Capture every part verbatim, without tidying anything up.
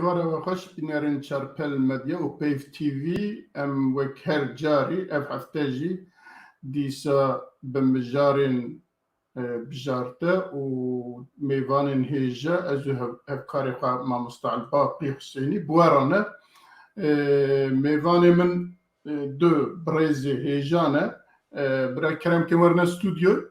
Ewre we xweş, bînerên Çarpel Medya û Peyv T V, em wek her carî ev hefte jî dîsa bi mijarên, e, bijarte û mêvanên hêja, ez û hev-, hevkarê xwe mamosta Elbaqî Husênî bi we re ne. E, mêvanê min, e, du birêzê hêja ne. E, bira Kerem ke werine stûdyoy.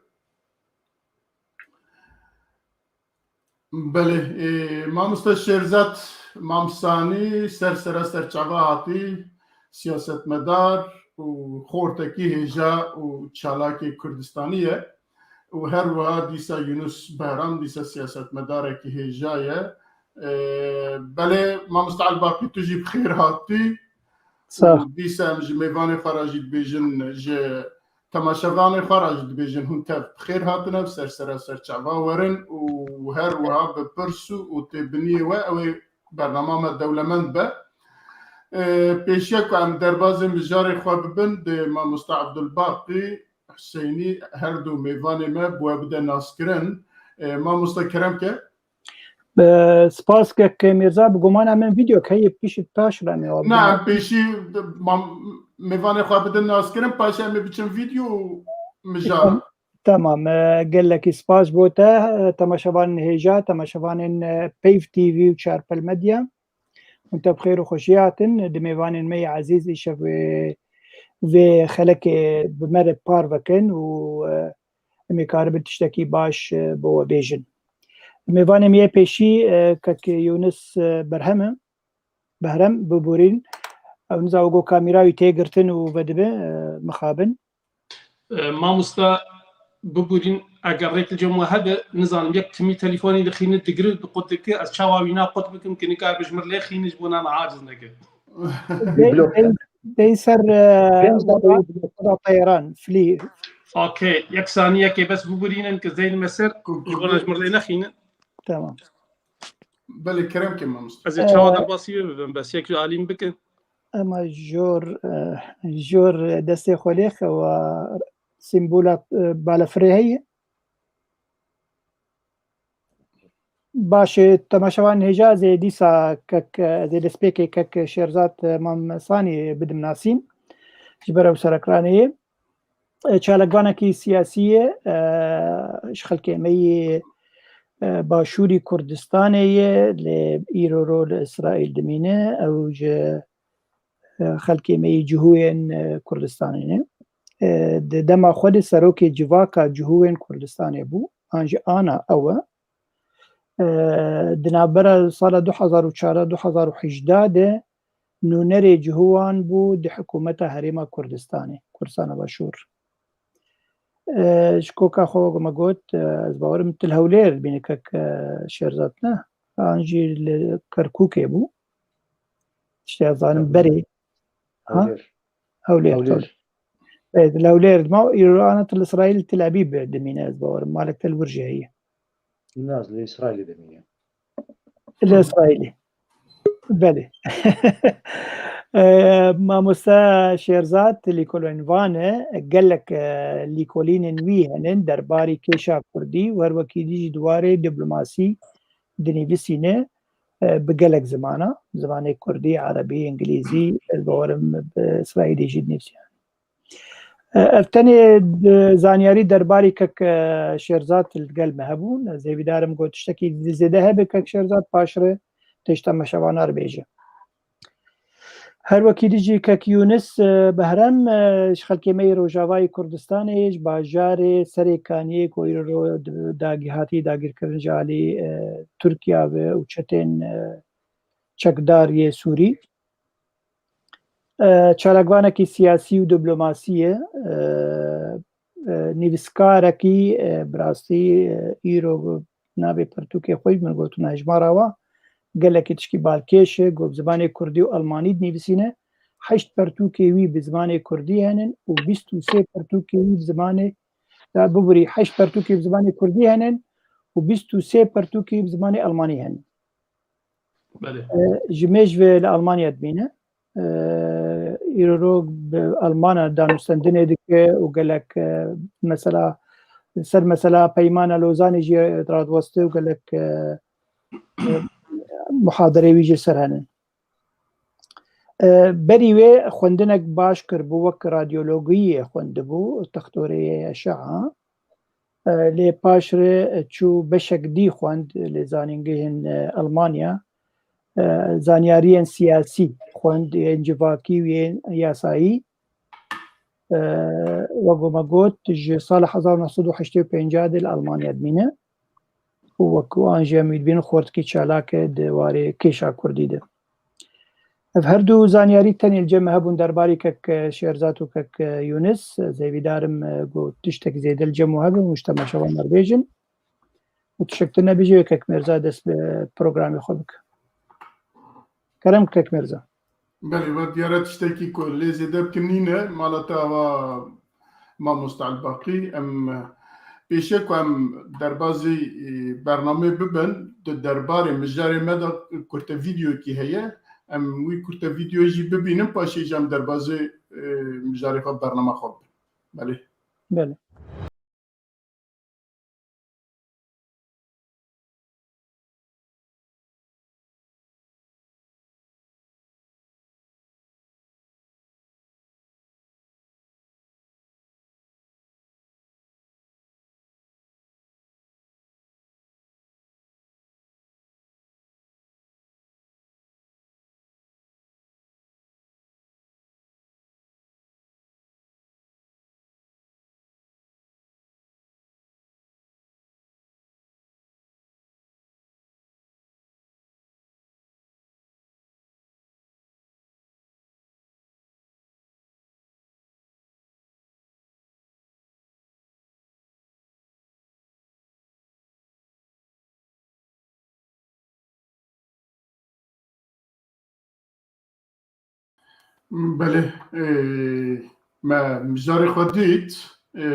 Belê, e, mamosta Şêrzat Mamsanî ser sera serçava hatî, siyasetmedar û xortekî hêja û çalakê Kurdistanî ye û her wiha dîsa Yunus Behram dîsa siyasetmedarekî hêja ye. E, belê, mamosta Elbaqî, tu jî bi xêr hatî. Sağ ol. Û dîsa em ji mêvanê xwe re jî dibêjin, ji temaşevanê xwe re jî dibêjin, hûn tev bi xêr hatine, bi ser sera serçava werin û her wiha bi pirs û, û têbiniyê we ew ê bernama me dewlemend be. Ê, pêşiya ku em derbazê mijarê xwe bibin, dê mamosta Abdulbaqî Husênî, her du mêvanê me, bi we bide naskirin. Ê, mamosta, kerem ke. Bi spas kek Mîrza, bi gumana min vîdeo heye, pişt paş re em ê Na, em pêşî mam-, mêvanê xwe bidin naskirin, paşê em ê biçin vîdeo û mijar. Tamam, e, gelekî spas bo te, e, temaşevanên hêja, temaşevanên, e, Peyv T V û Çarpel Medya. Hûn te bi xêr û xweşî hatin. Di mêvanên me yê ezîz îşev vê, vê xelekê bi me re parve kin û, e, em ê karibin tiştekî baş, e, bo we bêjin. Mêvanê me yê pêşî, e, kek Yûnis, e, Berhem e. Behrem, biborîn. Ew niza wego kamera wî tê girtin û vedibe, e, mixabin. E, mamosta, biborîn, eger rêk li cem we hebe, nizanim, yek timî telefonî dixîne, digire, diqut dike, ez çawa wîna qut bikim, ki nikaribe ji mir lê xîne ji bo nan aciz neke. Dey, Blok. dey, dey ser, e, Pênc deqe oda, oda teyran, flî. Okey, yek saniyekê bes biborînin ki zeynime ser, Ku, ku, ji bo nan ji mir lê nexînin. Tamam. Belê, kerem ke mamosta. Ez ê çawa Ee, derbasî wê bibim, bes yek ji alî min bikin. Ema jor, e, jor destê xwe lê xewa, sîmbola, e, balafirê heye. Baş e, temaşevan hêja, ez ê dîsa kek, e, ez ê destpêkê kek Şêrzat, e, Mamsanî bidim nasîn. Ji ber ew serekranê ye. E, çalakvanekî siyasî ye, e, ji xelkê me yê, e, Başûrî Kurdistanê ye, lê îro ro li Îsraîl dimîne. Ew ji, e, xelkê me yê cihûyên, e, Kurdistanê ne. E, di dema xwe de serokê civaka cihûyên Kurdistanê bû, an jî ana ew e. E, di navbera sala du hezar û çardeh du hezar û hejdeh de nûnerê cihûwan bû di hikûmeta Herêma Kurdistanê, Kurdistana Başûr. E, ji koka xwe wek me got, e, ez bawerim tu li Hewlêr bîne kek, e, Şêrzat ne? An jî li Kerkûkê bû. Tiştê ez zanim Hewlêr. berê. Ha? Hewlêr. Hewlêr, Hewlêr. Hewlêr. Evet, li Hewlêr dima, îro ana tu li Îsraîl Tel Abîb dimîne, ez bawerim. Malek te li wir jî heye. Na, ez li Îsraîlê dimînim. Li Îsraîlê. Belê. E, mamoste Şêrzat lîkolînvan e, gelek, e, lîkolînên wî hene derbarê kêşa kurdî, û her wekî dî jî di warê diplomasî dinivîsîne, e, bi gelek zimana, zimanê kurdî, erebî, îngilîzî, ez bawerim bi îsraîlî jî dinivîsîne. E, ev tenê, e, zanyarî derbarî kek, e, Şêrzat li gel me hebûn. Ez hêvîdar im ku tiştekî zêde hebe kek Şêrzat paşre tê ji temaşevana re bêje. Her wekî dî jî kek Yûnis, e, Behrem, e, ji xelkê me yê Rojavayê Kurdistanê, ji bajarê Serêkaniyê ku îro dagî hatî dagîrkirin ji alî, e, Tirkiya ve û çetên, e, çekdar yê Sûrî. E, çalakvanekî siyasî û diplomasî ye. E, e, nivîskarekî, e, bi rastî, e, îro navê pirtûkê xwe jî min gotin hejmara wa gelekî tişkî balkêş e, ku bi zimanê kurdî û almanî dinivîsîne. Heşt pirtûkê wî bi zimanê kurdî henin û bîst û sê pirtûkê wî bi zimanê, ya, bibirî, heşt pirtûkê bi zimanê kurdî henin û bîst û sê pirtûkê bi zimanê almanî henin. Belê. E, ji mêj ve li Almanya dimîne. E, îro bi Almana danûstendinê dike û gelek, e, mesela, ser mesela Peymana Lozanê jî radiweste û gelek, e, e, muhaderê wî jê ser henin. E, berî wê xwendinek baş kiribû, wek radyologiyê xwendibû, textorê eşea. E, lê paş re çû beşek dî xwend li zanîngehên, e, Elmanya. E, zanyariyên siyasî xwend, yên civakî û yên yasayî. E, wek ku me got, ji sala hezar neh sed û heştê û pênc de li Elmanya dimîne û wek ku an jî em wî dibînin, xortikî çalak e di warê kêşa kurdî de. Ev her du zanyarî tenê li cem me hebûn derbarê kek Şêrzat û kek Yûnis. Ez hêvîdar im, e, ku tiştek zêde li cem we hebe û ji temaşevan me re bêjin. Û tiştek din nebêje, kek Mêrza dest bi programê xwe bike. Kerem kek Mêrza. Belê, we diyar e tiştekî ku lê zêde bikin nîne, mala te ava Mamoste Elbaqî. Em, e, pêşê ku em derbazî, e, bernamê bibin, di derbarê mijarê me de kurte vîdeoyekî heye. Em wî kurte vîdeoyê jî bibînin, paşê jî em derbazî, e, mijarê xwe, bernama xwe bibin. Belê. Belê. Belê, e, me mijarê xwe dît. E,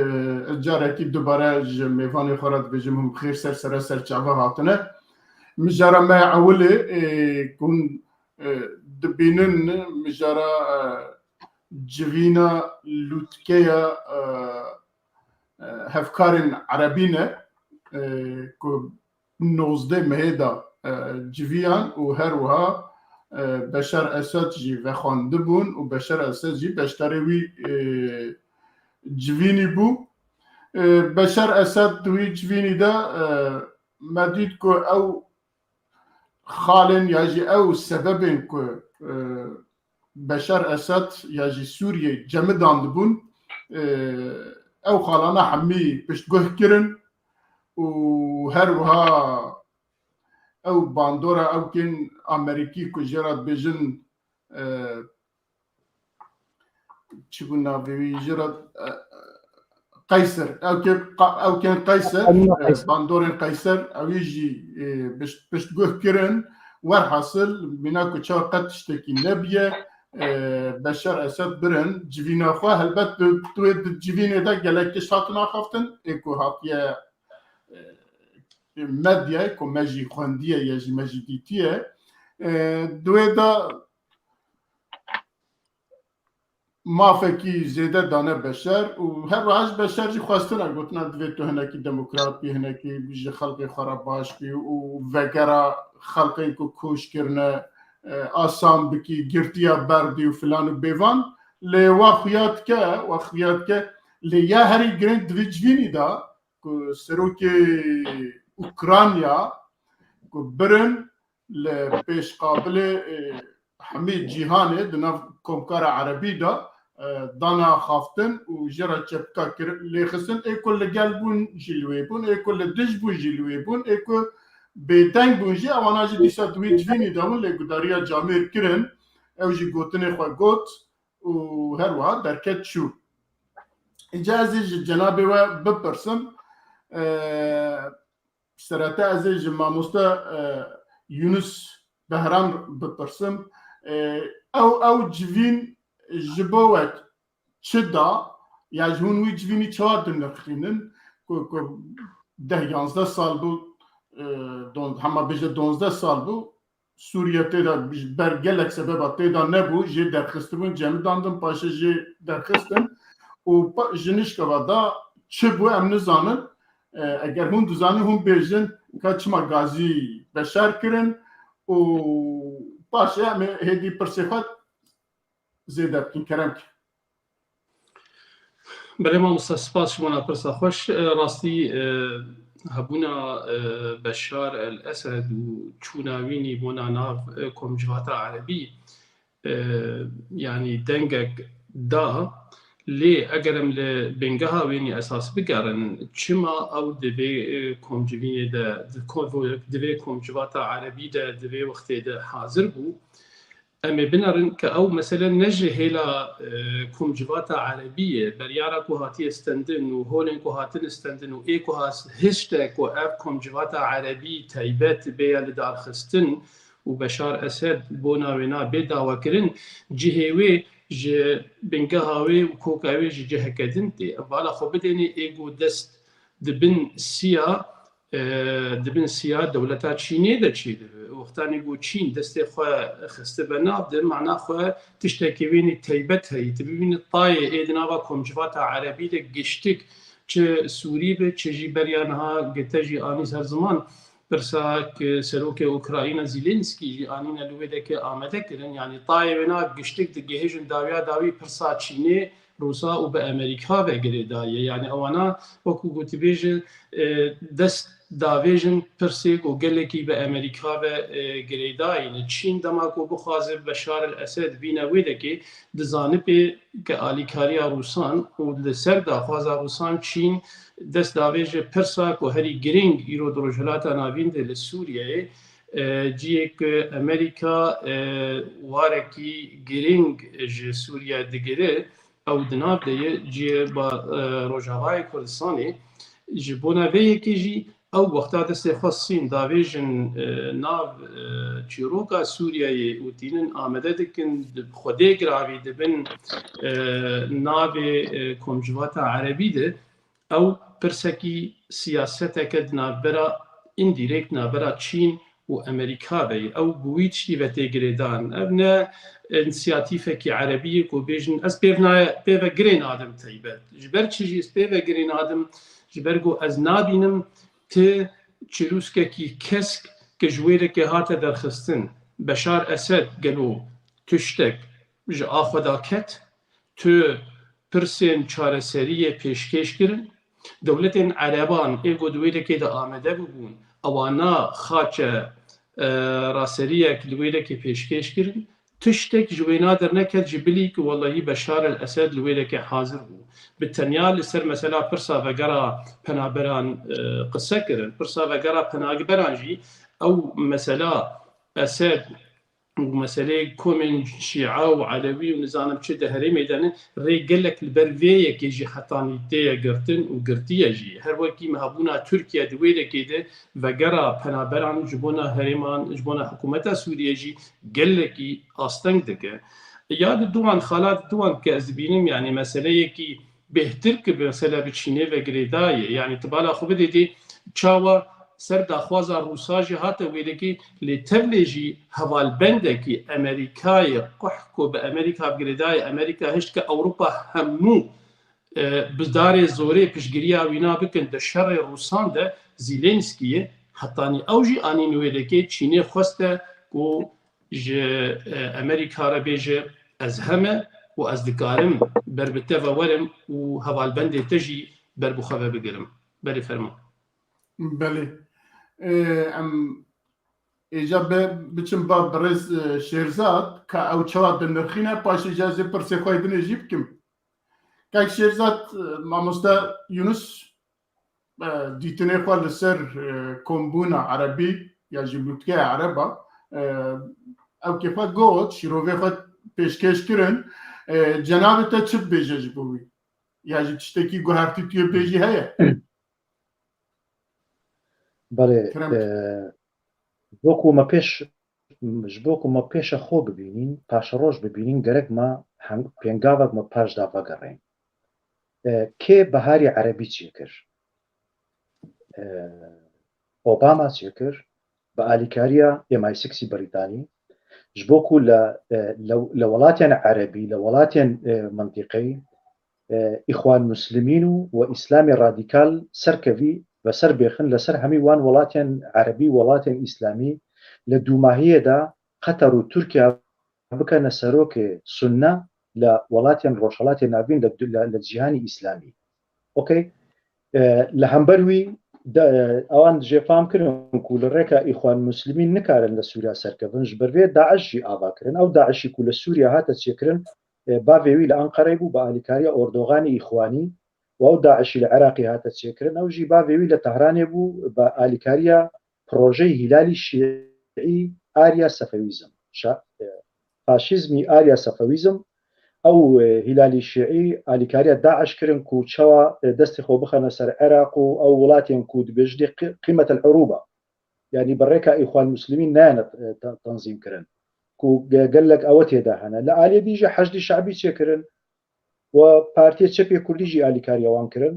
ez carekî dubare ji mêvanê xwe re dibêjim, hûn bi xêr ser sere ser çava hatine. Mijara me ewilê, e, ku hûn, e, dibînin, mijara, e, civîna lûtkeya, e, e, hevkarên erebî ne, e, ku nozdeh mehê de, e, civiyan û her wiha, e, Beşar Esed jî vexwendibûn û Beşar Esed jî beşdarê wî, e, civînî bû. E, Beşar Esed di wî civînî de, e, me dît ku ew xalên ya jî ew sebebên ku, e, Beşar Esed ya jî Sûriyê cemidandibûn, e, ew xalana hemî piştguh kirin û her wiha ew bandora ewkên Amerîkî ku jê re dibêjin, e, çi bû navê wî jê re, e, Qeyser. Ewkê qa-, ewkên Qeyser, Emîna e, Qeyser. Bandorên Qeyser, ewî jî, e, pişt-, piştguh kirin. Werhasil, mîna ku çawa qet tiştekî nebiye, e, Beşar Esed birin civîna xwe. Helbet di, di wê di civînê de gelek tişt hatin axaftin, ê ku hatiye, e, medyayê ku me jî xwendiye ya jî me jî dîtiye. E, di wê de mafekî zêde dane Beşer û her wiha ji Beşer jî xwestine, gotina divê tu hinekî demokrat bî, hinekî ji xelkê xwe re baş bî û vegera xelkên ku koç kirine, e, asan bikî, girtiya berdî û filan û bêvan. Lê wa xuya dike, wa xuya dike, lê ya herî girîng di vî civînî de ku serokê Ukrayna ku birin li pêşqabilê, e, hemî cîhanê di nav komkara erebî de, e, dana xaftin û jê re çepika kir-, lêxistin. Ê ku li gel bûn jî li wê bûn, ê ku li dij bûn jî li wê bûn, ê ku bêdeng bûn jî, ewana jî dîsa di wî civînî de bûn, lê gudariya camêr kirin, ew jî gotinê xwe got û her wiha derket çû. Îca ez ê ji cenabê we bipirsim, e, serete ez ê ji mamoste, e, Yunus Behram bipirsim. E, ew, ew civîn ji bo we çi da? Ya ji hûn wî civînî çawa dinirxînin? Ku, ku deh yanzdeh sal bû, e, don-, hema bêje donzdeh sal bû, Sûriye tê de ji ber gelek sebeba tê de nebû, jê derxistibûn, cemidandin, paşê jê derxistin û pa-, ji nişkeva da çi bû em nizanin. E, eger hûn dizanin, hûn bêjin ka çima gazî Beşar kirin û paşê em ê hêdî pirsê xwe zêde bikin. Kerem ki. Belê mamosta, spas ji bona pirsa xweş. Rastî hebûna Beşar el Esed û çûna wî nî bona nav komcivata erebî, yanî dengek da. Lê eger em li bingeha wê nî esas bigerin, çima ew di vê komcivînê de, di vê komcivata erebî de di vê wextê de hazir bû? Em ê binerin ke ew mesele ne ji hêla komcivata erebî ye, beryara ku hatiye stendin û holên ku hatin stendin û ê ku hişte ku ev komcivata erebî taybet bêye lidarxistin û Beşar Esed bona wêna bê dawekirin, cihê wê ji bingeha wê û koka wê ji ciheke din tê. Ev bala xwe bidênê, ê ku dest di bin siya di bin siya dewleta Çînê de çêdibe. Wextanê ku Çîn destê xwe xistibe nav de, mana xwe tiştekî wênî taybet heyî. Tu bibînî tayê ê di nava komcivata erebî de giştik, çi Sûrî be, çi jî beriya niha gete jî anî ser ziman, pirsa ki serokê Ukrayna Zelensky jî anîne li wê dekê amade kirin. Yanî tayê wêna giştik digihêjin dawiya dawî pirsa Çînê, Rûsa û bi Amerîka ve girêdayî ye. Yanî ewana wekû gotibêjin dest davêjin pirsê ku gelekî bi Amerîka ve girêdayî ne. Çîn dema ku bixwaze Beşar el Esed bîne wê dekê, dizanibê ke alîkariya Rûsan û li ser daxwaza Rûsan Çîn dest davêje pirsa ku herî girîng îro di Rojhilata Navîn de li Sûriyeyê, cihê ku Amerîka warekî girîng ji Sûriye digire, ew di nav de ye, cihê ba Rojavayê Kurdistanê. Ji bona vê yekê jî ew wexta destê xwe stîn davêjin nav çîroka Sûriyeyê û tînin amade dikin, di xwedê giravî dibin navê komcivata erebî de. Ew pirsekî siyaseteke di navbera, îndîrekt navbera Çîn û Amerîka ve ye. Ew bi wî tiştî ve tê girêdan. Ev ne însiyatîfekî erebî ye ku bêjin ez pêv naye, pê ve girê nadim taybet. Ji ber çi jî ez pê ve girê nadim? Ji ber ku ez nabînim ti çirûskekî kesk ke ji wê dekê hate derxistin. Beşar Esed gelo tiştek ji a xwe da ket? Tu pirsên çareseriyê pêşkêş kirin. Dewletên ereban ê ku di wê dekê de amade bibûn, ewana xaçe raseriyek li wê dekê pêşkêş kirin. Tiştek ji wêna derneket ji bilî ku wellahî Beşar el Esed li wê dekê hazir bû. Bi tenya li ser mesela pirsa vegera penaberan qise kirin. Pirsa vegera penaberan jî ew mesela Esed û meseleyê komên Şîa û Elewî û nizanim çi di herêmê de ne, rê gelek li ber vê yekê jî hetanî tê ye girtin û girtiye jî. Her wekî me hebûna Tirkiye di wê dekê de vegera penaberan ji bona herêman, ji bona hikûmeta Sûriye jî gelekî asteng dike. Ya di duwan xala di duwan ke ez dibînim, yanî meseleyekî bêhtir ki bi mesela bi Çînê ve girêdayê. Yanî tu bala xwe bidê dê çawa ser daxwaza Rûsa jî hate wê dekê, lê tevlê jî hevalbendekî Amerîkayê quh ku bi Amerîka ve girêdayê, Amerîka hişt ke Ewropa hemû bi darê zorê piştgiriya wîna bikin di şerê Rûsan de. Zelenskyê hetanî ew jî anîn wê dekê, Çînê xweste ku ji Amerîka re bêje ez heme û ez dikarim ber bi te ve werim û hevalbendê te jî ber bi xwe ve bigirim. Belê fermo. Belê. Em êca be biçim ba birêz Şêrzad ka ew çawa dinirxîne, paşê ca ez ê pirsê xwe dinê jî bikim. Kak Şêrzad, mamoste Yunus dîtinê xwe li ser kombûna erebî ya jî lûtkeya ereba, ew kê xwe got, şîrovê xwe pêşkêş kirin, cenabê te çi dibêje ji bo wî? Ya jî tiştekî guhertî tu yê bêjî heye? Belê, ji bo ku me pêş ji bo ku me pêşa xwe bibînîn, paşeroj bibînîn, gerek me pêngavek me paş de vegerîn. Kê Beharê Erebî çêkir? Obama çêkir, bi alîkariya M I six Brîtanî, ji bo ku li welatên erebî, li welatên mintîqeyê, Îxwan Muslimîn û we Îslamê radîkal serkevî ve ser bêxin, li ser hemî wan welatên erebî, welatên îslamî لە دووماهیەدا قەتەر و تورکیا بکەنە سەرۆکێ سوننە لە وڵاتیان ڕۆژهەڵاتی ناوین لە، لە، لە جیهانی ئیسلامی. ئۆکەی؟ ئە، لە هەمبەر وی دە-، ئەوان جێفام کردن کو لە ڕێکا ئیخوان موسلمین نکارن لە سووریا سەرکەون، ژبەر وێ داعش ژی ئاوا کردن. ئەو داعشی کو لە سووریا هاتە چێکردن، ئە، باڤێوی لە ئەنقەرەی بوو بە ئالیکاریا ئۆردۆغانی ئیخوانی، و ئەو داعشی لە عێراقی هاتە چێکردن، ئەو ژی باڤێوی لە تەهرانێ بوو بە ئالیکاریا پرۆژەی هیلالی شیعی ئاریا سەفەویزم، شا-، ئە، فاشیزمی ئاریا سەفەویزم. ئەو، ئە، هیلالی شیعی ئالیکاریا داعش کردن کو چەوا، ئە، دەستی خۆ بخەنە سەر عێراق و ئەو وڵاتێن کو دبێژدی قی-، قیمەت العروبە. یعنی بە ڕێکا ئیخوان موسلمین نایەنە، ئە، تە-، تەنزیم کردن. کو گە-، گەلەک ئەوە تێدا هەنە. لە ئالیە دیژە حەشدی شعبی چێکردن و پارتیە چەپێ کوردیژی ئالیکاریەوان کردن.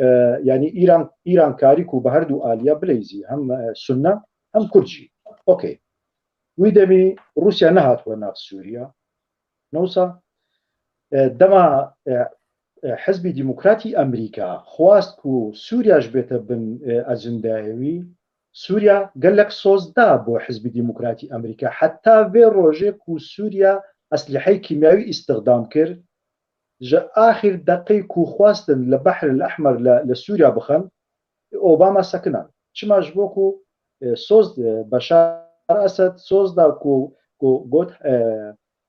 ئە، یعنی ئیران، ئیران کاری کو بە هەردوو ئالیا بلەیزی، هەم، ئە، سوننە، هەم کوردژی. ئۆکەی. وی دەمی رووسیا نەهاتووە ناو سووریا. نەوسا، ئە، دەما، ئە، ئە، حزبی دیموکراتی ئەمریکا خواست کو سووریاش بێتە بن، ئە، ئەجندایەوی. سووریا گەلەک سۆز دا بۆ حزبی دیموکراتی ئەمریکا. حتا وێ ڕۆژێ کو سووریا ئەسلحەی کیمیاوی ئیستخدام کرد، ژە ئاخیر دەقەی کو خواستن لە بەحر الأحمر لە، لە سووریا بخەن، ئۆباما سەکنان. چما ژبۆ کو، ئە، سۆز، ئە، بەشار ئەسەد سۆز دا کو، کو گوت، ئە،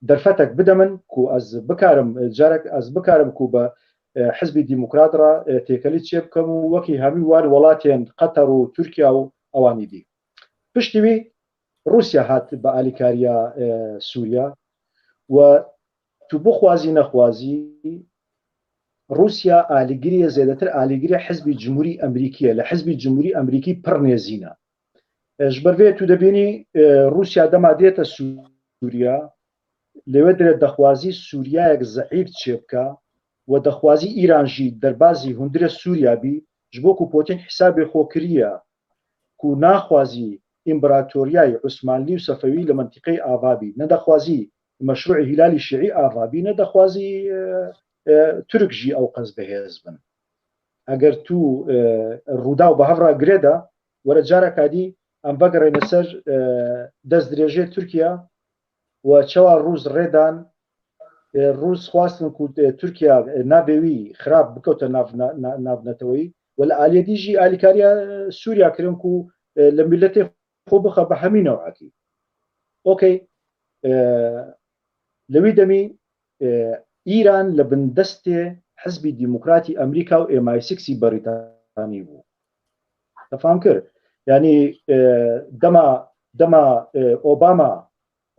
دەرفەتەک بدە من کو ئەز بکارم، ئە، جارەک ئەز بکارم کو بە، ئە، حزبی دیموکرات را، ئە، تێکەلی چێ بکەم و وەکی هەمی وان وڵاتێن قەتەر و تورکیا و ئەوانی دی. پشتی وی رووسیا هات بە ئالیکاریا، ئە، سووریا و تو بخوازی نەخوازی، رووسیا ئالیگریە زێدەتر ئالیگریە حزبی جمهوری ئەمریکیە، لە حزبی جمهوری ئەمریکی پڕ نێزینە. ئە، ژبەر وێ تو دەبینی، ئە، رووسیا دەما دێتە سووریا، لەوێ درێ دەخوازی سووریایەک زەعیف چێ بکە و دەخوازی ئیران ژی دەربازی هوندرە سووریا بی، ژبۆ کو پۆتین حیسابێ خۆ کریە کو ناخوازی ئیمبراتۆریای عوسمانلی و سەفەوی لە منتیقەی ئاوا بی، نەدەخوازی مەشروعی هیلالی شیعی ئاوا بی، نەدەخوازی، ئە، ئە، تورک ژی ئەو قەز بەهێز بن. ئەگەر تو، ئە، ڕووداو بە هەڤرا گرێدا، وەرە جارەکا دی ئەم بەگەڕێنە سەر، ئە، دەست درێژێ تورکیا و چەوا رووس ڕێدان، ئە، رووس خواستن کو، ئە، تورکیا، ئە، نابێوی خراپ بکەوتە ناو، نا-، نا-، ناونەتەوەی و لە ئالیە دیژی ئالیکاریا، ئە، سووریا کردن کو، ئە، لە میلەتێ خۆ بخە بە هەمی نەوعەکی. ئۆکەی، ئە، لەوی دەمی، ئە، ئیران لە بندەستێ حزبی دیموکراتی ئەمریکا و ئێم ئای سیکسی بەریتانی بوو. تەفام کرد. یعنی، ئە، دەما، دەما، ئە، ئۆباما،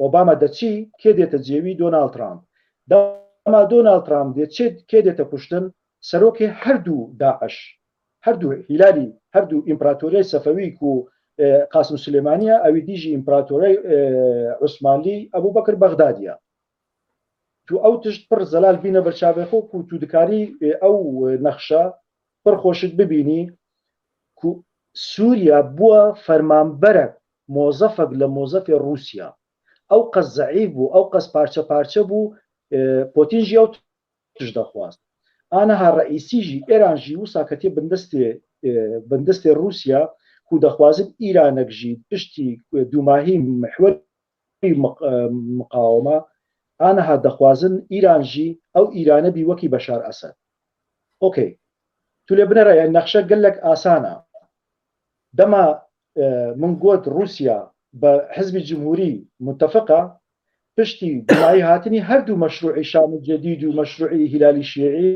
ئۆباما دەچی، کێ دێتە جێوی؟ دۆناڵد ترامپ. دەما دۆناڵد ترامپ دێ، چێ، کێ دێتە کوشتن؟ سەرۆکێ هەردوو داعش، هەردوو هیلالی، هەردوو ئیمپراتۆریای سەفەوی کو، ئە، قاسم سلێمانیە، ئەوی دیژی ئیمپراتۆریای، ئە، عوسمانلی ئەبوو بەکر بەغدادیە. تو ئەو تشت پڕ زەلال بینە بەرچاوێ خۆ کو تو دکاری، ئە، ئەو نەخشە پڕ خۆشت ببینی کو سووریا بووە فەرمانبەرەک، مۆزەفەک لە مۆزەفێ رووسیا. ئەو قەس زەعیف بوو، ئەو قەس پارچە پارچە بوو، ئە، پۆتین ژی ئەو تش دەخواست. ئانەها ڕەئیسی ژی، ئێران ژی وسا کەتێ بندەستێ، ئە، بندەستێ رووسیا کو دەخوازن ئیرانەک ژی پشتی دووماهی محوەری مق-، ئە، مقاومە، ئانەها دەخوازن ئیران ژی ئەو ئیرانە بی وەکی بەشار ئەسەد. ئۆکەی. تو لێ بنەرە، یعنی نەخشە گەلەک ئاسانە. دەما، ئە، من گوت رووسیا بە حزبی جمهوری متفقە، پشتی دوایی هاتنی هەردوو مەشروعی شام جدید و مەشروعی هیلالی شیعی،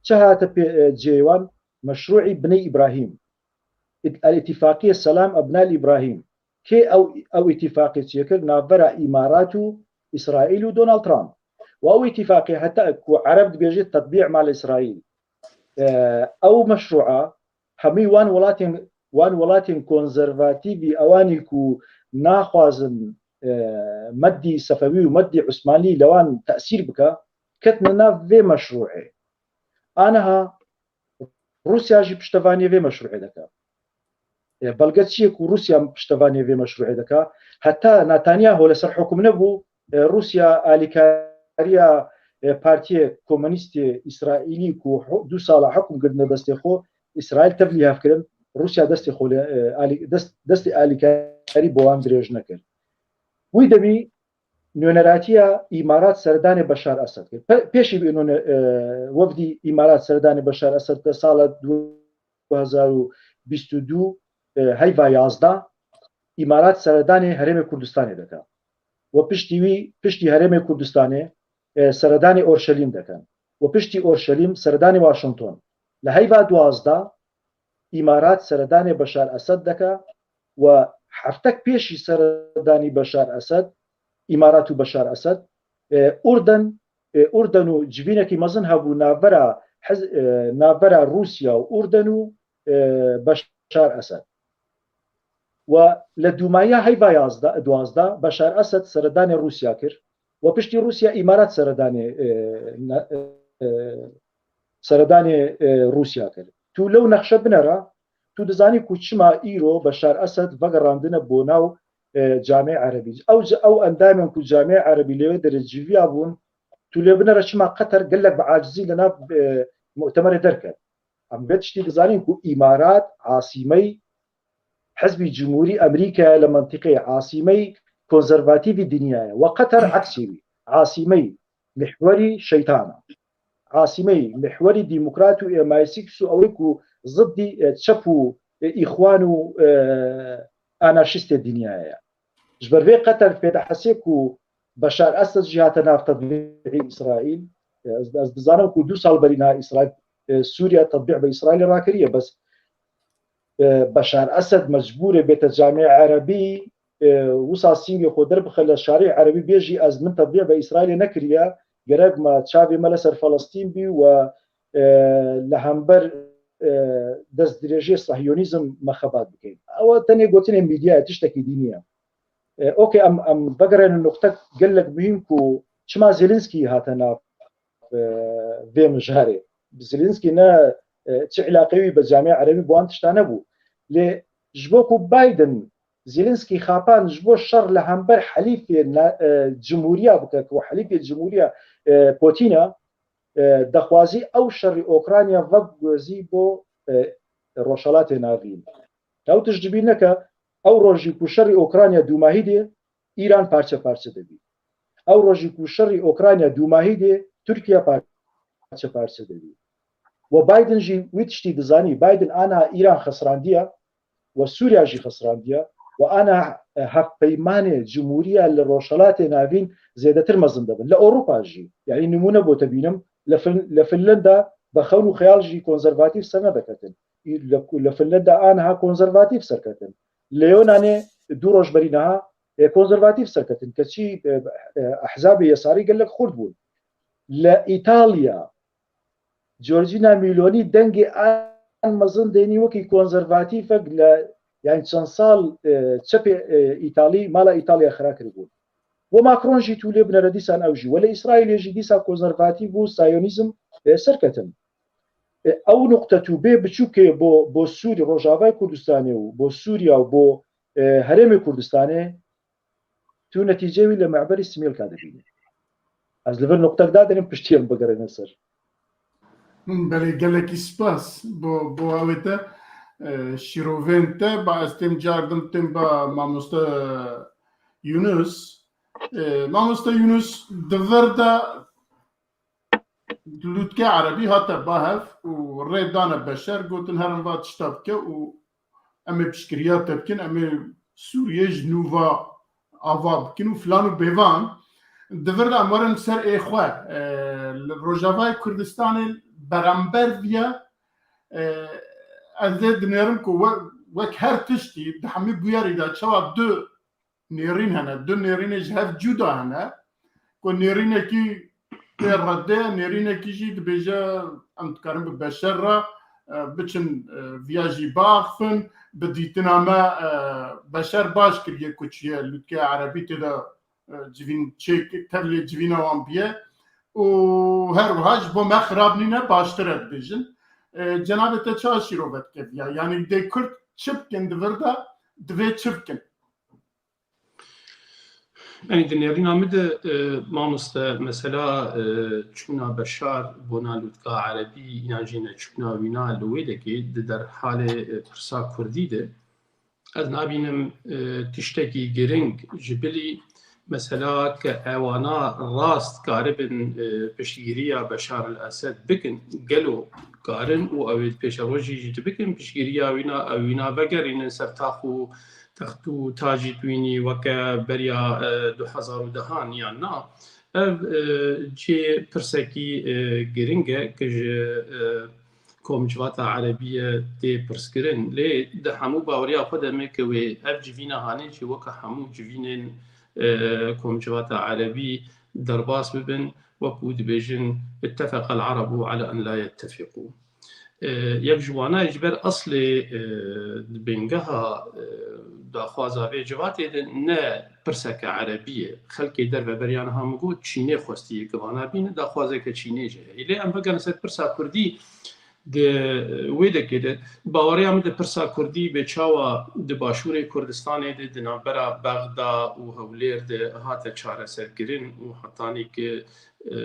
چه هاتە پێ، ئە، جێوان؟ مەشروعی بنەی ئیبراهیم. ئیت-، الاتفاقیە سلام ابناء ابراهیم. کێ ئەو، ئەو ئیتیفاقی چێ کرد؟ ناوبەرە ئیمارات و ئیسرائیل و دۆناڵد ترامپ. و ئەو ئیتیفاقی هەتا کو عەرەب دبێژێت تطبیع مال ئیسرائیل. ئە، ئەو مەشروعە هەمووی وان وڵاتین، وان وڵاتین کۆنزەرڤاتیڤی ئەوانی کو ناخوازن، ئە، مەدی سەفەوی و مەدی عوسمانلی لەوان تەسیر بکە، کەتنە ناو وێ مەشروعێ. ئانەها رووسیا ژی پشتەوانیە وێ مەشروعێ دەکا. ئە، بەڵگە چیە کو رووسیا پشتەوانیە وێ مەشروعێ دەکا؟ هەتا ناتانیاهۆ لەسەر حکوم نەبوو، ئە، رووسیا ئالیکاریا، ئە، پارتیە کۆمۆنیستێ ئیسرائیلی کو حو-، دوو ساڵە حکوم گرتنە دەستێ خۆ، ئیسرائیل تەڤلی هەفکردن، رووسیا دەستێ خۆ لێ، ئە، ئالی-، دەست-، دەستی ئالیکاریا diyarî bo wan dirêj nekir. Wî demî نوێنەراتیە ئیمارات سەردانێ بەشار ئەسەد کرد. پێشی بێنۆنە وەفدی ئیمارات سەردانێ بەشار ئەسەد لە ساڵە دوو هەزار و بیست و دوو هەیڤا یازدە ئیمارات سەردانێ هەرێمێ کوردستانێ دەکا و پشتی وی پشتی هەرێمێ کوردستانێ سەردانی ئۆرشەلیم دەکەن و پشتی ئۆرشەلیم سەردانی واشنگتۆن لە هەیڤا دوازدە ئیمارات سەردانێ بەشار ئەسەد دەکا و هەفتەک پێشی سەردانی بەشار ئەسەد ئیمارات و بەشار ئەسەد ئوردەن ئوردەن و جوینێکی مەزن هەبوو ناوبەرە ناوبەرە رووسیا و ئوردەن و بەشار ئەسەد و لە دومایە هەیڤا یازدە دوازدە بەشار ئەسەد سەردانی رووسیا کرد و پشتی رووسیا ئیمارات سەردانی سەردانی رووسیا کرد تو لەو نەخشە بنەرە تو دەزانی کو چما ئیرۆ بەشار ئەسەد ڤەگەڕاندنە بۆ ناو جامعە عەرەبی ئەو ئەو ئەندامێن کو جامعە عەرەبی لەوێ دەرەجیویا بوون تو لێ بنەرە چما قەتەر گەلەک بە عاجزی لە ناو مؤتەمەرێ دەرکەن ئەم بێ تشتی دەزانین کو ئیمارات عاسیمەی حزبی جمهوری ئەمریکایە لە منتیقەی عاسیمەی کۆنزەرڤاتیڤی دنیایە و قەتەر عەکسی وی عاسیمەی محوەری شەیتانە عاسیمەی محوەری دیموکرات و ئێمایسیکس و ئەوەی کو زدی چەپ و ئیخوان و ئانارشیستێ دنیایە ji ber vê qeter pêdehesê ku Beşar Esed jî hate nav tedbîrî Îsraîl. Ez, ez dizanim ku du sal berî niha Îsraîl, e, Sûriye tedbî be Îsraîlê rakiriye. Bes, e, Beşar Esed mecbûr e bête camê erebî, e, wisa sîngê xwe derbixe li şarê erebî bêjî ez min tedbî be Îsraîlê nekiriye. Gerek me çavê me li ser Felestîn bî we, e, li hember, e, destdirêjiyê Sehiyonîzm me xebat bikin. Ew tenê gotinê mîdyayê tiştekî dî niye. E, okey, em, em vegerêne nuqtek gelek muhîm ku çima Zelensky hate nav, e, vê mijarê. Zelensky ne, e, çi îlaqeyê wî bi camê erebî bi wan tişta nebû. Lê ji bo ku Biden Zelensky xapand ji bo şer li hember helîfê na-, e, cumhuriya bike ku helîfê cumhuriya, e, Putin e, e, dexwazî ew şerî Ukrayna vegozî bo, e, Rojhelatê Navîn. Ew tişt ji bîr neke, ew rojî ku şerî Ukrayna dûmahî dê, Îran parçe parçe dibî. Ew rojî ku şerî Ukrayna dûmahî dê, Tirkiye parçe parçe dibî. We Biden jî wî tiştî dizanî, Biden ana Îran xesrandiye, we Sûriya jî xesrandiye, we ana hevpeymanê cumhuriya li Rojhelatê Navîn zêdetir mezin dibin. Li Ewropa jî, yanî nimûne bo te bînim, li Fin-, li Finlanda bi xewn û xeyal jî konservatîf ser nedeketin. Li, li Finlanda aniha konservatîf serketin. Li Yonanê du roj berî niha, e, konservatîf serketin. Keçî, e, e, ehzabê yesarî gelek xurt bûn. Li Îtalya, Giorgina Meloni dengê an mezin dênî wekî konservatîfek li, yani çend sal, e, çepê, e, Îtalî, mala Îtalya xira kiribûn. We Macron jî tûlê binere dîsan ew jî. Wele Îsraîlê jî dîsa konservatîf bû, Sayonîzm, e, serketin. E, ew nuqte tu bê biçûkê bo, bo Sûrî, Rojavayê Kurdistanê û bo Sûriya û bo, e, Herêmê Kurdistanê tu netîceyê wî li me'berî Simêlka dibînî. Ez li vir nuqtek dadirîm, piştî em bigerîne ser. Belê, gelekî spas bo, bo awê te, e, şîrovên te. Ba ez têm cardim, têm ba mamoste Yunus. E, mamoste Yunus, di vir de Lûtkê erebî hate ba hev û rê dane Beşer, gotin herin va tişta bike û em ê piştgiriya te bikin, em ê Sûriyê ji nû va ava bikin û filan û bêvan. Di vir de em werin ser ê xwe. E, li Rojavayê Kurdistanê beramber viya, e, ez ê dinêrim ku we-, wek her tiştî di hemî bûyerî de çawa du nêrîn hene, du nêrînê ji hev cuda hene, ku nêrînekî tê redê, nêrînekî jî dibêje, em dikarin bi Beşer re, e, biçin, e, viya jî biaxifin, bi dîtina me, e, Beşer baş kiriye ku çûye lûtkê erebî tê de, e, civîn çêk, tevlê civîna wan biye û her wiha ji bo me xirab nîne, baştir e dibêjin. E, cenabê te çawa şîrove dike viya? Yanî dê Kurd çi bikin di vir de, divê çi bikin? Yanî di nêrîna min de, e, mamoste, mesela, e, çûna Beşar bona lûtka erebî yan jî neçûna wîna li wê dekê di derhalê, e, pirsa kurdî de, Ez nabînim, e, tiştekî giring ji bilî mesela ke ewana rast karibin, e, piştgiriya Beşar el-Esed bikin, gelo karin û ew ê pêşerojî jî dibikin, piştgiriya wîna, ew wîna vegerînin ser tax û text û tacî twînî weke beriya, e, du hezar û dehan yan na? Ev, e, cê pirsekî, e, giring e ke ji, e, Komcivata Erebî ye tê pirskirin. Lê di hemû baweriya xwe de me ke wê ev civîna hanê jî weke hemû civînên, e, Komcivata Erebî derbas bibin, wekû dibêjin, "اتفق العرب على أن لا يتفقوا." E, yek ji wana ji ber eslê, e, di bingeha, e, daxwaza vê civatê de ne pirseke erebî ye. Xelkê derve beriya niha min got, Çînê xwestiye ke vana bîne, daxwazeke Çînê jî heye. Lê em vegerin ser pirsa kurdî, di wê dekê de, baweriya min di pirsa kurdî bê çawa di başûrê Kurdistanê de, di navbera Bexda û Hewlêr de hate çareserkirin û hetanî ke, e,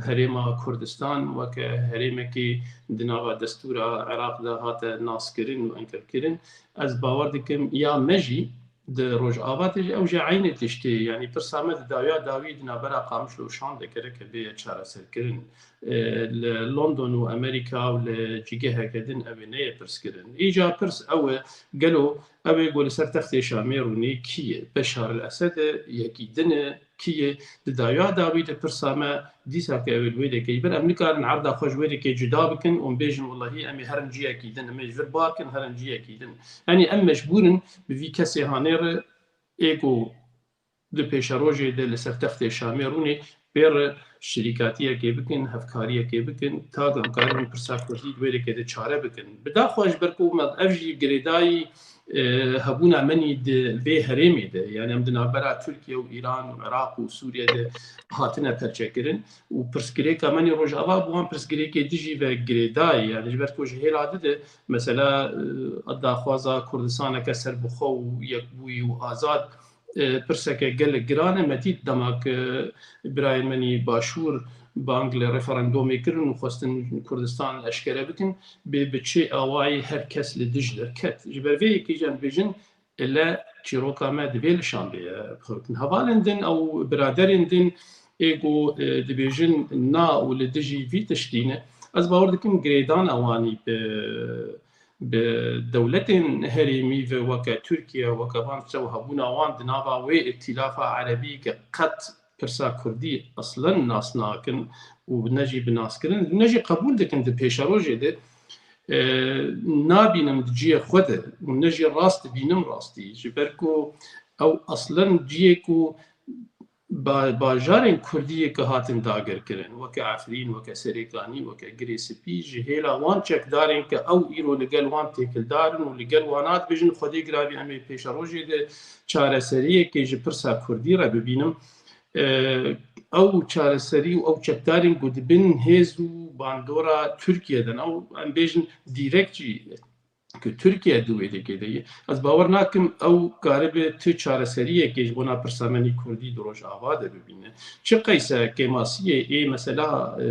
herêma Kurdistan weke herêmekê di nava destûra Iraq de hate naskirin û enkerkirin, ez bawer dikim ya me jî di Rojava de jî ew jî eynê tiştê, yanî pirsa me di dawiya dawî di navbera Qamişlo û Şam de gereke bêye çareserkirin. E, li London û Amerîka û li cîgeheke din ew ê neyê pirskirin. Îca pirs ew e, gelo ew ê ku li ser textê Şamê rûnê kî ye? Beşar el Esed e, yekî din e, kî ye? Di dawiya dawî de pirsa me dîsa ke ew ê li wê dekê. Ji ber em nikarin erda xwe ji wê dekê cuda bikin û em bêjin, "Wellahî em ê herin ciyekî din, em ê ji vir bar kin, herin ciyekî din." Yanî em mecbûr in bi vî kesê hanê re ê ku di pêşerojê de li ser textê Şamê rûnê pê re şirîkatiyekê bikin, hevkariyekê bikin, ta ku em karibin pirsa kurdî di wê dekê de çare bikin. Bi daxwa ji ber ku me ev jî girêdayî, e, hebûna menî di vê herêmê de, yani em di navbera Tirkiye û Îran û Iraq û Sûriye de hatine perçekirin û pirsgirêka menî Rojava bi wan pirsgirêkê dijî ve girêdayî, yani ji ber ku ji hêla di de mesela, e, daxwaza Kurdistaneke serbixwe û yekbûyî û azad, e, pirseke gelek giran e. Me dît dema ku birayên menî Başûr bang li referendomê kirin û xwestin Kurdistan eşkere bikin, bê bi çi awayî her kes li dij derket. Ji ber vê yekê jî em dibêjin, ile çîroka me divê li Şambê ye. Hevalên din ew biraderên din ê ku, e, dibêjin na û li dijî vî tiştî ne. Ez bawer dikim girêdana wanî bi, bi dewletên herêmî ve weke Tirkiye, weke van çew hebûna wan di nava wê îtîlafa erebî ke qet pirsa kurdî eslen nas nakin û ne jî bi nas kirin, ne jî qebûl dikin di pêşerojê de, e, nabînim di cihê xwe de û ne jî rast dibînim rastî. Ji ber ku ew eslen cihê ku ba-, bajarên kurdî yê ke hatin dagirkirin, weke Efrîn, weke Serêkanî, weke Girê Spî, ji hêla wan çekdarên ke ew îro li gel wan têkildar in û li gel wana dibêjin, Xwedê giravî em ê pêşerojê de çareseriyekê ji pirsa kurdî re bibînim. E, ew çareserî û ew çekdarên ku di bin hêz û bandora Tirkiye de ne, ew em bêjin dîrekt jî ku Tirkiye di wê dekê de ye. Ez bawer nakim ew karibe tu çareseriyekê ji bona pirsa menî kurdî di Rojava de bibîne. Çi qeyse kêmasiyê ê mesela, e,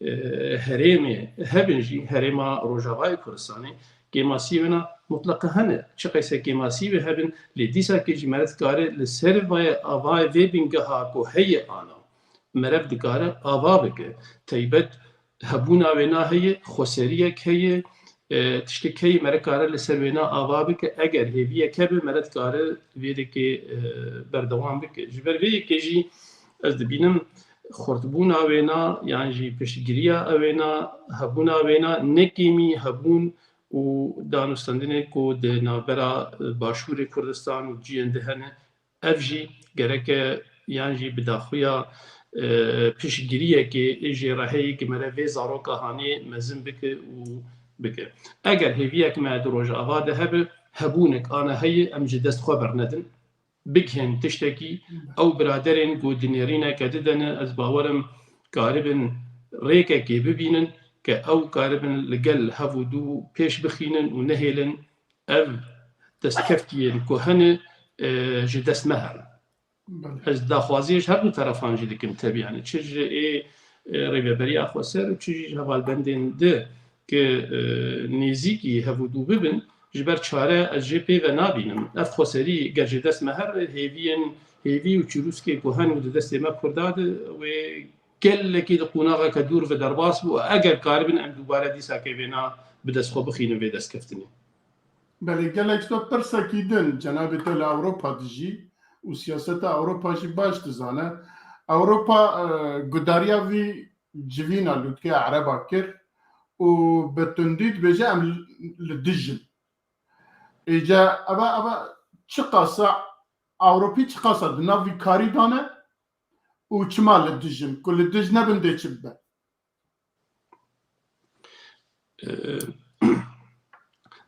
e, herêmê hebin jî, herêma Rojavayê Kurdistanê, kêmasiyê wêna mutleqe hene. Çi qeyse kêmasiyê wê hebin, lê dîsakê jî me re dikare li ser vayê avayê vê bingeha ku heye ana, meriv dikare ava bike. Teybet hebûna wêna heye, xweseriyek heye, e, tiştek heye, meriv kare li ser wêna ava bike. Eger hêviyek hebe, meriv dikare vê dekê, e, berdewam bike. Ji ber vê yekê jî ez dibînim xurtbûna wêna, yan jî piştgiriya ew wêna, hebûna wêna, ne kêmî hebûn û danûstendinê ku di navbera, e, Başûrê Kurdistan û ciyên di hene, ev jî gereke yan jî bi daxuya, e, piştgiriyekê ê jê re heye ku mere vê zaroka hanê mezin bike û bike. Eger hêviyek me di Rojava de hebe, hebûnek ana heye, em ji dest xwe bernedin. Bigihên tiştekî, ew biraderên ku di nêrîneke di de ne, ez bawer im karibin rêkekê bibînin ke ew karibin li gel hev û dû pêş bixînin û nehêlin ev destkeftiyên ku hene, e, ji dest me herin. Belê. Ez daxwaziyê ji her du terefan jî dikim tevî, yani çi ji ê, e, Rêveberiya Xweser û çi jî ji hevalbendên di ki, e, nêzîkî hev û dû bibin, Ji ber çare ez jê pê ve nabînim. Ev xweserî ger ji dest me here, hêviyên, hêvî û çirûskê ku hen û di destê me Kurda de, wê gelekî di qonaxeke dûr ve derbas bû. Eger karibin em dubare dîsa kevêna bi dest xwe bixînin vê destkeftinê. Belê, gelek ji te pirsekî din, cenabê te li Ewropa dijî û siyaseta Ewropa jî baş dizane. Ewropa, e, gudariya vî civîna lûtkeya Ereba kir û bi tundî dibêje, em li dij in. Êce eve, eve çiqasa Ewropî çiqasa di nav vî karî dane û çima li dij in? Ku li dij nebin dê çi bibe? Ee,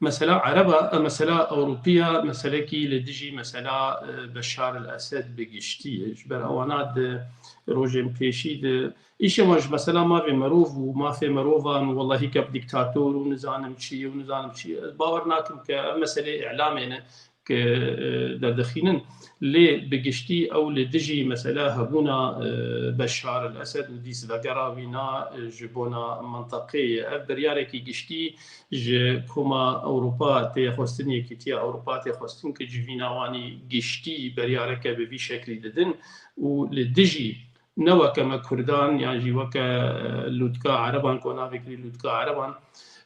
mesela Ereba, e, mesela Ewropiya, meselekî li dijî mesela, e, Beşar el-Esed bi giştî ye. Ji ber ewana di rojên pêşî de îşê wan ji mesela mafê merov û mafê merovan, wellahî ke diktator û nizanim çi ye û nizanim çi ye. Ez bawer nakim ke ev meseleyê îlamê ne ke, e, derdixînin. Lê bi giştî ew li dijî mesela hebûna, e, Beşar el-Esed û dîs vegera wî na, e, ji bona mintiqê ye. Ev biryarekî giştî ji Koma Ewropa tê xwestin, Yekîtiya Ewropa tê xwestin ke civîna wanî giştî biryareke bi vî şeklî didin û li dijî ne weke me Kurdan yan jî weke, e, lûtka Ereban, ku navê kirî lûtka Ereban,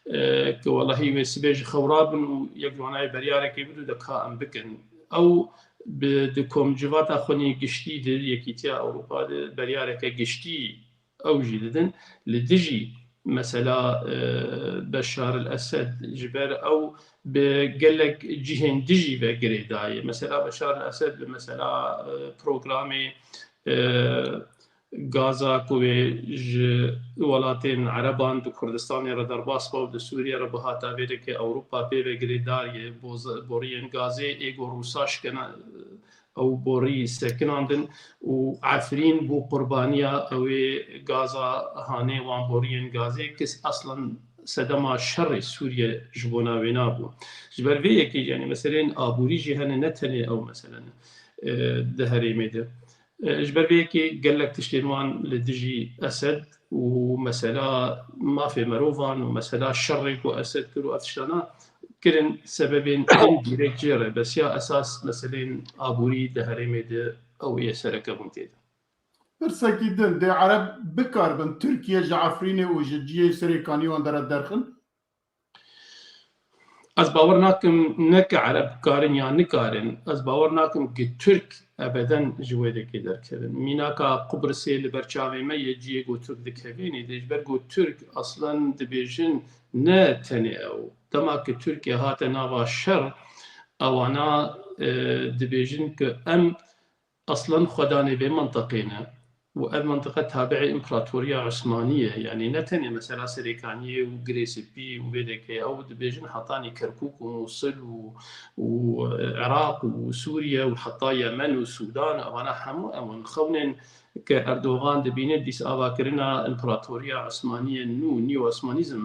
e, ke welahî wê sibê ji xew rabin û yek ji wan nayê beryarekê bidû de ka em bikin. Ew bi, di komcivata xwe nê giştî di Yekîtiya Ewropa de beryareke giştî ew jî didin. Li dijî mesela, e, Beşar el-Esed ji ber ew bi gelek cihên dijî ve girêdayê. Mesela Beşar el-Esed bi mesela, e, programê, e, gaza ku wê ji welatên Ereban di Kurdistanê re derbas be û di Sûriye re bihata vê de ke Ewropa pê ve girêdar ye, boz-, boriyên gazê ê ku Rûsa şikena, ew borî sekinandin û Efrîn bû qurbaniya ew ê gaza hanê wan boriyên gazê kes aslan sedema şerê Sûriye ji bona wê nabû. Ji ber vê yekê, yanî meseleyên aborî jî hene, ne tenê ew mesele ne, e, di herêmê de. E, ji ber vê yekê gelek tiştên wan li dijî Esed û mesela mafê merovan û mesela şerê ku Esed kir û ev tiştana kirin sebebên ên dîrek jê re. Besiya esas meseleyên aborî di herêmê de ew yê sereke bûn tê de. Pirsekî din, dê Ereb bikaribin Tirkiye ji Efrînê û ji cihê Serêkaniyê wan dere derxin? Ez bawer nakim ne ke Ereb karin ya nikarin, ez bawer nakim ke Tirk ebeden ji wê dekê derkevin. Mînaka Qubrisê li ber çavê me ye, cihê ku Tirk dikevînê, dê ji ber ku Tirk aslan dibêjin ne tenê ew. Dema ke Tirkiye hate nava şer, ewana, e, dibêjin ke em aslan xwedanê vê mintiqê ne û ev mintiqe tabi'ê împaratoriya Osmanî ye. Yanî ne tenê mesela Serêkaniyê û Girê Spî û vê dekê, ew dibêjin hetanî Kerkûk û Mûsil û, û Iraq û Sûriye û heta Yemen û Sûdan, evana hemû ew in xewnên ke Erdogan dibîne dîs avakirina împaratoriya Osmanî ye nû, neo-Osmanîzm,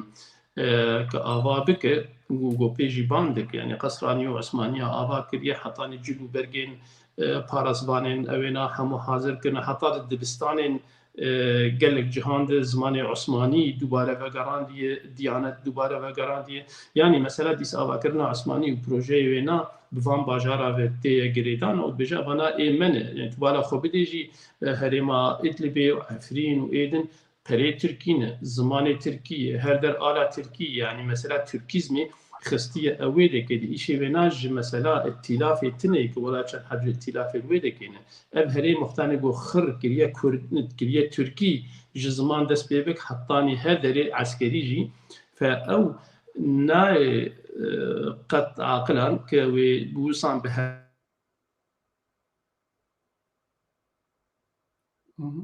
e, ke ava bike û ku pê jî ban dike. Yanî qesra neo-Osmaniya ava kiriye, hetanî cil û bergên, e, parasvanên ewêna hemû hazir kirine. Heta di dibistanên, e, gelek cihan de zimanê Osmanî dubare vegerandiye, diyanet dubare vegerandiye. Yanî mesela dîs avakirina Osmanî û projeyê wêna bi van bajara ve tê ye girêdan û dibêje, evana ê me ne. Yanî tu bala xwe bidê jî, e, herêma Idlibê û Efrîn û ê din perê tirkî ne, zimanê tirkî ye, her der ala tirkî ye. Yanî mesela tirkîzmê xistiye ew wê dekê, di îşê wêna ji mesela îtîlafê tune ye, ke wela çend heb ji îtîlafê wê dekê ne. Ev herêm wextanê ku xir kiriye kurd, kiriye tirkî, ji ziman dest pê bik, hetanî her derê eskerî jî, fe ew nayê, e, qet aqilan ke wê bi wisan bi her Hı hı.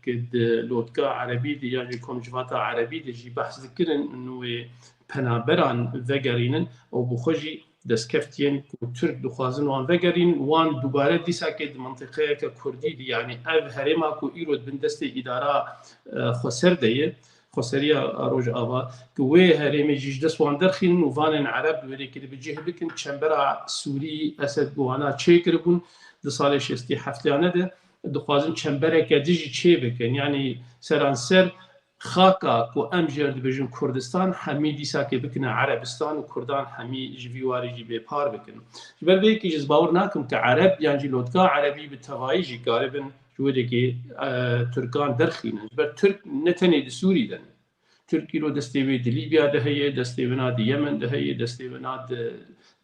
Ke di lotka erebî de yan jî komcivata erebî de jî behs dikirin, nû wê penaberan vegerînin û bi xwe jî destkeftiyên ku Tirk dixwazin wan vegerîn, wan dubare dîsakê di mintiqeyeke kurdî de, yanî ev herêma ku îro di bin destê îdara, e, xweser de ye, xweseriya Rojava, ku wê herêmê jî ji dest wan derxînin û vanên Ereb di wê dekê de bi cih bikin, çembera Sûrî Esed ku wana çêkiribûn di salê şêstî heftiyane de, dixwazin çembereke din jî çê bikin. Yanî seranser xaka ku em jê re dibêjin Kurdistan, hemî dîsakê bikine Erebistan û Kurdan hemî ji vî warî jî bê par bikin. Ji ber vê yekê jî ez bawer nakim ke Ereb yan jî lotka Erebî bi tevayî jî karibin ji wê dekê, e, Tirkan derxînin. Ji ber Tirk ne tenê di Sûrî de ne. Tirk îro destê wê di Lîbya de heye, destê wina di Yemen de heye, destê wina di,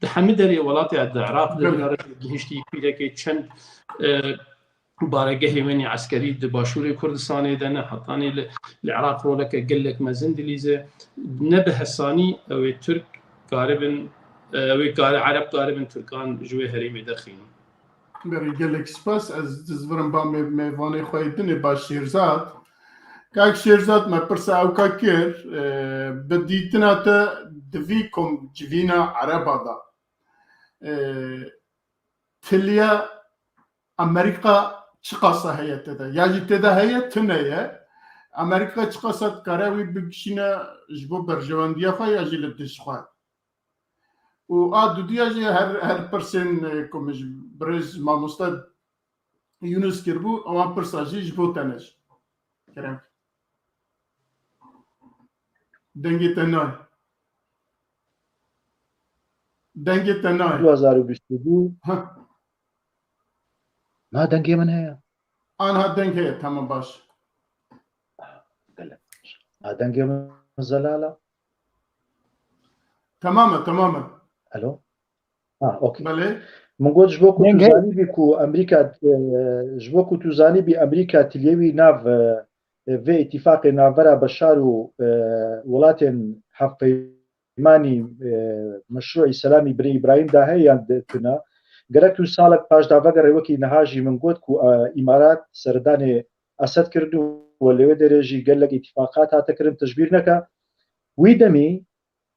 di hemî derê welatê, di Iraq de, Belê. Bina re gihiştî pîrekê çend, e, baregehê wê nê eskerî di başûrê Kurdistanê de ne, hetanî li, li Iraq roleke gelek mezin dilîze. Ne bi hesanî ew ê Tirk karibin, e, ew ê kare-, Ereb karibin Tirkan ji wê herêmê derxînin. Berî gelek spas. Ez dizvirim ba mê-, mêvanê xwe yê dinê ba Şêrzad. Kak Şêrzad, me pirsa ewka kir, e, bi dîtina te di vî kom civîna Ereba de, e, tiliya Amerîka çiqasa heye tê de? Ya jî tê de heye, tune ye. Amerîka çiqasa dikare wî bikişîne ji bo berjewendiya xwe ya jî li dij xwe? Û a dudiya jî her, her pirsên, e, ku min ji birêz mamoste Yunus kiribû, ewan pirsa jî ji bo te ne jî. Kerem. Dengê te nayê. Dengê te nayê. Du hezar û bîst û du. Ha. Na dengê min heye. Anha deng heye, tamam, baş. Gelek baş. Na dengê min zelal e. Tamam e, tamam e. Alo? Ha, okey. Belê. Min got, ji bo ku tu zanîbî ku Amerîka, e, ji bo ku tu zanîbî Amerîka tiliyê wî nav, e, vê îtîfaqê navbera Beşar û, e, welatên hevpeymanî, e, meşrûî selamî Birê Îbrahîm da heye yan de tune. Gerek tu salek paş da vegerê, wekî niha jî min got ku, e, Îmarat seridanê Esed kirin û we lê wê derê jî gelek îtîfaqat hate kirin, tu ji bîr neke. Wî demî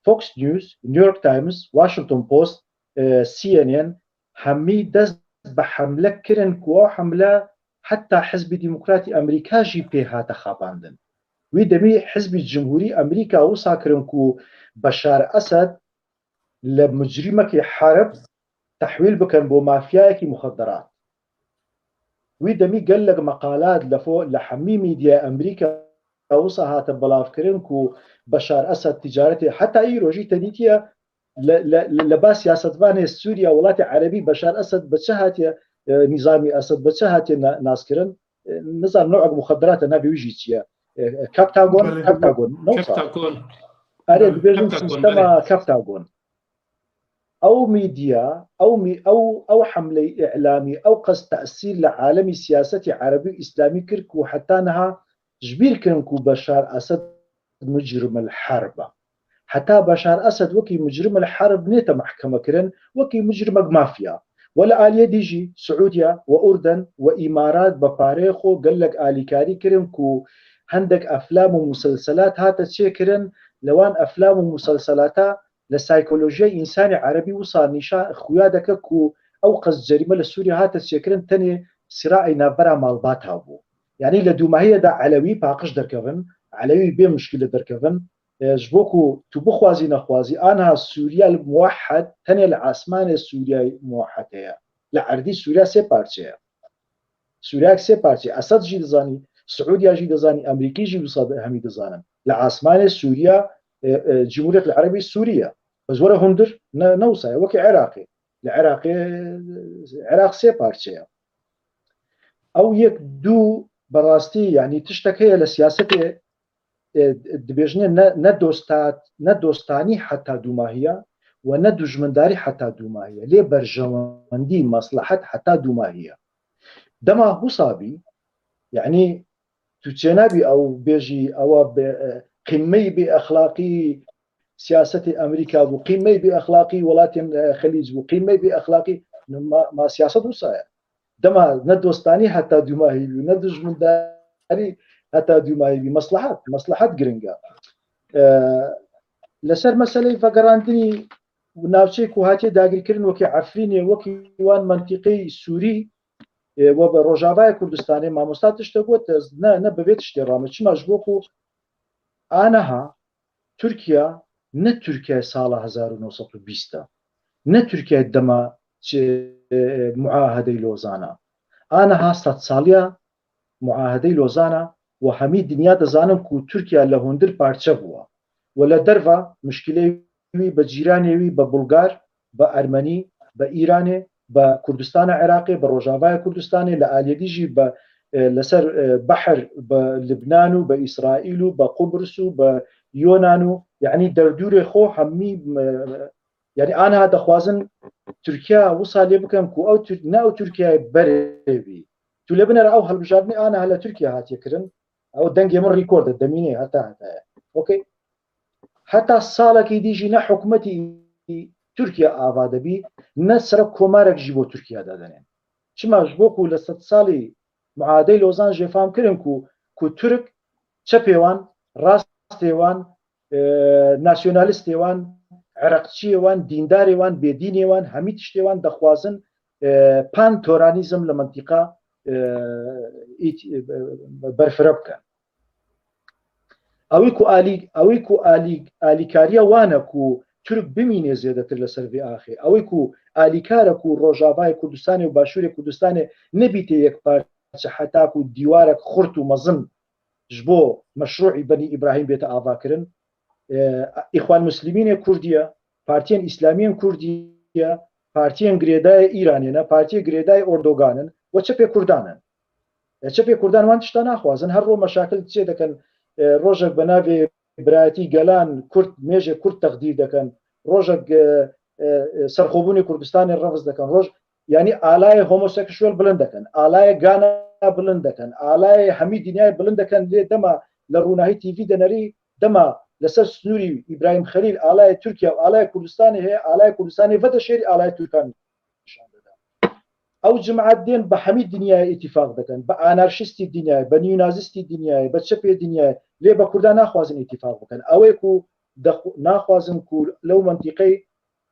Fox News, New York Times, Washington Post, e, C N N hemî dest bi hemle kirin ku ew hemle heta Hizbî Demokratî Amerîka jî pê hate xapandin. Wî demî Hizbî Cumhurî Amerîka wisa kirin ku Beşar Esed li mucrîmekî herb tehwîl bikin bo mafyayekî muxedderat. Wî demî gelek meqalat li fo-, li hemî mîdyaya Amerîka wisa hate belavkirin ku Beşar Esed ticaretê heta îro jî te dîtiye li, li, li, li ba siyasetvanê Sûriya, welatê Erebî Beşar Esed bi çi hatiye, e, nîzamî Esed bi çi hatiye na-, naskirin? E, nizanim newek muxedderat e, navê wî jî çi ye? E, e, Captagon, Belê. Captagon, ne wisa? Captagon. Erê, Belê, dibêjin Captagon, sîstema belê. Captagon. Ew mîdya, ew mî-, ew, ew hemleyê îlamî, ew qas tesîr li alemî siyasetê erebî û îslamî kir ku heta niha ji bîr kirin ku Beşar Esed mucrim el herb e. Heta Beşar Esed wekî mucrim el herb nête mehkeme kirin, wekî mucrimek mafya. We li aliyê dî jî Siûdiya we Urden we Îmarat bi pareyê xwe gelek alîkarî kirin ku hendek eflam û muselselat hate çêkirin, li wan eflam û muselselata li saykolojiyê însanê erebî wisa nîşan xuya dike ku ew qas cerîme li Sûriye hate çêkirin, tenê sîraê navbera malbata bû. Yanî li dûmahiye de Elewî paqij derkevin, Elewî bê muşkîle derkevin. E, ji bo ku tu bixwazî nexwazî, aniha Sûriye li muwehed tenê li asmanê Sûriye muwehed heye. Li erdî Sûriye sê parçe ye. Sûriyek sê parçe. Esed jî dizanî, Siûdiya jî dizanî, Amerîkî jî wisa hemî dizanin. Li asmanê Sûriya, e, e, Cumhuriyet Erebî Sûriye. Bes were hundir, ne, ne wisa ye. Wekî Iraqê. Li Iraqê, Iraq sê parçe ye. Ew yek du berastî, yanî tiştek heye li siyasetê, e, dibêjine ne, ne dostat-, ne dostanî heta dûmahiya we ne dujmindarî heta dûmahiya. Lê berjewendî, meslehet heta dûmahiya. Dema husa bî, yanî tu çênabî ew bêjî, ewa be, e, qîmeyî bê exlaqî siyasetê Amerîka bû, qîmeyî bê exlaqî welatên, e, Xelîc bû, qîmeyî bê exlaqî, ma, ma siyaset wisa ye. Dema ne dostanî heta dûmahî bî, ne dijmindarî heta dûmahî bî. Meslehet, meslehet giring e. E, li ser meseleyê vegerandinî û navçeyê ku hatiye dagirkirin wekî Efrînê, wekî wan mentîqeyê Sûrî, e, we bi Rojavayê Kurdistanê mamosta tiştek got, ez ne, ne bi vê tiştê rame. Çima? Ji bo ku aniha Tirkiye ne Tirkiye sala hezar û neh sed û bîst e. Ne Tirkiye dema çi, e, muahedeyê Lozana. Aniha sedsaliya muahedeyê Lozana û hemî dinya dizanin ku Tirkiye li hundir parçe bûye. Û li derva muşkilê wî bi cîranê wî, bi Bulgar, bi Ermenî, bi Îranê, bi Kurdistana Iraqê, bi Rojavaya Kurdistanê, li aliyê dî jî bi, e, li ser, e, behr bi Libnan û bi Îsraîl û bi Qubris û bi Yonan û, yanî derdûrê xwe hemî, e, yanî aniha dixwazin Tirkiye wisa lê bikin ku ew Tir-, ne ew Tirkiyeyê berê bî. Tu lê binêre ew hilbijartinê aniha li Tirkiye hatiye kirin. Ew dengê min rekord e, demînê heta heta ye. Okey. Heta salekî dî jî ne hikûmetî Tirkiye ava dibî, ne serok komarek jî bo Tirkiye dadenên. Çima? Ji bo ku li sedsalî muadey Lozan jê fam kirin ku, ku Tirk çepê wan, rastê wan, e, nasyonalistê wan, iraqçiyê wan, dîndarê wan, bêdînê wan, hemî tiştê wan dixwazin, e, pan-toranîzm li mintîqa, e, ît-, e, berfireh bikin. Ewî ku alî-, ewî ku alî-, alîkariya wan e ku Tirk bimîne zêdetir li ser vê axê. Ewî ku alîkar e ku Rojavayê Kurdistanê û Başûrê Kurdistanê nebîte yekparçe heta ku dîwarek xurt û mezin ji bo meşrûî Benî Îbrahîm bête avakirin. E, Îxwan Muslimînê Kurdî ye, partiyên Îslamiyên Kurdî ye, partiyên girêdayê Îranê ne, partiyê girêdayê Erdogan in û çepê Kurdan in. E, çepê Kurdan wan tişta naxwazin. Her ro meşakil çê dikin. E, rojek bi navê Birayetî Gelan Kurd, mêjê Kurd teqdîr dikin. Rojek, e, e, e, serxwebûnê Kurdistanê refz dikin. Roj, yanî alayê homoseksuel bilind dikin. Alayê gana bilind dikin. Alayê hemî dinyayê bilind dikin. Lê dema li Rûnahî T V de nerî, dema li ser snûrî Îbrahîm Xelîl alayê Tirkiye û alayê Kurdistanê heye, alayê Kurdistanê vedeşêrî alayê Tirkan nîşan dide. Ew cimat dên bi hemî dinyayê îtîfaq dikin, bi anarşîstî dinyayê, bi nîonazîstî dinyayê, bi çepê dinyayê, lê bi Kurda naxwazin îtîfaq bikin. Ew ê ku dexw-, naxwazin ku lew mintîqeyê,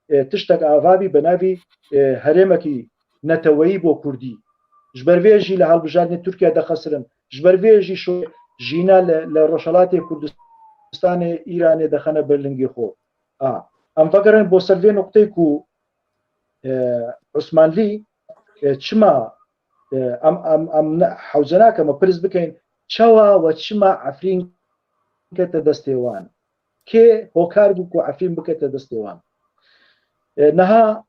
e, tiştek ava bî bi navî, e, herêmekî neteweyî bo Kurdî. Ji ber vê jî li hilbijartinê Tirkiye dixesirin. Ji ber vê jî şo-, jîna li, li Rojhelatê Kurdistanê Îranê dixene ber lingê xwe. A, em vegerin bo ser vê nuqteyê ku e, Osmanlî, e, çima, e, em, em, em ne, hewce nake me pirs bikeyn, çawa we çima Efrîn kete destê wan? Kê hokar bû ku Efrîn bikete destê wan? E, niha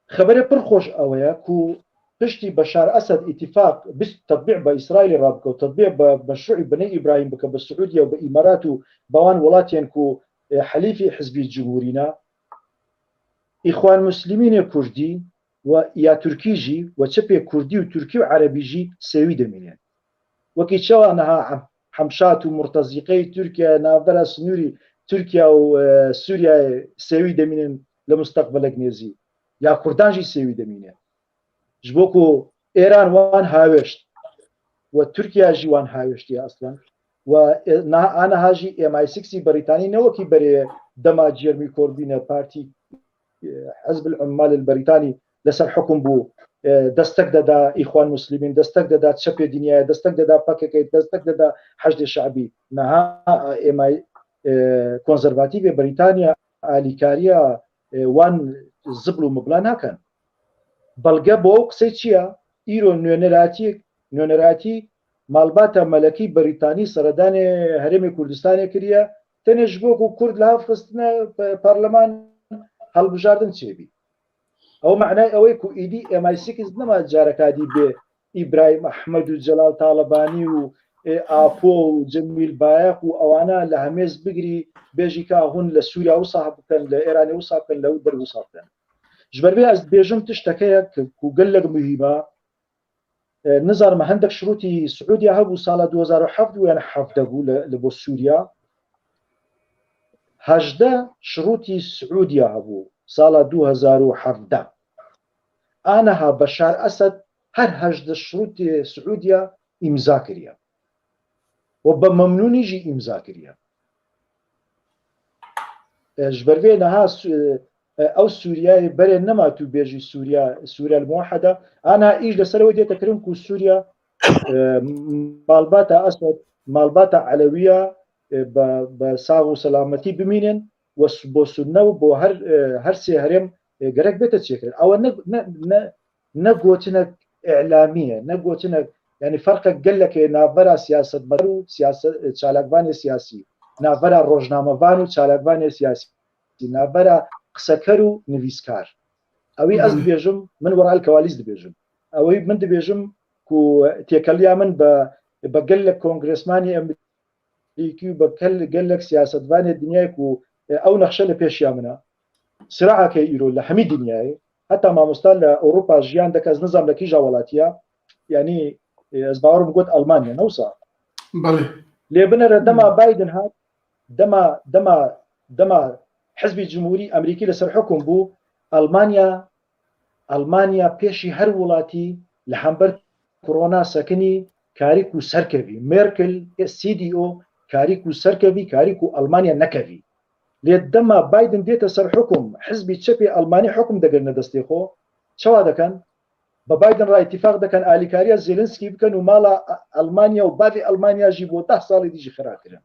xeberê pir xweş ew ye ku piştî Beşar Esed îtîfaq bîst tetbî bi Îsraîlê re bike û tetbî bi, bi şûî Binê Îbrahîm bike, bi Siûdiye û bi Îmarat û bi wan welatiyên ku, e, helîfî Hizbî Cumhurî ne, Îxwan Muslimînê Kurdî û ya Tirkî jî û çepê Kurdî û Tirkî û Erebî jî sêwî demîne. Wekî çawa niha Hem-, Hemşat û Murtezîqeyê Tirkiye navbera sinûrî Tirkiye û, e, Sûriyeyê sêwî demînin li musteqbelek nêzî. Ya Kurdan jî sêwî demîne. Ji bo ku Êran wan hawêşt û Tirkiye jî wan hawêştiye eslen. Û, e, na-, aniha jî M I six Brîtanî ne wekî berê dema Jeremy Corbyn e partî, e, Hizb el-Ummal el-Brîtanî li ser hukm bû, e, destek deda Îxwan Muslimîn, destek deda çepê dinyayê, destek deda P K K, destek deda Heşdê Şe'bî. Niha, e, M I, e, konservatîfê Brîtanya alîkariya, e, wan zibl û mibla nakin. Belge bo ew qisey çi ye? Îro nûneratiyek, nûneratî malbata melekî Brîtanî seredanê Herêmê Kurdistanê kiriye. Tenê ji bo ku Kurd li hev xistine pe-, parleman hilbijardin çêbî. Ew manayê ew ê ku êdî M I six nema careka dî bê Îbrahîm Ehmed û Celal Talebanî û, e, Apo û Cemîl Bayek û ewana li hemêz bigirî, bêjî ka hûn li Sûriya wisa bikin, li Êranê wisa bikin, li ew der wisa bikin. Ji ber vê ez dibêjim tişteke ye ku, ku gelek muhîm e. E, nizanim, hindek şirûtî Siûdiya hebû sala du hezar û heft û yan hevdeh bû li, li bo Sûriya. Hejdeh şirûtî Siûdiya hebû sala du hezar û hevdeh. Aniha Beşar Esed her hejdeh şirûtê Siûdiya îmza kiriye. Û bi memnûnî jî îmza kiriye. E, ji ber vê niha Su-, e, ew Sûriyeyê berê nema tu bêjî Sûriya, Sûriya Muwahheda. Aniha îş li ser wê dête kirin ku Sûriya, e, malbata Esed, malbata Elewiya, e, bi, bi sax û selametî bimînin û s-, bo Sunne û bo her, e, her sê herêm, e, gerek bête çêkirin. Ew ne, ne, ne, ne gotinek îlamî ye, ne gotinek Yanî ferqek gelek heye navbera siyasetmedar û siyase-, çalakvanê siyasî, navbera rojnamevan û çalakvanê siyasî, navbera qiseker û nivîskar. Ewî ez Belê. dibêjim, min wera el kewalîs dibêjim. Ewî min dibêjim ku têkeliya min be, be gelek kongresmanê em-, Amerîkî û bi kel-, gelek siyasetvanê dinyayê ku, e, ew nexşe li pêşiya min e. Siraeke îro li hemî dinyayê, heta mamosta li Ewropa jiyan dike, ez nizam li kîja welatiya, yanî, e, ez bawerim got Almanya, ne wisa? Belê. Lê binêre dema Biden hat, dema, dema, dema Hizbî Cumhurî Amerîkî li ser hukum bû, Almanya Almanya pêşî her welatî li hember korona sekinî, karî ku serkevî. Merkel, C D O, karî ku serkevî, karî ku Almanya nekevî. Lê dema Biden dête ser hukum, hizbî çepê Almanî hukum digirine destê xwe, çawa dikin? Bi Biden re îtîfaq dikin, alîkariya Zelensky bikin û mala Almanya û bavê Almanya jî bo deh salê dî jî xira kirin.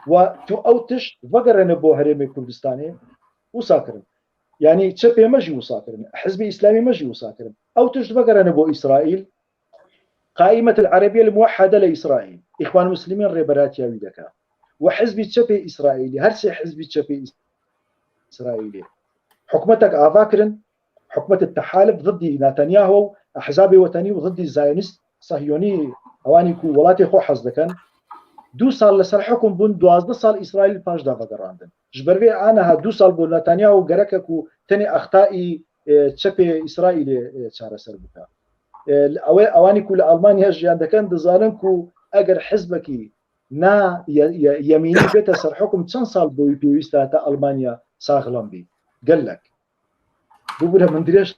Wa tu ew tişt vegerene bo Herêmê Kurdistanê, wisa kirin. Yanî çepê me jî wisa kirin. Hizbê Îslamî me jî wisa kirin. Ew tişt vegerene bo Îsraîl. Qaimetil Erebiye li Muwehhede li Îsraîl. Îxwan Muslimîn rêberatiya wî dike. Û hizbî çepê Îsraîlî, her sê hizbî çepê Îsraîlî. Hikûmetek ava kirin, hikûmetê tehalif ziddî Netanyahu û ehzabê wetenî û ziddî zayonîst, sahyonî, ewanî ku welatê xwe hez dikin. Du sal li ser hukum bûn, duwazdeh sal Îsraîl paş de vegerandin. Ji ber vê aniha du sal bo Netanyahu gerek e ku tenê extayî, e, çepê Îsraîlê, e, çareser bike. E, ew ê, ewanî ku li Almanya jiyan dikin, dizanin ku eger hizbekî na ye-, ye-, yemînî bête ser hukum, çend sal bo wî pêwîst e heta Almanya saxlem bî? Gelek. Bibûre min dirêj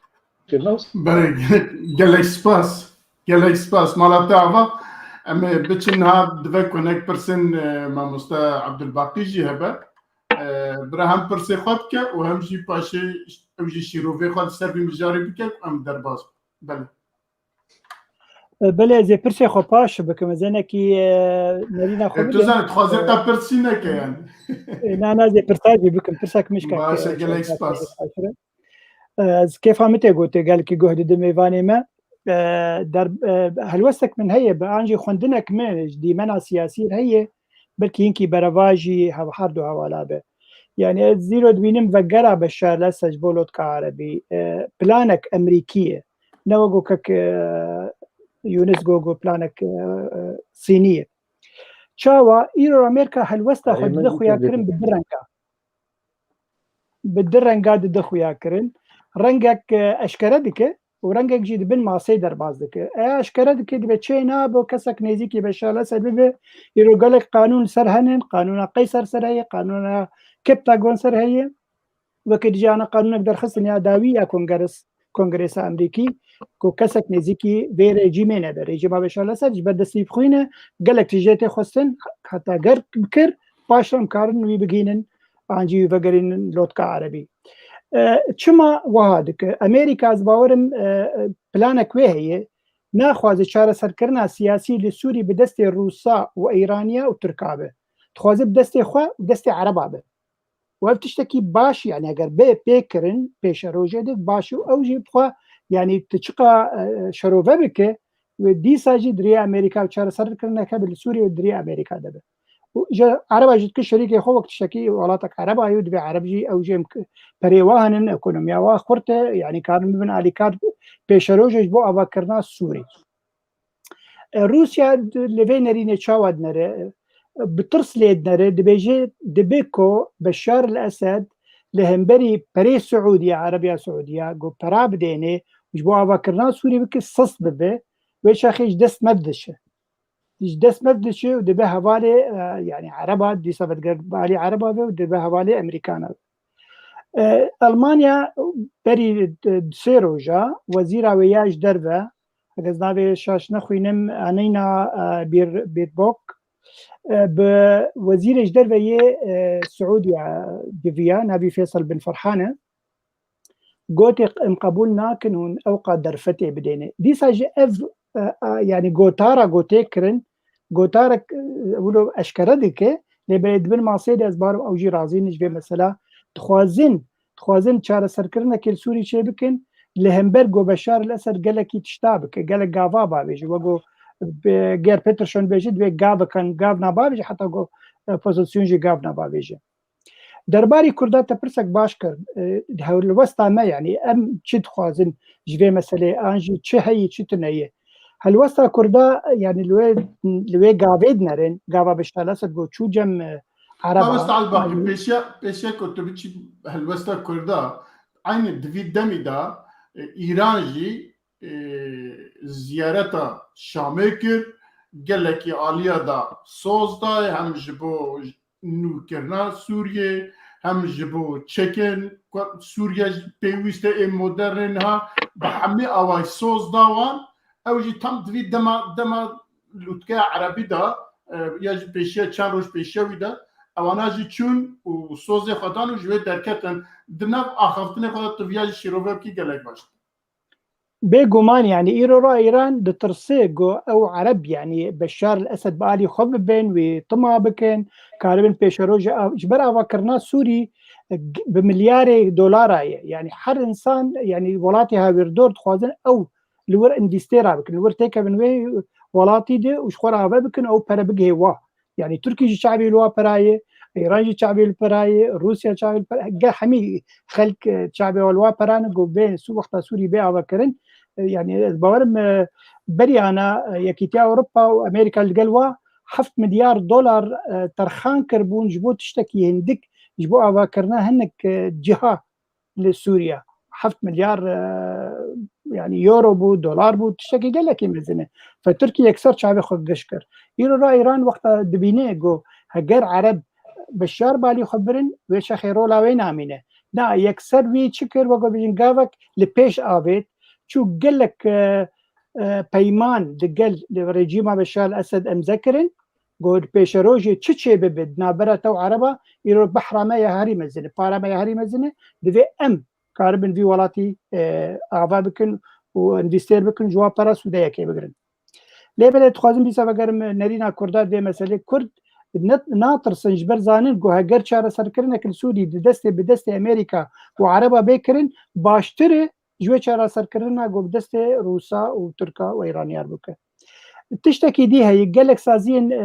kir, ne wisa? Belê, gelek spas. Gelek spas. Mala te ava. Em ê biçin niha, divê ku nek pirsên, e, mamoste Abdulbaqî jî hebe. E, bira hem pirsê xwe bike û hem jî paşê ew jî şîrovê xwe li ser vî mijarê bike ku em derbas bin. Belê. E, belê, ez ê pirsê xwe paş bikim. Ez hinekî, e, nerîna xwe E, tu bidim. Zanî, dixwazê E, te pirsî neke yani. E, na, na, ez ê pirsa jî bikim. Pirsa ki mişka Baş e, gelek spas. E, ez kêfa min tê gotê, gelkî guh didin mêvanê me. E, der, e, helwestek min heye, bi an jî xwendinek min ji dîmena siyasî re heye, belkî hinkî berevajî hev-, her du hevala be. Yani ez zîro dibînim vegera Beşar Esed ji bo lotka Erebî, e, planek Emerîkî ye. Ne wek ku kek, e, Yunus got, got planek, e, e, Sînî ye. Çawa îro Amerîka helwesta xwe dide xuya kirin bi du renga. Bi du renga dide xuya kirin. Rengek, e, eşkere dike û rengek jî di bin masê derbas dike. E, eşkere dike dibe çê nabe û kesek nêzîkî Beşar Esed bibe. Îro gelek qanûn ser henin, qanûna Qeyser ser heye, qanûna Keptagon ser heye. Weke dî jî ana qanûnek derxistin ya dawî ya Kongresa Amerîkî ku kesek nêzîkî vê rejîmê nebe. Rejîma Beşar Esed ji ber destî bixwîne, gelek tijê tê xwestin, heta germ bikir, paş re em karin wî bigihînin, an jî wî vegerînin lotka Erebî. E, çima wiha dike? Amerîka, ez bawerim, e, planek wê heye, naxwaze çareserkirina siyasî li Sûrî bi destê Rûsa û Îraniya û Tirka be. Dixwaze bi destê xwe û destê Ereba be. Û ev tiştekî baş, yani eger bê pê kirin, pêşerojê de baş û ew jî bixwe, yani tu çiqa, e, şerove bike, wê dîsa jî di rêya Amerîka û çareserkirineke bi li Sûriyê û di rêya Amerîka de be. Û ji Ereba jî dike şerîkê xwe wek tiştekî welatek Ereba ye û divê Ereb jî ew jî em k-, perê wa hinin, ekonomiya wa xurt e, yani karin bibin alîkar pêşerojê ji bo avakirina Sûrî. E, Rûsya di-, li vê nerînê çawa dinere? E, bi tirs lê dinere, dibêje, dibe ku Beşar el Esed li hemberî perê Siûdiya, Erebiya Siûdiya, ku pera bidêne, ji bo avakirina Sûrî bike, sist bibe, wê çaxê ji dest me didiçe. Ji dest me didiçe û dibe hevalê, e, yani Ereba, dîsa vediger balî Ereba ve û dibe hevalê Amerîkana ve. E, Almanya berî, e, sê roja wezîra wê ya ji derve, heke ez navê şaş nexwînim, Aneyna, e, Bir-, Birbok, e, bi wezîrê ji derve yê, e, Siûdiya giviya, navî Feysel bin Ferhan e. Gotê em qebûl nakin hûn ew qas derfetê bidêne. Dîsa jî ev, e, e, yani gotara gotê kirin, gotarek, e, wilo eşkere dike, lê belê di bin masê de ez barim ew jî razî ne ji vê mesela. Dixwazin, dixwazin çareserkirinekê li Sûrî çê bikin, li hember ku Beşar el-Esed gelekî tişta bike, gelek gava bavêje. Wek ku Gerd Peterson bêje, divê gavekan gav nabavêje, heta ku opozîsyon jî gav nabavêje. Derbarî Kurda te pirsek baş kir. E, helwesta me, yanî em çi dixwazin ji vê meseleyê, an jî çi heye, çi tune ye? Helwesta Kurda, yanî li wê, li wê gavê dinerin, gava Beşar el-Esed got çû cem, e, Ereba. Mamoste Elbakî, pêşiya, pêşiya ku tu biçî helwesta Kurda, eynî di vî demî de, e, Îran jî, e, ziyareta Şamê kir, gelekî aliya da soz dayê, hem ji bo nûkirina Sûriyê, hem ji bo çekên ku Sûriye pêwîst e ê modernê niha bi hemî awayî soz da wan. Ew jî tam di vî dema, dema lûtkeya erebî de, e, ya jî pêşiya çend roj pêşiya wî de, ewana jî çûn û sozê xwe dan û ji wê derketin. Di nav axaftinê xwe de tu viya jî şîrove bikî gelek baş. Bêguman, yanî îro ra Îran ditirse ku ew Ereb, yanî Beşar el-Esed bi alî xwe bibin, wî tima bikin, karibin pêşerojê av-, ji ber avakirina Sûrî, e, g-, bi milyarê dolara ye. Yanî her însan, yanî welatê hawîrdor dixwazin ew li wir învestê rabikin, li wir têkevin wê welatî de û ji xwe re ave bikin, ew pere bigihê wa. Yanî Tirkî jî çavê li wa pera ye, Îran jî çavê li pera ye, Rûsya çavê li pera, geh hemî xelk, e, çavê li wa pera ne, ku bê Sû-, wexta Sûrî bê avakirin. E, yanî ez bawerim, e, berî ana, e, Yekîtiya Ewropa û Amerîka li gel wa heft milyar dolar, e, terxan kiribûn ji bo tiştekî hindik, ji bo avakirina hinek, e, ciha li Sûriye. Heft milyar, e, yanî euro bû, dolar bû, tiştekî gelekî mezin e. Fe Tirkiye yekser çavê xwe giş kir. Îro ra Îran wexta dibîne ku heger Ereb Beşar balî xwe birin, wê çaxê rola wê namîne. Na, yekser wî çi kir, wek bêjin gavek li pêş avêt, çû gelek, e, e, peyman di gel, li rejîma Beşar el-Esed emze kirin, got pêşerojê çi çê bibe di navbera te û Ereba, îro behra me ya herî mezin e, para me ya herî mezin e, divê em karibin vî welatî, e, ava bikin û învestêr bikin, ji wan pera sûdeyekê bigirin. Lê belê dixwazim dîsa vegerim nerîna Kurda vê meselê. Kurd ne, natirsin ji ber zanin ku heger çareserkirinek li Sûrî di destê, bi destê Amerîka û Ereba bê kirin, baştir e ji wê çareserkirina ku bi destê Rûsa û Tirka û Îraniyar bike. Tiştekî dî heye, gelek saziyên, e,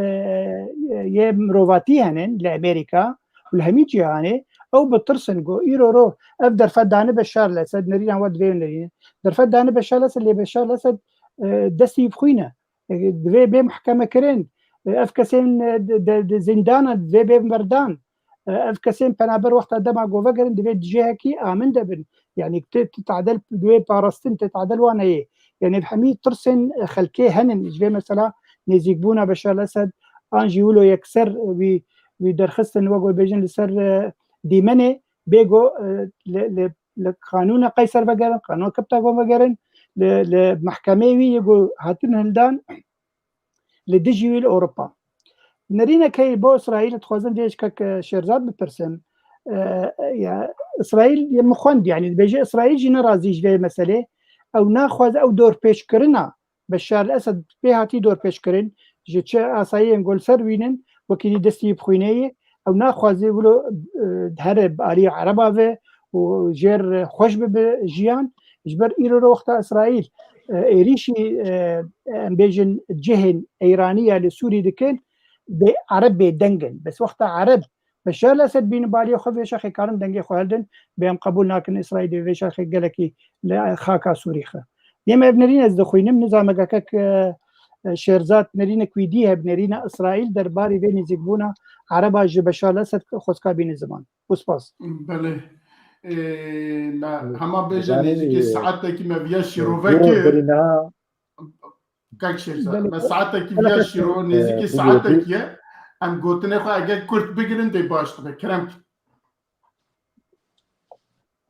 yê mirovatî hene li Amerîka û li hemî cîhanê, ew bi tirsin ku îro ro ev derfet dane Beşar el-Esed, nerîna we divê nerîne. Derfet dane Beşar el-Esed, lê Beşar el-Esed, e, destî bi xwîn e. E, divê bê mehkemekirin. E, ev kesên, e, di, di, di zîndanan divê bê berdan. E, ev kesên penaber wexta dema ku vegerin divê di cihekî amin de bin. Yanî ti, ti tadel, divê parastin, ti tadel wan heye. Yanî ev hemî tirsên, e, xelkê henin. Ji vê mesela nêzîkbûna Beşar el-Esed an jî wilo yekser wî, wî derxistin wek wê bêjin li ser, e, dîmenê bê ku, e, li, li, li qanûna Qeyser vegerin, qanûna Kiptagon vegerin, li, li mehkemeyê wî yê ku hatin hildan, li dijî wî li Ewropa. Nerînek heye bo Îsraîl, dixwazim vê ji kek, e, Şêrzad bipirsim. E, ya, Îsraîl, ya, min xwend, yanî, dibêje Îsraîl jî nerazî ji vê meselê. Ew naxwaze ew dorpêçkirina Beşar el-Esed pê hatî dorpêçkirin, ji çi asayiyên ku li ser wînin, wekî dî destî bi xwînê ye. Ew naxwaze wilo, e, here bi alî Ereba ve û jêr xweş bibe jiyan. Ji ber îro re wexta Îsraîl, e, êrîşî, e, em bêjin cihên Îranî ya li Sûrî dikin, bê Ereb bêdeng in. Bes wexta Ereb Beşar el-Esed bînin baliyê xwe, vê şexê karin dengê xwe hildin, bê em qebûl nakin Îsraîl vê şexê gelekî li xaka Sûrî xe. Yê me ev nerîn ez dixwînim, nizam e kek, e, e, Şêrzad nerînek wî dî hebe, nerîna Îsraîl derbarê vê nêzîkbûna Ereba ji Beşar el-Esed xwezka bîne ziman. Û spas. Belê. Ê, me hema bêje nêzîkî saetekî me viya şîrove kir. Kek Şêrzad, me saetekî viya şîro, nêzîkî saetekî ye. Em gotinê xwe eger kurt bigirin dê baş dibe. Kerem.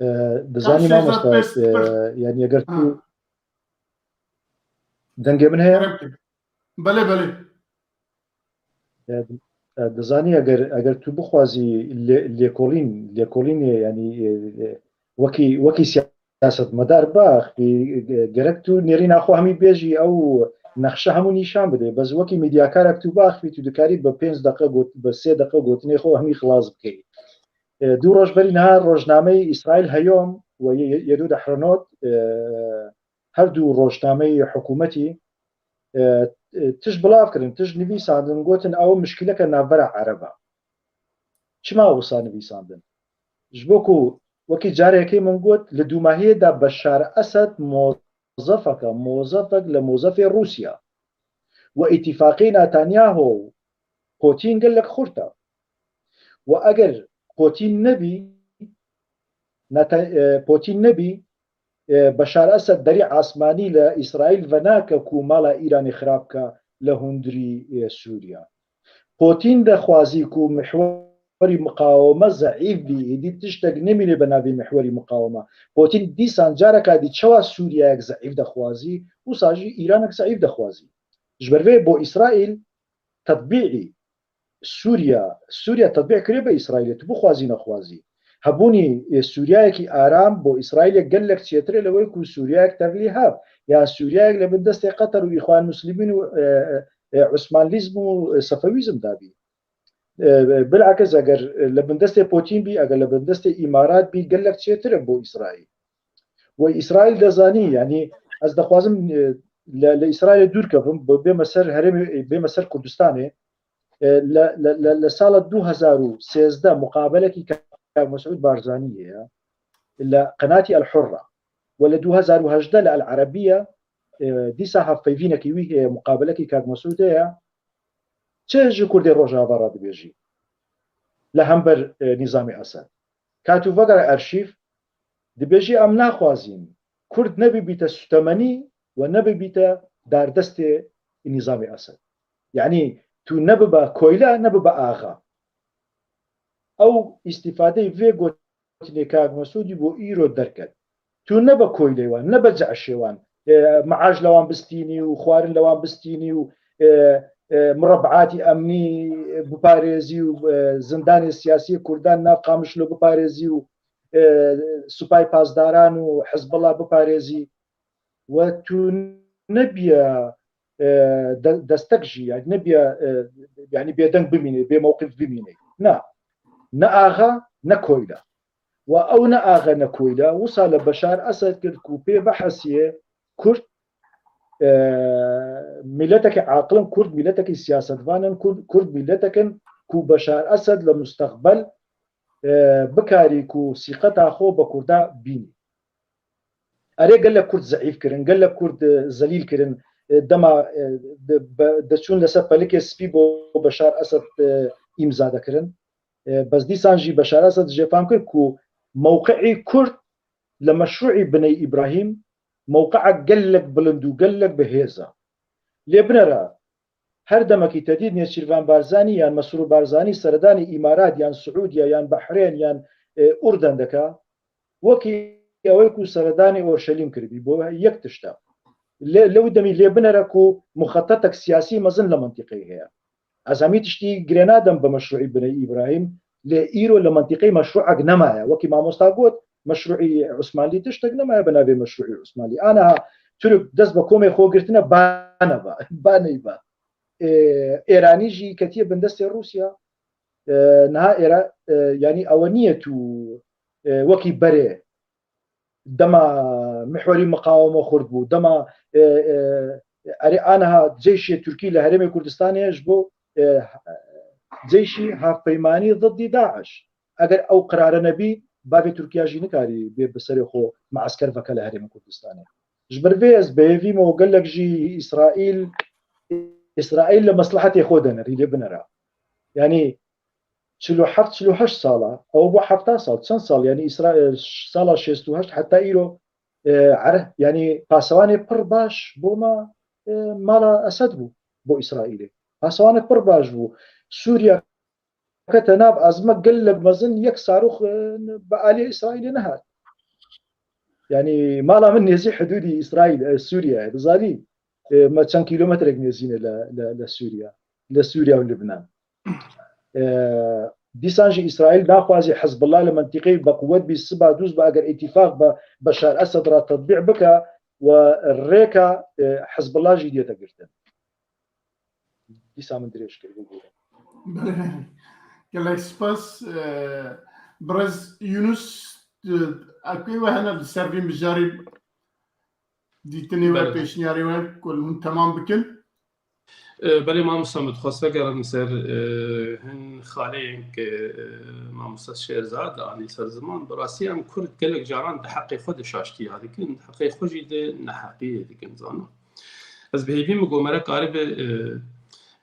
E, dizanî mamoste, e, yanî eger tu dengê min heye? Kerem. Belê, belê. E, e, dizanî eger, eger tu bixwazî lê-, lêkolîn, lêkolînê, yanî, e, e, wekî, wekî siyasetmedar biaxivî, e, gerek tu nêrîna xwe hemî bêjî, ew nexşe hemû nîşan bidê. Bes wekî medyakarek tu biaxivî, tu dikarî bi pênc deqe got-, bi sê deqe gotinê xwe hemî xilas bikeyî. E, du roj berî niha rojnameyê Îsraîl Heyom we Ye-, Ye-, Yedûd Ehronot, e, her du rojnameyê hikûmetî, e, e, tişt bilav kirin, tişt nivîsandin, gotin ew mişkîleke navbera Ereba. Çima wisa nivîsandin? Ji bo ku, wekî carekê min got, li dûmahiyê de Beşar Esed mozefeke, mozefek li mozefê Rûsya we îtîfaqê Netanyahu û Putin gelek xurt e. We eger Putin nebî, Neta-, e, Putin nebî, e, Beşar Esed derî asmanî li Îsraîl venake ku mala Îranê xirab ke li hundirî, e, Sûriya. Putin dixwazî ku mihwerî muqaweme zeîf bî, êdî tiştek nemîne bi navê mihwerî muqaweme. Putin dîsan careka dî çawa Sûriyeyek zeîf dixwazî, wisa jî Îranek zeîf dixwazî. Ji ber vê bo Îsraîl tetbîî Sûriya, Sûriya tetbî kiriye bi Îsraîlê, tu bixwazî nexwazî. Hebûnî, e, Sûriyayekî aram bo Îsraîlê gelek çêtir e li wê ku Sûriyayek tevlî hev, yan Sûriyayek li bin destê Qeter û Îxwan Muslimîn û, e, e, Usmanlîzm û, e, Sefewîzm dabî. E, bilakis eger, e, li bin destê Putin bî, eger li bin destê Îmarat bî, gelek çêtir e bo Îsraîl. We Îsraîl dezanî, yanî ez dixwazim, e, li, li Îsraîlê dûr kevim, bi-, bême ser herêmê, bême ser Kurdistanê. E, li, li, li, li sala du hezar û sêzdeh muqabelekî Kak Mesûd Barzanî heye li qenatî El Hurra. We li du hezar û hejdeh li El Erebiye, e, dîsa hevpeyvînekî wî heye, muqabelekî Kak Mesûdê ye. Çi ji Kurdê Rojava re dibêjî li hember, e, Nîzamê Esed? Ka tu vegere arşîv, dibêjî em naxwazîn Kurd nebibîte sutemenî we nebibîte dardestê Nîzamê Esed. Yanî tu nebibe koyle, nebibe axa. Ew îstîfadeyê vê gotinê Kak Mesûdî bo îro derket. Tu nebe koylê wan, nebe ceşê wan. E, meaş li wan bistînî û xwarin li wan bistînî û, e, e, murabbeatî emnî biparêzî û, e, zindanê siyasî Kurdan nav Qamişlo biparêzî û, e, supay pasdaran û Hizbullah biparêzî. We tu nebiye, e, de-, destek jî, yani nebiye, e, yani bêdeng bimîne, bê mewqif bimîne. Na. Ne axa, ne koyla. Wa ew ne axe ne koyla, wisa li Beşar Esed kir ku pê vehesiye Kurd, e, mileteke aqil in, Kurd mileteke siyasetvan in, Kurd, Kurd miletek in ku Beşar Esed li mustaqbel, e, bikarî ku sîqeta xwe bi Kurda bînî. Erê gelek Kurd zeîf kirin, gelek Kurd, e, zelîl kirin, e, dema, e, di, be-, diçûn li ser pelikê spî bo Beşar Esed, e, îmza dekirin. E, bes dîsan jî Beşar Esed jê fam kir ku mewqeî Kurd li meşrûî Biney Îbrahîm mewqeek gelek bilind û gelek bi hêz e. Lê binere her demekî tedîd Nêçîrvan Barzanî yan Mesrûr Barzanî seredanê Îmarat yan Siûdiya yan Behrên yan, e, Urden dike, wekî ew ê ku seredanê Orşelîm kiribî, bo yek tişt e. Lê, li wî demî lê binere ku muxetetek siyasî mezin li mintîqeyê heye. Ez hemî tiştî girê nadim bi meşrûî Biney Îbrahîm, lê îro li mintîqeyê meşrûek nemaye. Wekî mamosta got, meşrûî Usmanlî tiştek nemaye bi navê meşrûî Usmanlî. Aniha Tirk dest bi komê xwe girtine, ba neba, ba neyba. E, Êranî jî ketiye bin destê Rûsya. E, niha Êra-, e, yanî ewe niye tu, e, wekî berê dema mihwerî miqaweme xurt bû, dema, e, e, erê aniha ceyşê Tirkî li Herêmê Kurdistanê ji bo, e, ceyşî hevpeymanî ziddî DAIŞ. Eger ew qirare nebî, bavê Tirkiya jî nikarî bê bi serê xwe meesker veke li Herêmê Kurdistanê. Ji ber vê ez bi hêvî me û gelek jî Îsraîl, Îsraîl li meslehetê xwe de nerî lê binera. Yanî çil û heft, çil û heşt sala, ew bû hefta sal, çend sal, yanî Îsraîl, sala şêst û heşt heta îro, e, ere-, yanî pasewanê pir baş bo me, e, mala Esed bû, bo Îsraîlê. Pasewanek pir baş bû. Sûriya kete nav ezme gelek mezin, yek sarûx, e, bi alî Îsraîlê nehat. Yanî mala min nêzî hidûdî Îsraîl, e, Sûriye ye. Dizanî, e, me çend kîlometrek nêzî ne li, li, li Sûriye, li Sûriye û Libnan. E, dîsan jî Îsraîl naxwazî Hizbullah li mintîqeyê bi quwet bî, siba dûz be, eger îtîfaq bi Beşar Esed re tetbîq bike we rêka, e, Hizbullah jî diyete girtin. Dîsa min dirêj kir, bibûre. Gelek spas, e, birêz Yunus, e, ewkê we hene li ser vî mijarî dîtinê we, pêşniyarê we ku li hûn temam bikin? E, belê mamosta, min dixwest vegerim ser, e, hin xaleyên ke, e, mamosta Şêrzad anî ser ziman. Bi rastî em Kurd gelek caran di heqê xwe de şaştiya dikin, di heqê xwe jî de neheqiyê dikin, zana. Ez bi hêvî min ku me re karibe, e,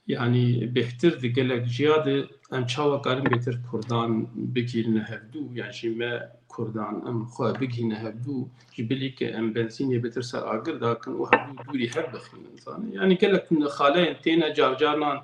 yanî bêhtir di gelek ciya de em çawa karin bêtir Kurdan bigihîne hevdû, yan jî me Kurdan em xwe bigihîne hevdû, ji bilî ke em benzînê bêtir ser agir dakin û hevdû dûrî hev bixînin, zanî. Yanî gelek xaleyên têne carcaran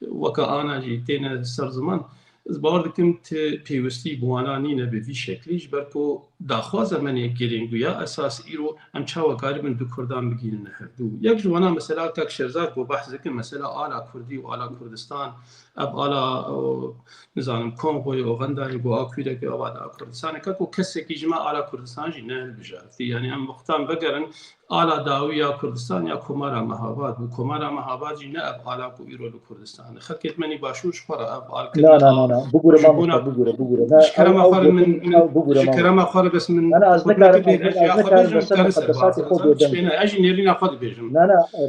weke ana jî têne ser ziman. Ez bawer dikim ti pêwistî bi wana nîne bi vî şeklî, ji ber ku daxwaza me nê girîng bû ya esas îro em çawa karibin du Kurdan bigihîne hevdû. Yek ji wana mesela kak Şêrzad ku behs dikin, mesela ala Kurdî û ala Kurdistan, ev ala, o, nizanim, Kongoyê, Ugandayê, ku a Kurdekê ava da Kurdistanê, kak ku kesekî ji me ala Kurdistan jî nehilbijartî. Yanî em wextan vegerin, ala dawî ya Kurdistan ya Komara Mehabad bû. Komara Mehabad jî ne ev ala ku îro li Kurdistan e. Xelkê me nî başûr ji xwe re ev al Na, na, na, na. Bigure, mamoste, bigure, bigure. Na, ji kerema xwe re min, min, bigure, ji kerema xwe re bes min, na, na, ez nikarim, ez nikarim, ez nikarim ser muqedesatê xwe bêdeng. Ez jî nêrîna xwe dibêjim. Na, na, e,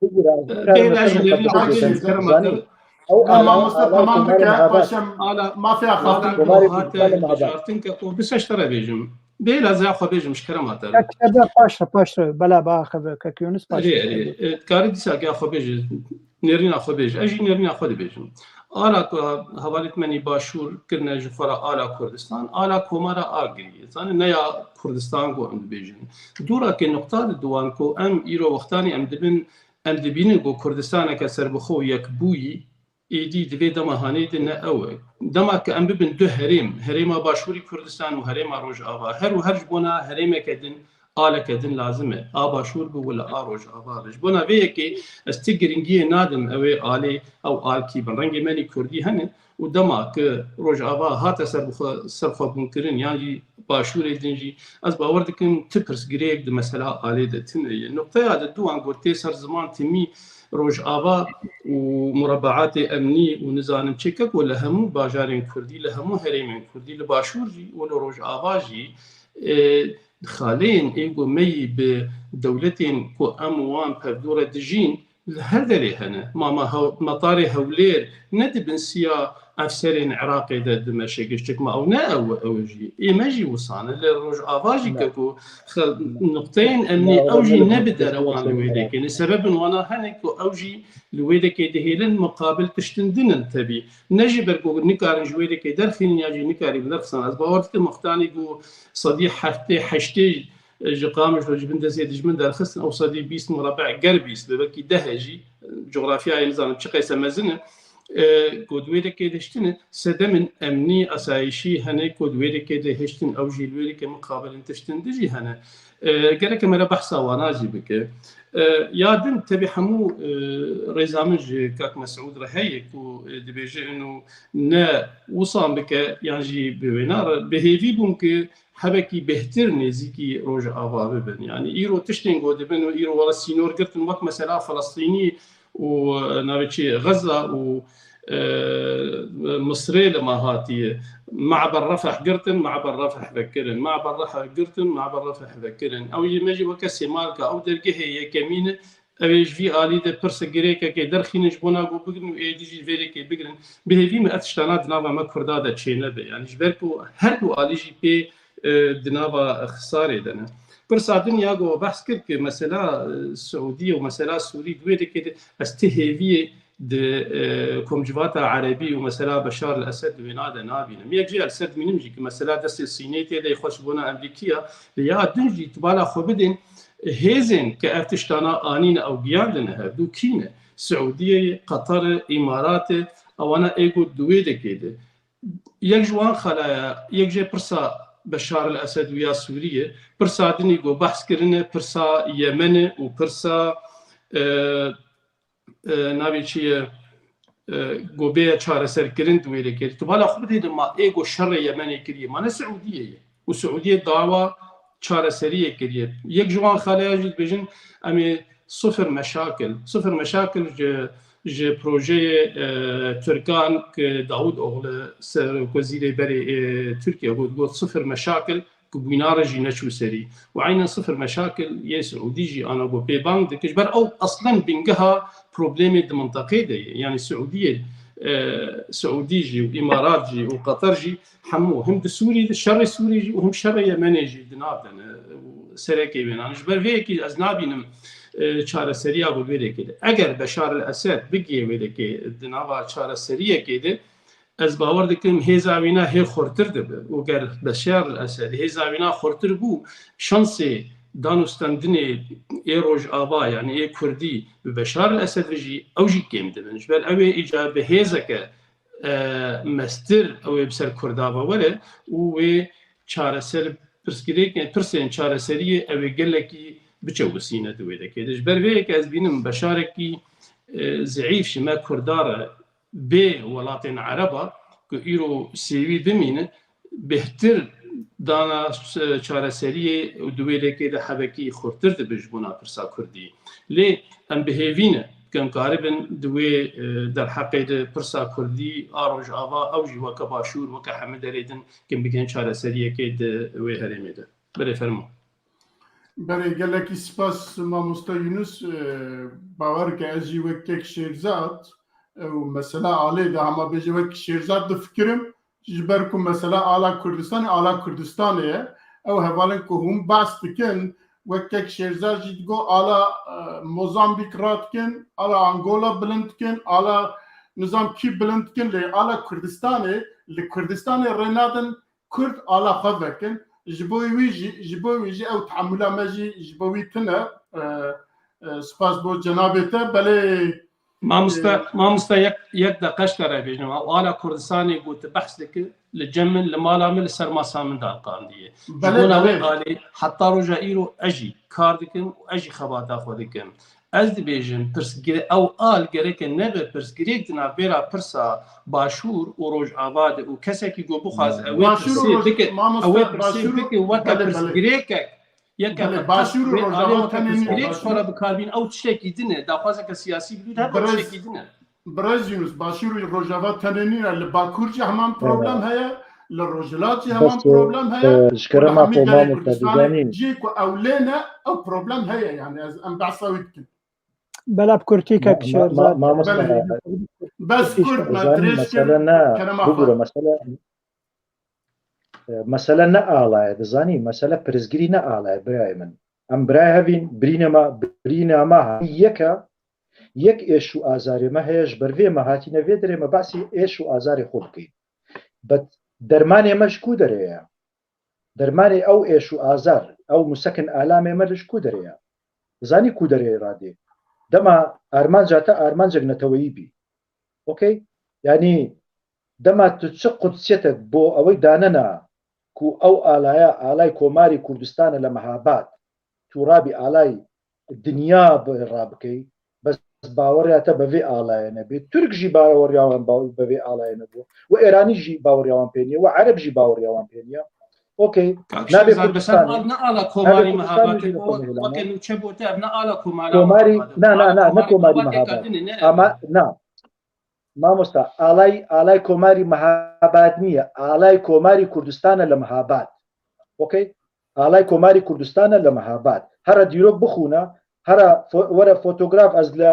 bigure, ez nikarim ser muqedesatê xwe bêdeng. Kerema te. Ew ala, mamoste, ala, temam bike, paşem, ala, mafya xaftin. Komarê Kurdistan, bijartin ke, ku bi seşte re bêjim. Bê lazê xwe bêjim, ji kerema te re. Kak Şêrzad, paş re, paş re. Bela ba xeve, kak Yunus, paş re. Erê, erê. E, karî dîsa ke xwe bêje, nêrîna xwe bêje. Ez jî nêrîna xwe dibêjim. Ala ku hevalêt me nî başûr kirine ji xwe re ala Kurdistan, ala Komara Agiriyê. Zanî ne ya Kurdistan ku em dibêjin. Dûra ke nuqta di diwan ku em îro wextanî em dibin, em dibînin ku Kurdistaneke serbixwe û yekbûyî, êdî di vê dema hanê de ne ew e. Dema ke em bibin du herêm, herêma Başûrî Kurdistan û herêma Rojava, her û her ji bona herêmeke din, aleke din lazim e. A Başûr bi wila a Rojava bi. Ji bona vê yekê ez ti giringiyê nadim ew ê alê, ew alkî bin. Rengê me nî Kurdî hene û dema ke Rojava hate ser bi xwe, ser xwe bûn kirin, yan jî Başûrê din jî, ez bawer dikim ti pirsgirêk di mesela alê de tune ye. Nuqteya di duwan ku tê ser ziman timî Rojava û murebeatê emnî û nizanim çêke ku li hemû bajarên Kurdî, li hemû herêmên Kurdî, li Başûr jî û li Rojava jî, e, xaleyên ê ku me yî bi dewletên ku em wan pevdû re dijîn, li her derê hene. Ma, ma hew-, metarê Hewlêr ne di bin siya efserên Iraqê de dimeşe giş, çikma ew ne ew, ew jî. Ê me jî wisane. Li Rojava jî ke ku xe-, nuqteyên emnî, ew jî ne bi derewan li wê dekê ne. Sebebin wana hene ku ew jî li wê dekê dihêlin, miqabil tiştin din in tevî. Ne ji ber ku nikarin ji wê dekê derxînin ya jî nikarîbin derxistin. Ez bawer dikim wextanî ku sedî heftê heştê ji Qamişlo, ji bin destê dijmin derxistin, ew sedî bîst murebe ger bîst be, belkî deh e jî, cografyayê nizanim çi qeyse mezin e, e, ku di wê dekê dihiştine, sedemên emnî, asayîşî hene ku di wê dekê de hiştin, ew jî li wê dekê miqabilên tiştin di jî hene. E, gereke me re behsa wana jî bike. E, ya din tevî hemû, e, rêza min ji kak Mesûd re heye ku, e, dibêje ino ne wisan bike yan jî bi wêna re. Bi hêvî bûm ku hebekî bêhtir nêzîkî Rojava bibin. Yanî îro tiştên ku dibin û îro were sînor girtin, wek mesela Filistînî û, e, navê çi, Xezza û, e, Misrê li me hatiye. Me'ber Refeh girtin, Me'ber Refeh vekirin. Me'ber Refeh girtin, Me'ber Refeh vekirin. Ew yê me jî weke sêmalka, ew dergehê yekemîn e. Ew ê ji vî alî de pirse girêkekê derxînin ji bona ku bigrin û êdî jî vê rêkê bigrin. Bi hêvî me ev tiştana di nava me Kurda de çênebe. Yanî ji ber ku her du alî jî pê, e, di nava xisarê de ne. Pirsa din ya ku behs kir ki mesela, e, Siûdî û mesela Sûrî di wê rêkê de ez ti hêviyê di, e, komcivata Erebî û mesela Beşar el Esed di wêna de nabînim. Yek jî ez ser dimînim jî ki mesela destê Sînê tê de xweş bona Emerîkiya, lê ya din jî tu bala xwe bidên, hêzên ke ev tiştana anîne ew giyandine hev du kî ne? Siûdiyê, Qeter e, Îmarat e, ewana ê got di wê dekê de. Yek ji wan xalaya, yek jê pirsa Beşar el Esed û ya Sûriyê, pirsa dinî ku behs kirine, pirsa Yemenê û pirsa, e, e, navê çi ye, e, ku bêye çareserkirin di wê de kir. Tu bala xwe bidê de ma ê ku şerê Yemenê kiriye, ma ne Siûdiyê ye. Û Siûdiyê dawa çareseriyê kiriye. Yek ji wan xaleyan jî dibêjin, em ê sifir meşakil. Sifir meşakil ji, ji projeyê, e, Tirkan ki Davutoglu ser wezîrê berê, e, Tirkiye got, got sifir meşakil. ku bûyna re jî neçû serî. Û eynen sifir meşakil yê Siûdî jî ana ku pê bang dike. Ji ber ew eslen bingeha problemê di minteqê de ye. Yanî Siûdiyê, e, Siûdî jî û Îmarat jî û Qatar jî hemû him di Sûrî de, şerê Sûrî jî û him şerê Yemenê jî di nav de ne. Û serekê wênan. Ji ber vê yekî ez nabînim, e, çareseriya bi vê rêkê de. Eger Beşar el Esed bigihê wê rêkê di nava çareseriyekê de, ez bawer dikim hêza wîna hê xurtir dibe û ger Beşar el Esed hêza wîna xurtir bû, şansê danûstendinê ê Rojava, yanî ê Kurdî bi Beşar el Esed ve jî ew jî kêm dibin. Ji ber ew ê îca bi hêzeke, e, mestir ew ê bi ser Kurda ve were û wê çareser pirsgirêk, pirsên çareseriyê ew ê gelekî biçewisîne di wê dekê de. Ji ber vê yekê ez bînim beşarekî, e, zeîf ji me Kurda re bê welatên Ereba ku îro sêwî bimîne, bêhtir dana, e, çareseriyê û di wê rêkê de hebekî xurtir dibe ji bona pirsa Kurdî. Lê em bi hêvî ne ku em karibin di wê, e, derheqê de pirsa Kurdî a Rojava ew jî weke Başûr, weke hemî derê din ku em bigihên çareseriyekê di wê herêmê de. Berê fermo. Berê gelekî spas mamoste Yunus, e, bawer ke ez jî wek kek Şêrzad, e, û mesela alê de hema bêje wek Şêrzad difikirim, ji ber ku mesela ala Kurdistanê, ala Kurdistanê ye, ew hevalên ku hûn behs dikin, wek kek Şêrzad jî digo ala, e, Mozambîk radikin, ala Angola bilind dikin, ala nizam kî bilind dikin, lê ala Kurdistanê, li Kurdistanê rê nadin Kurd ala xwe vekin. Ji bo wî jî, ji bo wî jî ew tehemûla me jî ji bo wî tune. E, e, spas bo cenabê te. Belê, Mamoste, e, mamoste yek, yek deqe ji te re bêjim. Ew ala Kurdistanê ku tu behs dikî, li cem min, li mala min, li ser masa min daqandiye. Ji Belê, bona wê belê. alê, heta roja îro ez jî kar dikim û ez jî xebata xwe dikim. Ez dibêjim, pirsgire-, ew al gereke nebe pirsgirêk di navbera pirsa Başûr û Rojava de û kesekî ku bixwaz ew ê Başûr û pirsê Roj-, bike, mamoste, ew ê pirsê Başûr û bike weke Belê, belê. pirsgirêkek, yeke Belê, qet Başûr û wê Rojava alê weke tenê niye, pirsgirêk ji xwe re Başûr bikarbîn, ew tiştekî din e. Daxwazeke siyasî bidût, her Birêz, tiştekî din e. Birêz Yunus, Başûr û Rojava tenê nîne. Li Bakur jî heman problem heye, li Rojhilat jî heman Bes, problem heye. e, ji Û li kerema hemî xwe derê mamoste Kurdistanê dizanîn. cî ku ew lê ne, ew problem heye. Yani ez, em behsa wî dikin. Bela bi kurtî kek Ma-, ma-, Şêrzad. ma-, mamoste, Belê. Bes Kurtî kurt me, Dizanîn, dirêj mesele kir, ne, kerema xwe. bibûre, mesele, e, mesele ne ala ye, dizanî, mesele pirsgirî ne ala ye, birayê min. Em birayê hevîn, birînê me, birînê me hemî yek e, yek êş û azarê me heye, ji ber vê me hatîne vê derê, me behsî êş û azarê xwe bikeyin. Bet dermanê me ji ku derê ye? Dermanê ew êş û azar, ew musekin alamê me li ji ku derê ye? Zanî ku derê radê? Dema armanca te armancek neteweyî bî. Okey? Yanî dema tu çi qudsiyete bo ewey danena ku ew alaya, alay Komarî Kurdistan e li mehabat, tu rabî alay dinya bi-, rabikey, bes baweriya te bi vê alayê nebê. Tirk jî baweriya wan baw-, bi vê alayê nebû. Û Êranî jî baweriya wan pê niye. Û Ereb jî baweriya wan pê niye. Okey. Kak Nabê Şêrzad, bes ev Kurdistanê. al ne ala Nabê Komarî Kurdistanê Mehabatê. jî O, dixwazin weke wila. nûçe bote, ev ne ala Komarî Komarî Mehabatê. Na, na, Ala na, ne Komarî Komarî Mehabatê. Mehabatê. Ama, na. Mamosta, alay, alay Komarî Mehabat niye. Alay Komarî Kurdistan e li Mehabat. Okey? Alay Komarî Kurdistan e li Mehabat. Here dîrok bixûne, here fo-, were fotograf ez li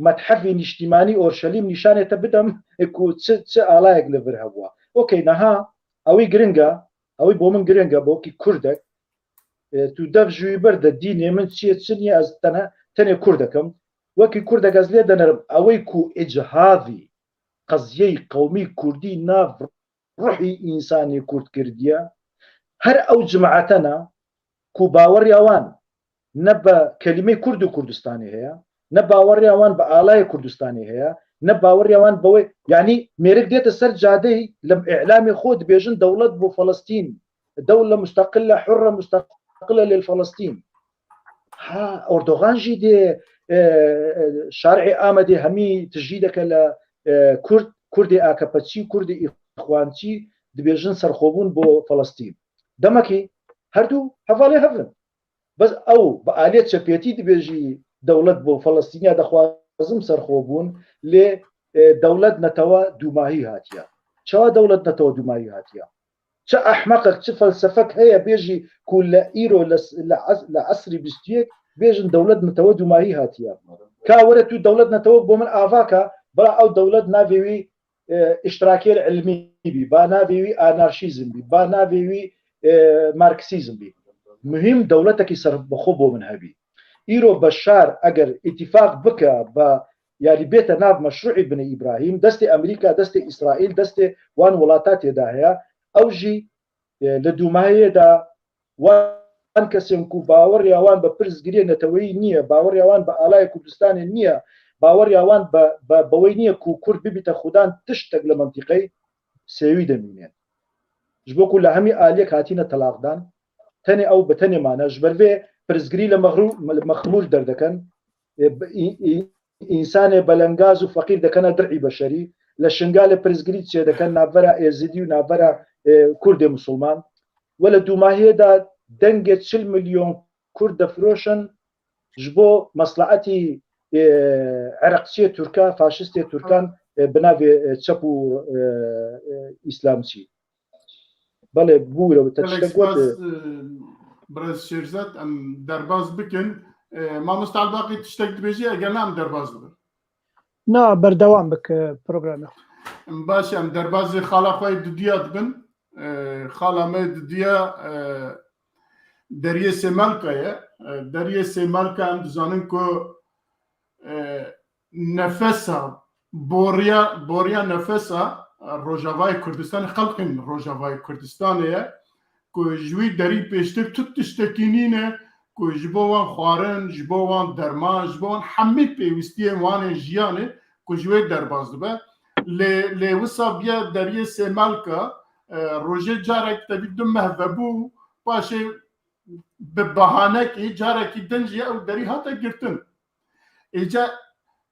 Methefê Nîştîmanî Orşelîm nîşanê te bidim, e, ku çi, çi alayek li vir hebûa. Okey, niha ewî giring e, ewî bo min giring e, bo kî Kurdek. E, tu dev ji wî bir de dînê min çi ye, çi niye, ez tene-, tenê Kurdek im. Wekî Kurdek ez lê denerim, ewey ku îchavî qeziyeyî qewmî Kurdî nav ruhî însanê Kurd kirdiye. Her ew cimaetena ku baweriya wan ne bi kelîmeyê Kurd û Kurdistanê heye, ne baweriya wan bi alayê Kurdistanê heye, ne baweriya wan bi wê, yanî mêrik dête ser cadeyê, li îlamê xwe dibêjin dewlet bo Felestîn, dewle mustaqile, hurre mustaqile lê Felestîn. Ha, Erdogan jî dê, e, e, şarê Amedê hemî tijî deke li, e, Kurd, Kurdê AKPçî, Kurdê Îxwançî dibêjin serxwebûn bo Felestîn. Demekî her du hevalê hev in. Bes ew bi aliyê çepêtî dibêjî dewlet bo Felestîniya dixwazim serxwebûn, lê, e, dewlet netewa dûmahî hatiye. Çawa dewlet netewa dûmahî hatiye? Çi ehmeqek, çi felsefek heye bêjî ku li îro, li, li, li esrî bîst û yek bêjin dewlet netewe dûmahî hatiye. Ka were tu dewlet netewe bo min avaka, bira ew dewlet navê wî, e, îştirakiyê ilmî bî, ba navê wî anarşîzm bî, ba navê wî, e, marksîzm bî. Muhîm dewletekî serbixwe bo min hebî. Îro Beşar eger îtîfaq bike, ba, yanî bête nav meşrûî Binê Îbrahîm, destê Amerîka, destê Îsraîl, destê wan welata tê de heye, ew jî, e, li dûmahiyê de wan kesên ku baweriya wan bi pirsgiriyê neteweyî niye, baweriya wan bi alayê Kurdistanê niye, baweriya wan bi, bi, bi wê niye ku Kurd bibîte xudan tiştek li mintîqeyê sêwî de mîne. Ji bo ku li hemî aliyek hatine telaqdan, tenê ew bi tenê mane, ji ber vê pirsgirî li mexrû-, mexmûr derdeken, e, bi-, î-, î-, însanê belengaz û feqîr dekene dir'î beşerî, li Şingalê pirsgirî çêdeken navbera Êzidî û navbera, e, Kurdê Misilman. We li dûmahiyê de dengê çil milyon Kurd defiroşin ji bo meslehetî, e, ereqçiyê Tirka, faşistê Tirkan, e, bi navê, e, çep û, e, e, îslamçî. Belê, bûre, te Gelek tiştek got, spas, e, e, birêz Şêrzet, em derbas bikin. E, Mamoste Elbaqî tiştek dibêjî, eger ne em derbas dibin. Na, berdewam bike programê xwe. Em baş e, em derbazê xala xwe yê dudiya dibin. E, xala me dudiya, e, Deriyê Sêmelka ye. E, Deriyê Sêmelka em dizanin ku, e, nefesa, boriya, boriya nefesa, e, Rojavayê Kurdistanê, xelkên Rojavayê Kurdistanê ye, ku ji wî derî pêştir tu tiştekî nîne, ku ji bo wan xwarin, ji bo wan derman, ji bo wan hemî pêwîstiyên wan ên jiyanê, ku ji wê derbas dibe. Lê, lê wisa biye Deriyê Sêmelka, e, rojê carek tevî du meh vebû, paşê bi bahanekî carekî din jî ew derî hate girtin. Êca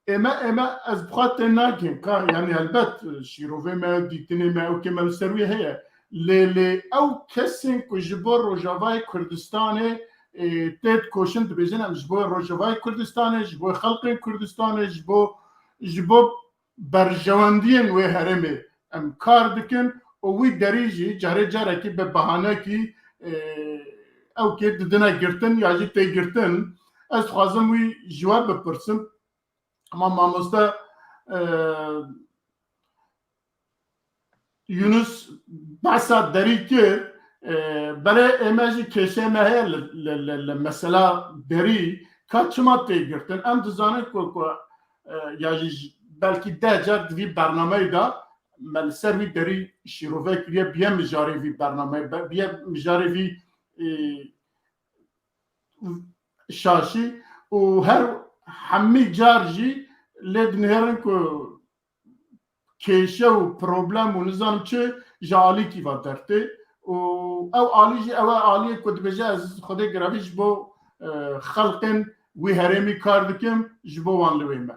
ême, ême ez bi xwe tê nakin ka, yanî helbet şîrovê me, dîtinê me, ewkê me li ser wî heye. Lê, lê ew kesên ku ji bo Rojavayê Kurdistanê, e, tê dikoşin, dibêjin em ji bo Rojavayê Kurdistanê, ji bo xelkên Kurdistanê, ji bo, ji bo berjewendiyên wê herêmê em kar dikin û wî derî jî carê carekî bi bahanekî, e, ewkê didine girtin ya jî tê girtin. Ez dixwazim wî ji we bipirsim. Ama mamoste, e, Yunus behsa derî kir, e, belê ême jî kêşeyê me heye li, li, li, li mesela derî, ka çima tê girtin? Em dizanin ku, ku, e, ya jî j-, belkî deh car di vî bernameyê de me li ser vî derî şîrove kiriye, biye mijarê vî bernameyê, be-, biye mijarê vî, e, şaşî û her hemî car jî lê dinihêrin ku kêşe û problem û nizam çi ji alîkî ve dertê û ew alî jî ew e aliyê ku dibêje ez Xwedê girevî ji bo, e, xelqên wî herêmî kar dikim, ji bo wan li wê me.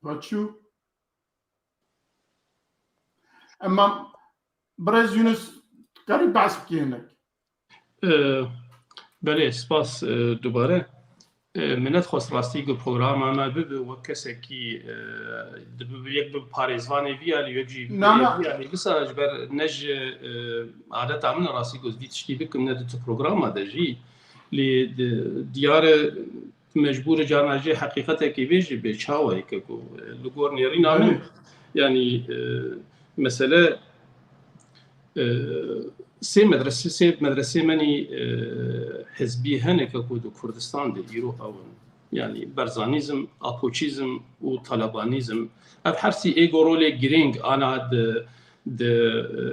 Ve çû? Ema birêz Yunus, karî behs bikî hinek? E, belê, spas, e, dubare. E, min nedixwest rastî ku programa me bibe wek kesekî, e, dibe yek bibe parêzvanê vî alî, yek jî Na, na. Vî alî. Wisa ji ber ne ji, e, adeta min e rastî ku ez vî tiştî bikim, ne di tu programa de jî. Lê di, diyar e, tu mecbûr î carna jî heqîqetekê bêjî bê çawayeke ku, e, li gor nêrîna min, Belê. Yanî, e, mesele, e, sê medrese, sê medresê menî, e, hizbî heneke ku di Kurdistan de îro ew in. Yanî berzanîzm, apoçîzm û talabanîzm. Ev her sî êgo rolê girîng ana di, di, e,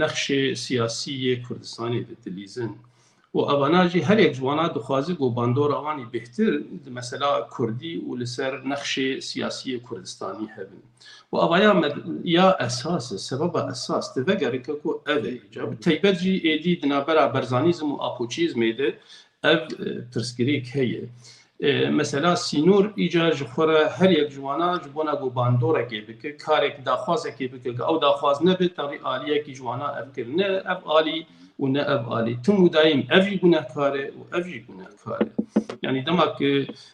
nexşê siyasî yê Kurdistanê de dilîzin. Û evana jî her yek ji wana dixwaze ku bandora wan î bêhtir di mesela kurdî û li ser nexşê siyasî yê Kurdistanî hebin. Û evaya med-, ya esas e, sebeba esas, tu vegerike ku ev e. Îca bi teybet jî êdî di navbera berzanîzm û apoçîzmê de ev, e, pirsgirêk heye. E, mesela sînor îca ji xwe re her yek ji wana ji bona ku bandorekê bike, karek daxwazekê bike, ku ew daxwaz nebe, tevî aliyekî ji wana ev kirine, ev alî û ne ev alî. Tim û dayîm ev jî gunehkar e û ev jî gunehkar e. Yanî dema ku,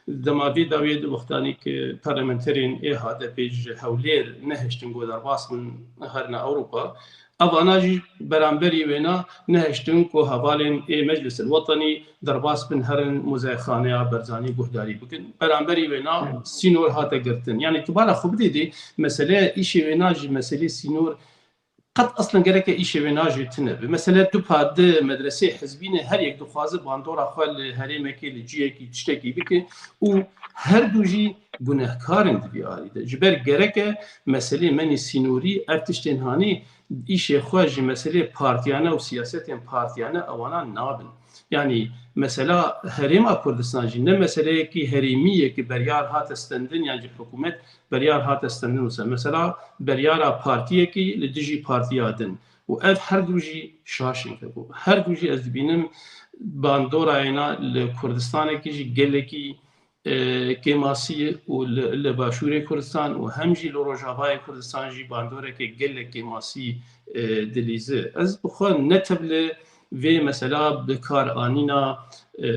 dema vê dawiyê di wextanî ku parlamenterên ê H D P ji Hewlêr nehiştin ku derbas bin herine Ewropa, evana jî beramberî wêna nehiştin ku hevalên ê Meclis el Wetenî derbas bin herin Muzayexaneya Barzanî guhdarî bikin. Beramberî wêna sînor hate girtin. Yanî tu bala xwe bidê dê, meseleya îşê wêna jî meselê sînor qet eslen gereke îşê wêna jî tune be. Mesele du pa-, du medresê hizbî ne, her yek dixwaze bandora xwe li herêmekê, li ciyekî, tiştekî bike û her du jî gunehkar in di vî alî de. Ji ber gereke meselê menî sînorî, ev tiştên hanî îşê xwe ji meselê partiyane û siyasetên partiyane ewana nabin. Yanî mesela Herêma Kurdistan jî ne meseleyekî herêmî ye ki beryar hate stendin yan jî hikûmet beryar hate stendin wisa. Mesela beryara partiyekî li dijî partiya din û ev her du jî şaş in. Ku her du jî ez dibînim bandorayêna li Kurdistanekî jî gelekî, e, kêmasî û li, li Başûrê Kurdistan û hem jî li Rojavayê Kurdistan jî bandoreke gelek kêmasî, e, dilîze. Ez bi xwe ne tev li vê mesela bi kar anîna, e,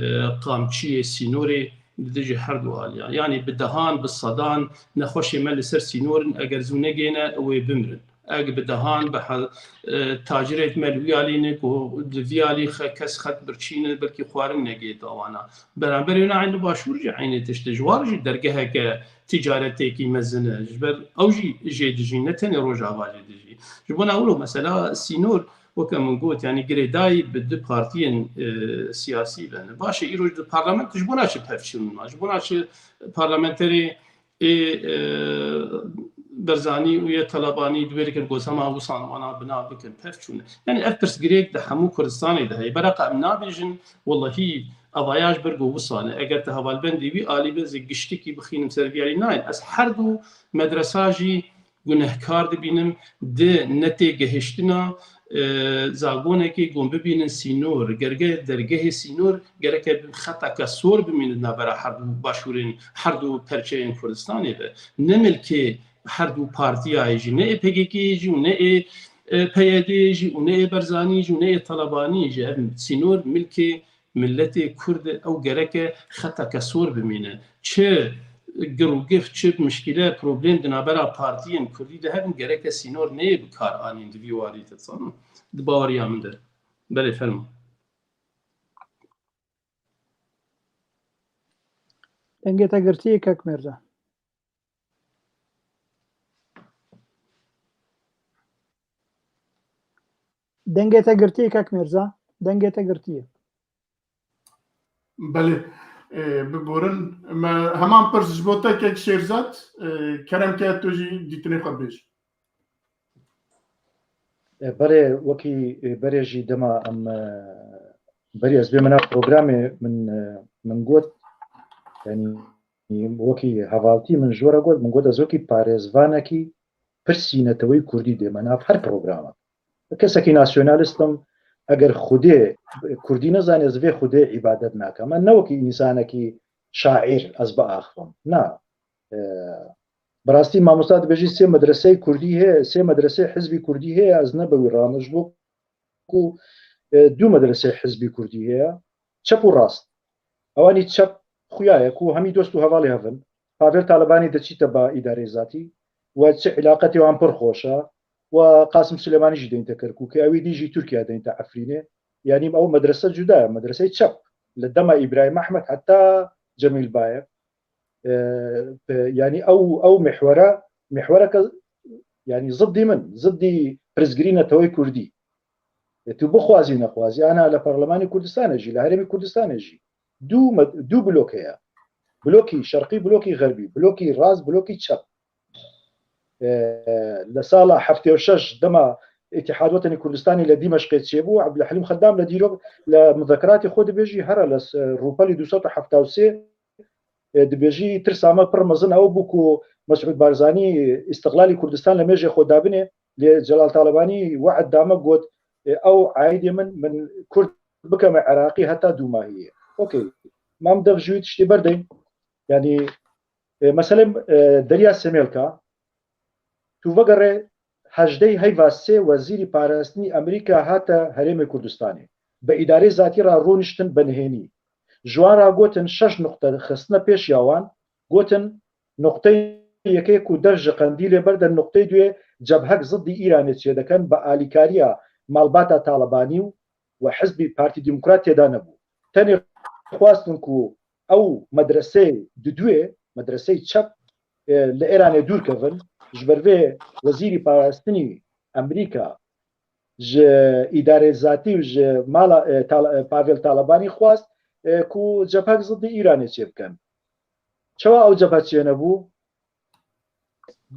qamçiyê sînorê li dijî her du aliyan. Yanî bi dehan, bi sedan nexweşê me li ser sînor in, eger zû negêne, ew ê bimirin. Eg bi dehan, bi he-, e, tacirêt me li wî alî ne ku di vî alî xe-, kes xet birçî ne, belkî xwarin negêt awana. Beramberê wina eyn li Başûr jî eynê tişt e. Ji wan jî dergeheke ticaretekî mezin e. Ji ber ew jî jê dijîn, ne tenê Rojava jê dijî. Ji bona wilo mesela sînor, weke min got, yanî girêdayî bi du partiyên, e, siyasî ve ne. Baş e, îroj di parlament ji bona çi pevçûn ma? Ji bona çi parlamenterê ê, e, Barzanî û yê Talebanî di wê dikin ku hema wisan wana bina bikin, pevçûn e? Yanî ev pirsgirêk di hemû Kurdistanê de heye. Beraqa em nabêjin, wellahî, evaya ji ber ku wisan e. Eger tu hevalbendê wî alî be, ez ê giştikî bixînim ser vî alî. Nayên. Ez her du medresa jî gunehkar dibînim di netêgehiştina, e, zagonekê ku em bibînin sînor, gerge-, dergehê sînor gereke xeteke sor bimîne di navbera her du başûrên, her du perçeyên Kurdistanê de. Ne milkê her du partiyayê jî, ne ê P K K'yê jî û ne ê, e, P Y D'yê jî û ne ê Barzanî jî û ne ê Talebanî jî. Ev sînor milkê miletê Kurd e, ew gereke xeteke sor bimîne. Çi gir û gif, çi mişkîle, problem di navbera partiyên Kurdî de hebin, gereke sînor neyê bi kar anîn di vî warî de, zanin? Di baweriya min de. Belê, fermo. Dengê te girtî, kek Mirza. Dengê te girtî, kek Mirza. Dengê te girtî ye. Belê. Ê, biborin. Me heman pirs ji bo te, kek Şêrzad. Ê, kerem ke tu jî dîtinê xwe bêj. E, berê, wekî, e, berê jî dema em, e, berê ez bême nav programê min, e, min got, yanî wekî hevaltî min ji we re got, min got ez wekî parêzvanekî pirsî neteweyî kurdî dême nav her programa. Kesekî nasyonalist im, eger Xwedê kurdî nezanê, ez vê Xwedê îbadet nakim. Ez ne wekî însanekî şaîr ez biaxivim. Na. E, bi rastî mamosta dibêjî sê medreseyê kurdî heye, sê medreseyê hizbî kurdî heye, ez ne bi wî re me ji bo ku, e, du medreseyê hizbî kurdî heye, çep û rast. Ewanî çep xuya ye ku hemî dost û hevalê hev in. Pavel Talebanî diçîte ba îdareyê zatî we çi îlaqetê wan pir xweş e. We Qasim Silêmanî jî deyîte Kerkûkê, ewî dî jî Tirkiye deyîte Efrînê. Yanî ew medrese cuda ye, medreseyê çep. Li dema Îbrahîm Ehmed heta Cemîl Bayef. E, e, yanî ew, ew mihwere, mihwereke, yanî ziddî min, ziddî pirsgirî neteweyê kurdî. E, tu bixwazî nexwazî, ana li Parlemanê Kurdistanê jî, li Herêmê Kurdistanê jî du me-, du blok heye. Blokî şerqî, blokî xerbî, blokî rast, blokî çep. E, li sala heftê û şeş dema Îtîhad Wetenî Kurdistanê li Dîmeşqê çêbû, Ebdulhelîm Xeddam li dîrok, li muzekeratê xwe dibêjî, here li s-, rûpelî du sed û hefta û sê, e, dibêjî, tirsa me pir mezin ew bû ku Mesûd Barzanî îstiqlalî Kurdistan li mêjê xwe dabinê, lê Celal Talebanî we'd da me, got, e, ew aîdê min, min Kurd bikeme Iraqî heta dûmahiyê. Okey. Mam dev ji wî tiştê berdeyî. Yanî, e, meselê, e, Derya Semêlka, tu vegerê hejdehê heyva sê wezîrî parastinî Amerîka hate Herêmê Kurdistanê. Bi îdarê zatî re rûniştin bi nihênî. Ji wan re gotin şeş nuqte xistine pêşiya wan, gotin nuqteyê yekê ku dev ji Qendîlê berde, nuqteyê duyê cebhek ziddî Îranê çêdikin bi alîkariya malbata Talibanî û we hizbî Partî Demokrat têda nebû. Tenê xwestin ku ew medreseyê diduyê, medreseyê çep, e, li Îranê dûr kevin. Ji ber vê wezîrî parastinî Amerîka ji îdarê zatî û ji mala, e, Tal-, e, Pavel Talibanî xwest, e, ku cebhek ziddî Îranê çêbikin. Çawa ew cebhe çênebû?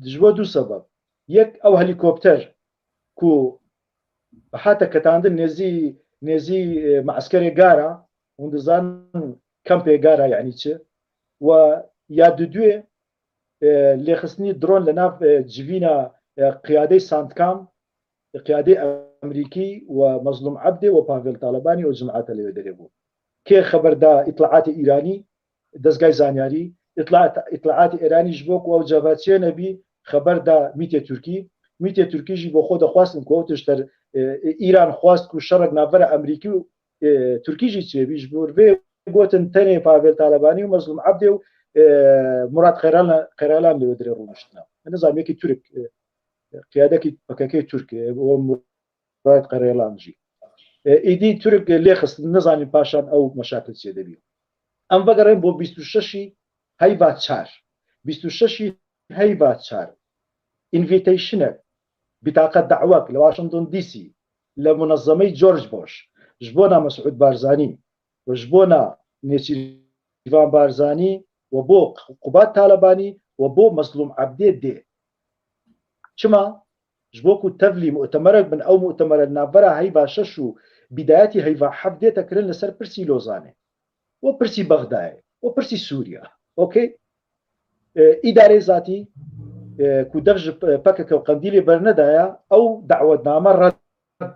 Ji bo du sebeb. Yek, ew helîkopter ku hate ketandin nêzî, nêzî, e, me'skerê Gara, hûn dizanin kempê Gara yanî çi, we ya diduyê, e, lêxistinî dron li nav, e, civîna, e, qiyadey Sandkam, qiyadê Amerîkî we Mezlûm Ebdê we Pavel Talibanî û cemaeta li wê derê bû. Kê xeber da îtlaatê Îranî, dezgay zanyarî, îtlaat-, îtlaatê Îranî ji bo ku ew cebhe çênebî, xeber da mîtê Tirkî. Mîtê Tirkî jî bo xwe dixwestin ku ew tişt der, e, e, Îran xwest ku şerek navbera Amerîkî û, e, Tirkî jî çêbî. Ji bo vê gotin tenê Pavel Talibanî û Mezlûm Ebdê û, e, Murat Qerelan, Qerelan li wê derê rûniştine. Nizam yekî Tirk, e, qiyadekî P K K Tirk, e, û Murat Qerelan jî. E, îdî Tirk lê xist, nizanî paşan ew meşakil çêdibî. Em vegerin bo bîst û şeşî heyva çar. Bîst û şeşî heyva çar. Invitationek, bitaqe dawek li Washington D C li munezemeyê George Bush ji bona Mesûd Barzanî û ji bona Nêçîrvan Barzanî û bo Qubat Talebanî û bo Mezlûm Ebdê dê. Çima? Ji bo ku tevlî mu'temerek bin, ew mu'temere li navbera heyva şeş û bidayetî heyva heft dête kirin li ser pirsî Lozanê û pirsî Bexdayê û pirsî Sûriya. Okey? E, îdarê zatî, e, ku dev ji P K K û Qendîlê bernedaya, ew dawetname red,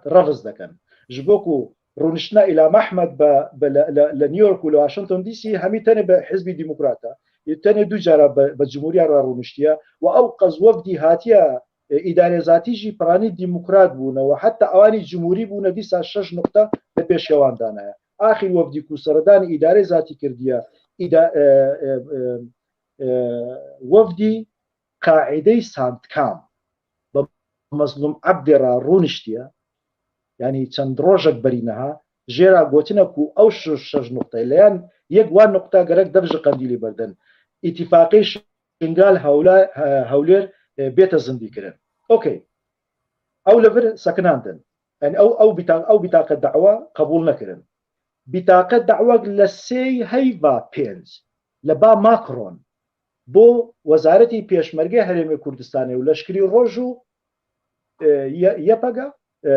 reviz dikin. Ji bo ku rûniştina Îlham Ehmed be, be li, li, li New York û li Washington D C hemî tenê bi Hizbî Demokrat e. Tenê du cara bi, bi Cumhuriya re rûniştiye. Û ew qez wefdî hatiye, e, îdarê zatî jî piranî demokrat bûne û heta ewanî cumhurî bûne, dîsa şeş nuqte li pêşiya wan danaye. Axîr wefdî ku seredanê îdarê zatî kirdiye, îda-, e, e, e, e, wefdî qaîdeyê Sandkam bi Mezlûm Ebdê re rûniştiye. Yanî çend rojek berî niha jê re gotine ku ew şeş, şeş nuqteyê, leyan yek wan nuqta gerek dev ji Qendîlê berdin. Îtîfaqê Şingal Hewla-, he-, Hewlêr, e, bête zindîkirin. Okey. Ew li vir sekinandin. Yanî ew, ew bîta-, ew bîtaqe dawa qebûl nekirin. Bîtaqe dawek li sê heyva pênc li ba Macron bo Wezaretî Pêşmergê Herêmê Kurdistanê û Leşkerî Roj û, e, Y-, Y P G, e,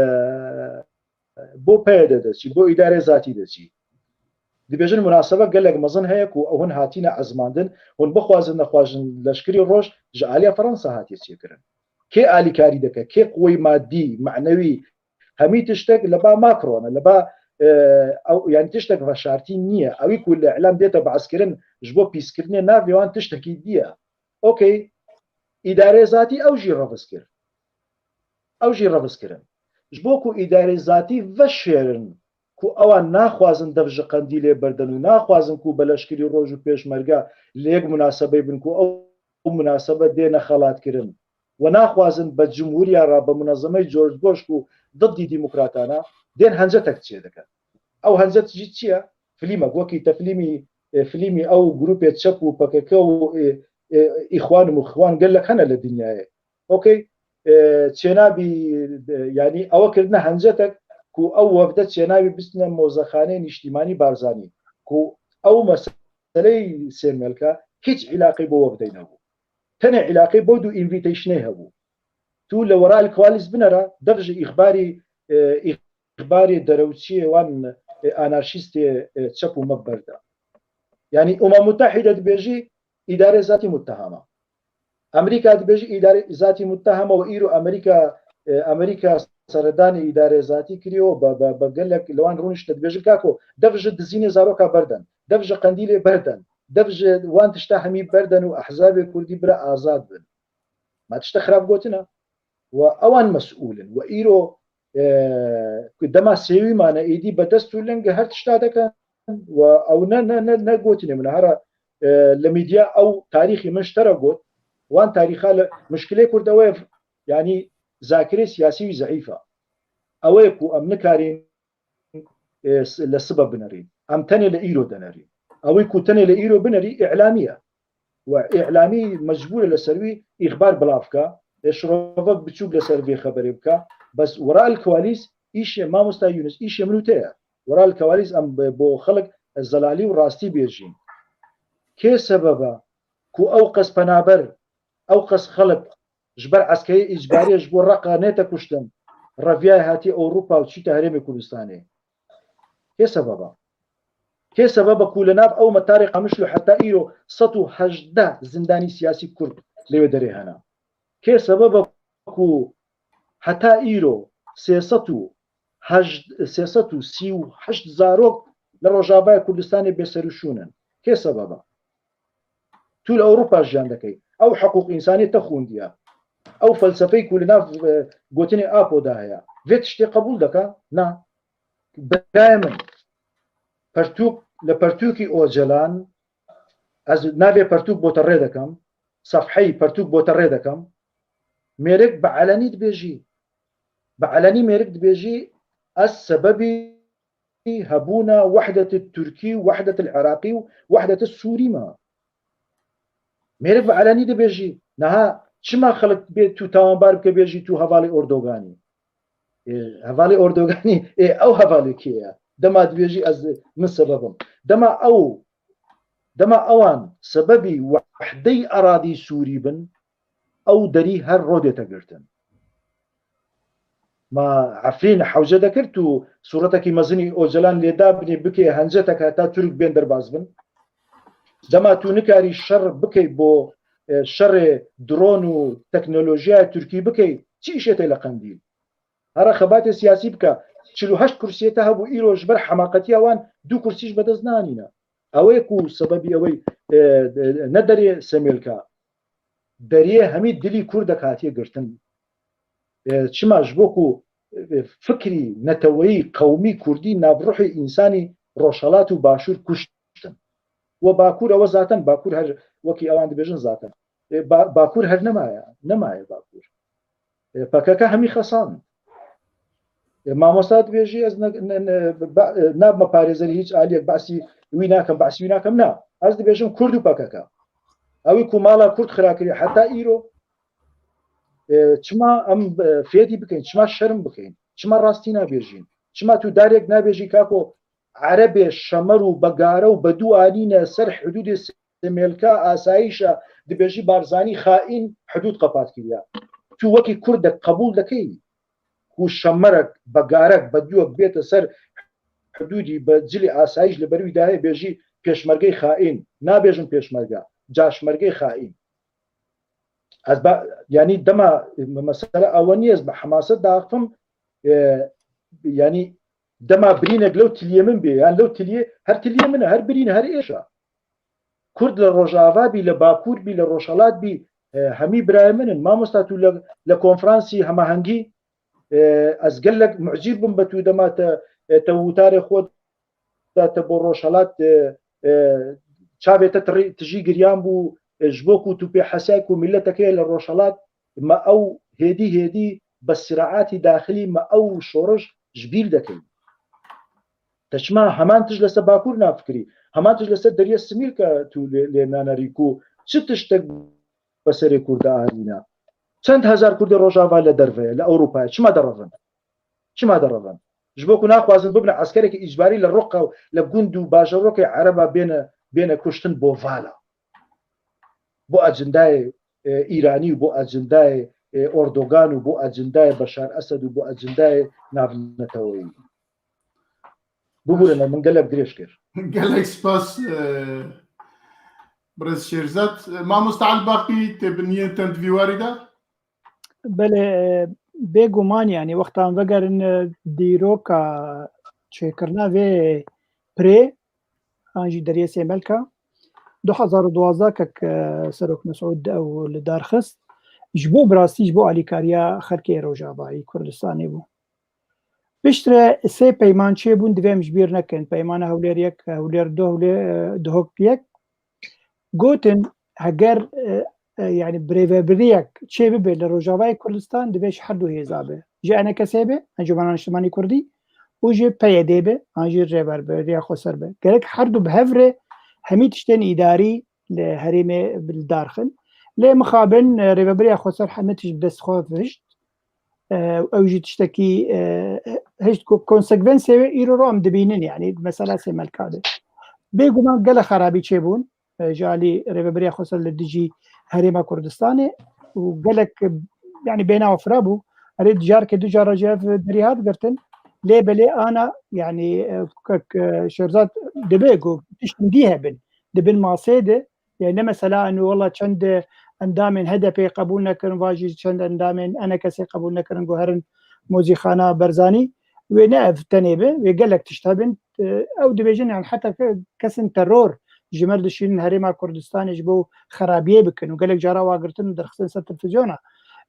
bo P Y D diçî, bo îdarê zatî diçî. Dibêjin munasebe gelek mezin heye ku ew hûn hatine ezmandin, hûn bixwazin nexwazin Leşkerî Roj ji aliya Fransa hatiye çêkirin. Kê alîkarî dike, kê quweyê madî, manewî, hemî tiştek li ba Macron e, li ba, e, ew, yanî tiştek veşartî niye. Ewî ku li îlam dête behskirin ji bo pîskirinê navê wan tiştekî dî ye. Okey, îdarê zatî ew jî reviz kir. Ew jî reviz kirin. Ji bo ku îdarê zatî veşêrin ku ewan naxwazin dev ji Qendîlê berdin û naxwazin ku bi Leşkerî Roj û Pêşmerge li yek munasebeyê bin ku ew munasebe dê nexelatkirin. We naxwazin bi cumhuriya re, bi munezemeyê George Bush ku diddî demokratan e, dên hencetek çêdikin. Ew hencet jî çi ye? Filîmek, wekî te filîmî, e, filîmî ew grûpê çep û P K K û, e, e, îxwan û muxwan gelek hene li dinyayê. Okey? E, çênabî, e, yanî ew kirine hencetek ku ew wefde çênabî bistine mozexaneyê nîştîmanî Barzanî. Ku ew meseleyê sêmelka hiç îlaqê bo wefdeyê nebû. Tenê îlaqê bo du invitationê hebû. Tu li wera li kwalîs binere, dev ji îxbarî, e, îxbarê derewçiyê wan, e, anarşîstê, e, çep û mep berda. Yanî Umem Mutehîde dibêjî îdare zatî muttehama. Amerîka dibêjî îdare zatî muttehama û îro Amerîka, e, Amerîka seredanê îdare zatî kiriye û be, be, be gelek li wan rûnişte dibêjin kako dev ji dizînê zaroka berden, dev ji qendîlê berden, dev ji wan tişta hemî berden û ehzabê kurdî bira azad bin. Ma tişta xirab gotina. و ئەوان مەسئول in. و ئیرۆ، ئێ، ku dema sêwî mane, êdî bi dest û lingê her tişta dikin. و ئەو ne, ne, ne, ne gotinê min e. Hera, e, li medya ew tarîxî min ji te re got. Wan tarîxa li, mişkilê Kurd ew e, yanî zakirê siyasî wî zeîf e. Ew e ku em nikarîn, e, s-, li sibe binerîn. Em tenê li îro denerîn. Ew ê ku tenê li îro binerî, îlamî ye. We îlamî mecbûr e li ser wî îxbar bila bike. E, şirovek biçûk li ser vê xeberê bike. Bes wera el kewalîs, îşê mamosta Yunus, îşê min û te ye. Wera el kewalîs em bi, bo xelk zelalî û rastî bêjîn. Kê sebeb e ku ew qas penaber, ew qas xelk ji ber eskerê îcbariyê ji bo Reqa nête kuştin, reviyayê hatiye Ewropa û çûte Herêmê Kurdistanê? Kê sebeb e? Kê sebeb e ku li nav ew metarê Qamişlo heta îro sed û hejdeh zindanî siyasî Kurd lê wê derê hene? Kê sebeb e ku heta îro sê sed û heşt, sê sed û sî û heşt zarok li Rojavaya Kurdistanê bêserûşûn in? Kê sebeb e? Tu li Ewropa jiyan dekey. Ew hiqûq însanê te xwindiye. Ew felsefeyê ku li nav, e, gotinê Apo de heye. Vê tiştê qebûl deke? Na. Birayê min, pertûk, li pertûkî Ocalan, ez navê pertûk bo te rê dekem, sefheyî pertûk bo te rê dekem, mêrik bi elenî dibêjî. Bi elenî mêrik dibêjî, ez sebebî hebûna wehdet Tirkî, wehdet Iraqî û wehdet Sûrî me. Mêrik bi elenî dibêjî. Niha çima xelk bê tu tawanbar bike bêjî tu hevalê Erdoganî? Ê, hevalê Erdoganî, ê, ew hevalê kê ye? Dema dibêjî ez, min sebeb im. Dema ew, dema ewan sebebî wehdeyî eradî Sûrî bin, ew derî her roj dête girtin. Ma Efrîn hewce dekir tu sûretekî mezinî Ocalan lê dabinê bikê hencetek heta Tirk bên derbas bin. Dema tu nikarî şer bikey bo, e, şerê dron û teknolojiya Tirkî bikey, çi îşê tê li Qendîl? Here xebatê siyasî bike. Çil û heşt kursiyê te hebû, îro ji ber hemaqetiya wan du kursî ji bedest nanîne. Ew ê ku sebebî ew ê, e, e, ne derê semêlka. Deriyê hemî dilî Kurdek hatiye girtin. E, çima? Ji bo ku, e, fikrî neteweyî, qewmî, kurdî nav ruhê însanî Rojhelat û Başûr kuştin. We Bakur ewe zaten, Bakur her wekî ewan dibêjin zaten. E, Ba-, Bakur her nemaye, nemaye Bakur. E, P K K hemî xesand. E, mamosta dibêjî ez ne, ne, ne, ba-, e, nabme parêzerî hîç aliyek, behsî wî nakim, behsî wî nakim, na. Ez dibêjim Kurd û P K K. Ew ê ku mala Kurd xira kiriye heta îro. E, çima em, e, fêdî bikeyn? Çima şerm bikeyn? Çima rastî nabêjîn? Çima tu darek nabêjî kako Erebê şemer û begare û bedû anîne ser hidûdê semêlka asayîşa, dibêjî Barzanî xaîn hidûd qepat kiriya. Tu wekî Kurdek qebûl dekey ku şemerek, begarek, bedûyek bête ser hidûdî bi cilê asayîş li ber wî de heye, bêjî pêşmergey xaîn? Nabêjin pêşmerge, caşmergey xaîn. Ez ba, yanî dema, e, mesele awe nîye, ez bi hemaset diaxifim, e, yanî dema birînek lew tiliyê min bê, yan lew tiliyê, her tiliyê min e, her birîn e, her êş e. Kurd li Rojava bî, li Bakur bî, li Rojhelat bî, e, hemî birayê min in. Mamosta tu li, li konferansî hemahengî, e, ez gelek mucîb bim bi tu dema te, e, te wûtarê xwe da te bo Rojhelat, e, e, çavê te tirî-, tijî giryan bû, e, ji bo ku tu pê hesay ku miletekê li Rojhelat me ew hêdî hêdî bi siraatî daxilî me ew şoriş ji bîr dekey. Te çima heman tij li ser Bakur nafikirî? Heman tij li ser Deriyê Simîlka tu lê, lê nanerî ku çi tiştek bi serê Kurda arîne? Çend hezar Kurdê Rojava li derve ye, li Ewropa ye. Çima derevin? Çima derevin? Ji bo ku naxwazin bibine eskerekî îcbarî li Reqa û li gund û bajarokê Ereba bêne, bêne kuştin bo vala. Bo ecindayê, e, Îranî û bo ecindayê, e, Erdogan û bo ecindayê Beşar Esed û bo ecindayê navneteweyî. Bibûrine, min gelek dirêj kir. Gelek spas, e, birêz Şêrzad. E, Mamoste Elbaqî, tê bi niyetên di vî warî de? Belê, e, bêguman, yanî wexta em vegerin, e, dîroka çêkirina vê pirê, an jî Deriyê Sêmelka, du hezar û duwazdeh kek, e, Serok Mesûd ew li dar xist. Ji bo bi rastî ji bo alîkariya xelkê Rojavayî Kurdistanê bû. Piştre sê peyman çêbûn, divê em ji bîr nekin. Peymana Hewlêr yek, Hewlêr du, Hewlêr, e, Duhok yek. Gotin, heger, e, e, yani birêvebiriyek çê bibe li Rojavayê Kurdistan, divê ji her du hêza be. Ji ENKSê be, Encûmena Niştimanî Kurdî, û ji PYDê be, an jî Rêveberiya Xweser be. Gerek her du bi hev re hemî tiştên îdarî li herêmê bi li dar xin. Lê mixabin, e, Rêveberiya Xweser hemî tişt bi dest xwe hişt. E, ew jî tiştekî, e, hişt ku konsekvensê wê îro ro em dibînin, yani mesela Sêmelka de. Bêguman gelek xerabî çêbûn, e, ji alî Rêveberiya Xweser li dijî Herêma Kurdistanê û gelek, e, yani bênawa firabû. Erê, careke du cara jî ev derî hat girtin. Lê belê ana, yani, e, kek, e, Şêrzad dibe ku tiştin dî hebin. Di bin masê de, yani ne mesela, anu, wela çend endamên HDPê qebûl nekirin, va jî çend endamên ENKSê qebûl nekirin ku herin Mozîxana Berzanî. Wê ne ev tenê be, wê gelek tişt hebin. E, ew dibêjin, yani heta ke-, kesên teror ji me dişînin Herêma Kurdistanê ji bo xerabiyê bikin û gelek cara wa girtin û derxistin ser televîzyona.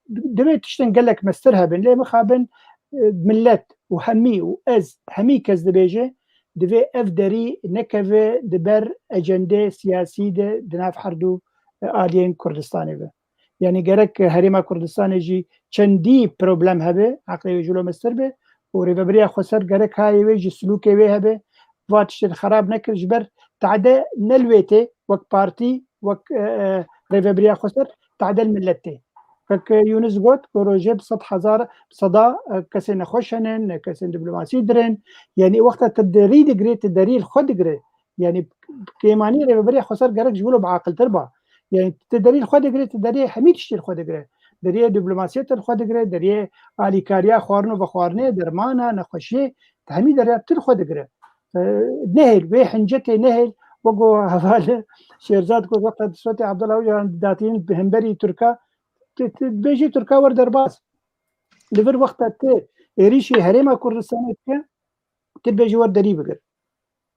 Divê tiştên gelek mestir hebin, lê mixabin, e, millet û hemî û ez, hemî kes dibêje, divê ev derî nekeve di ber ecendê siyasî de di nav her du, e, aliyên Kurdistanê ve. Yani gerek Herêma Kurdistanê jî çendî problem hebe, heqê wê jilo mestir be û Rêveberiya Xweser gerek hayê wê ji silûkê wê hebe, va tiştên xerab nekir, ji ber tade ne li wê tê, wek partî, wek, e, e, Rêveberiya Xweser, tade li millet tê. Kek Yunus got ku rojê bi sed hezar, bi seda, e, kesên nexweş henin, kesên diplomasî dirin. Yani wexta tu derî digirê, tu derî li xwe digirê. Yani kêmanî Rêveberiya Xweser gerek ji wilo biaqiltir ba. Yani tu derî li xwe digirê, tu derî hemî tiştî li xwe digirê. Deriyê diplomasiyê tu li xwe digirê, deriyê alîkariya xwarin û vexwarinê, dermana, nexweşiyê, tu hemî deriya tu li xwe digirê. E, nehêl, wê hincetê nehêl, wek ku heval Şêrzad got, wexta tu sotê Abdullah Ocalan didatînin bi hemberî Tirka, tu, tu bêjî Tirka wer derbas. Li vir wexta tu êrîşî Herêma Kurdistanê dike, tu bêjî wer derî bigir.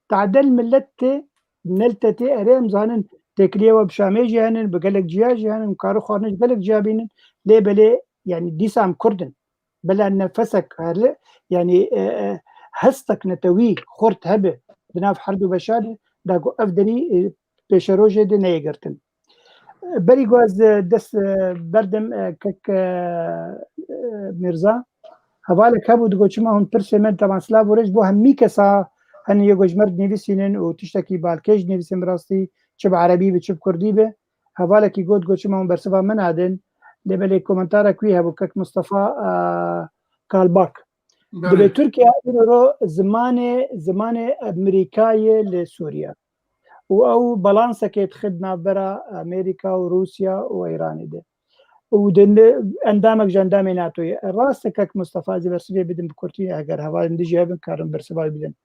Tadel millet tê, ne li te tê, erê em zanin têkiliyê we bi Şamê jî henin, bi gelek ciya jî henin, kar û xwarinê ji gelek ciya bînin. Lê belê, yani dîsa em Kurd in. Bela nefesek heli, yani, e, e, hestek netewî xurt hebe di nav her du beşa de, da ku ev derî, e, pêşerojê de neyê girtin. Berî ku ez, e, dest, e, berdim, e, kek, e, e, Mîrza, hevalek hebû, digot, çima hûn pirsê me, tevan silav û rêz bo hemî kesa, hene yê ku ji me re dinivîsînin û tiştekî balkêş dinivîsîn bi rastî, çi bi erebî be, çi bi kurdî be. Hevalekî got, got, çima hûn bersiva min nadin? Lê belê komentarek wî hebû, kek Mustafa, e, Kalbak. Belê. Dibe Tirkiye îro zimanê, zimanê Amerîkayê li Sûriye. Û ew balansekê dixe di navbera Amerîka û Rûsya û Îranê de. Û di ne-, endamek ji endamê NATOyê. Rast e kek Mustafa, ez ê bersivê bidim bi kurtî, eger hevalên din jî hebin, karin bersiva wî bidin.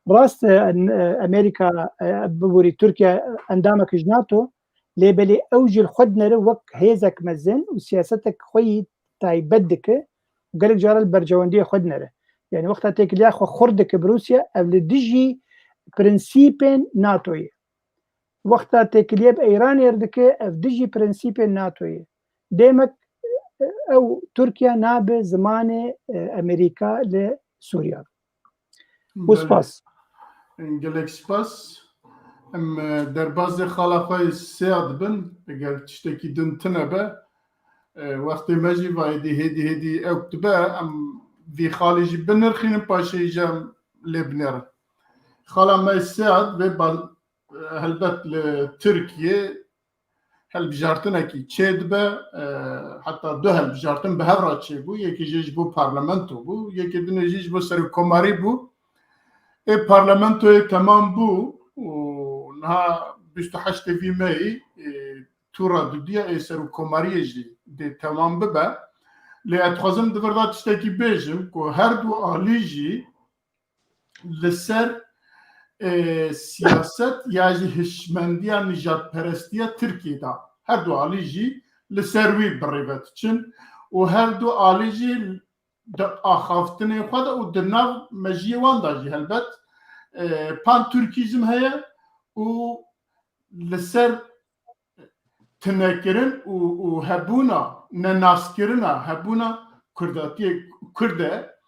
Rast e, en-, e, Amerîka, e, biborî Tirkiye endamek ji NATO, lê belê ew jî li xwe dinere wek hêzek mezin û siyasetek xwe yî taybet dike û gelek cara li berjewendiyê xwe dinere. Yani wexta têkiliya xwe xurt dike bi Rûsya, ev li dijî prensîpên NATOyê. Wexta têkiliyê bi Îranê re dike, ev dijî prensîpên NATOyê. Demek, e, ew Tirkiye nabe zimanê, e, Amerîka li Sûriya. Û spas. Gelek spas. Em, e, derbazê xala xwe yê Sead bin, eger tiştekî din tune be, e, wextê me jî vayê dî hêdî hêdî ewk dibe, em vî xalî jî binirxînin, paşê jî em lê binêrin. Xala me Sead vê ban-, e, helbet li Tirkiye helbijartinekî çêdibe, e, heta du helbijartin bi hev re çêbû, yekê jê ji bo parlamento bû, yekê dinê jî ji bo serokkomarî bû. Ê parlamentoyê temam bû û niha bîst û heştê vî meyî, e, tûra dudiya ê serokkomariyê jî dê temam bibe. Lê ez dixwazim di vir de tiştekî bêjim ku her du alî jî li ser, e, siyaset ya jî hişmendiya nijadperestiya Tirkiyê de her du alî jî li ser wî bi rê ve diçin û her du alî jî di axaftinê xwe de û di nav mejiyê wan de jî helbet, e, panturkîzm heye û li ser tunekirin û, û hebûna nenaskirina hebûna Kurdatiyê Kurd e.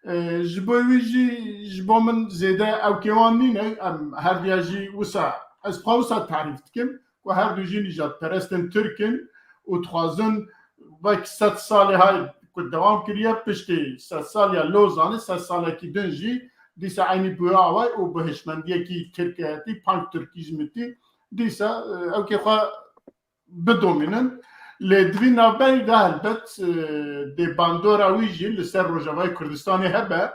E, ji bo wî jî, ji bo min zêde ewkê wan nîne. Em herduya jî wisa, ez xwe wisa tarîf dikim ku herdu jî nîjadperestên Tirk in û dixwazin wek sed salê hay ku dewam kiriye, piştî sedsaliya Lozanê, sed salekî din jî dîsa eynî bûye away û bi hişmendiyekî Tirkiyetî, pank-Tirkîzmitî dîsa, e, ewkê xwe bidomînin. Lê di vî navberî de helbet, e, dê bandora wî jî li ser Rojavayê Kurdistanê hebe,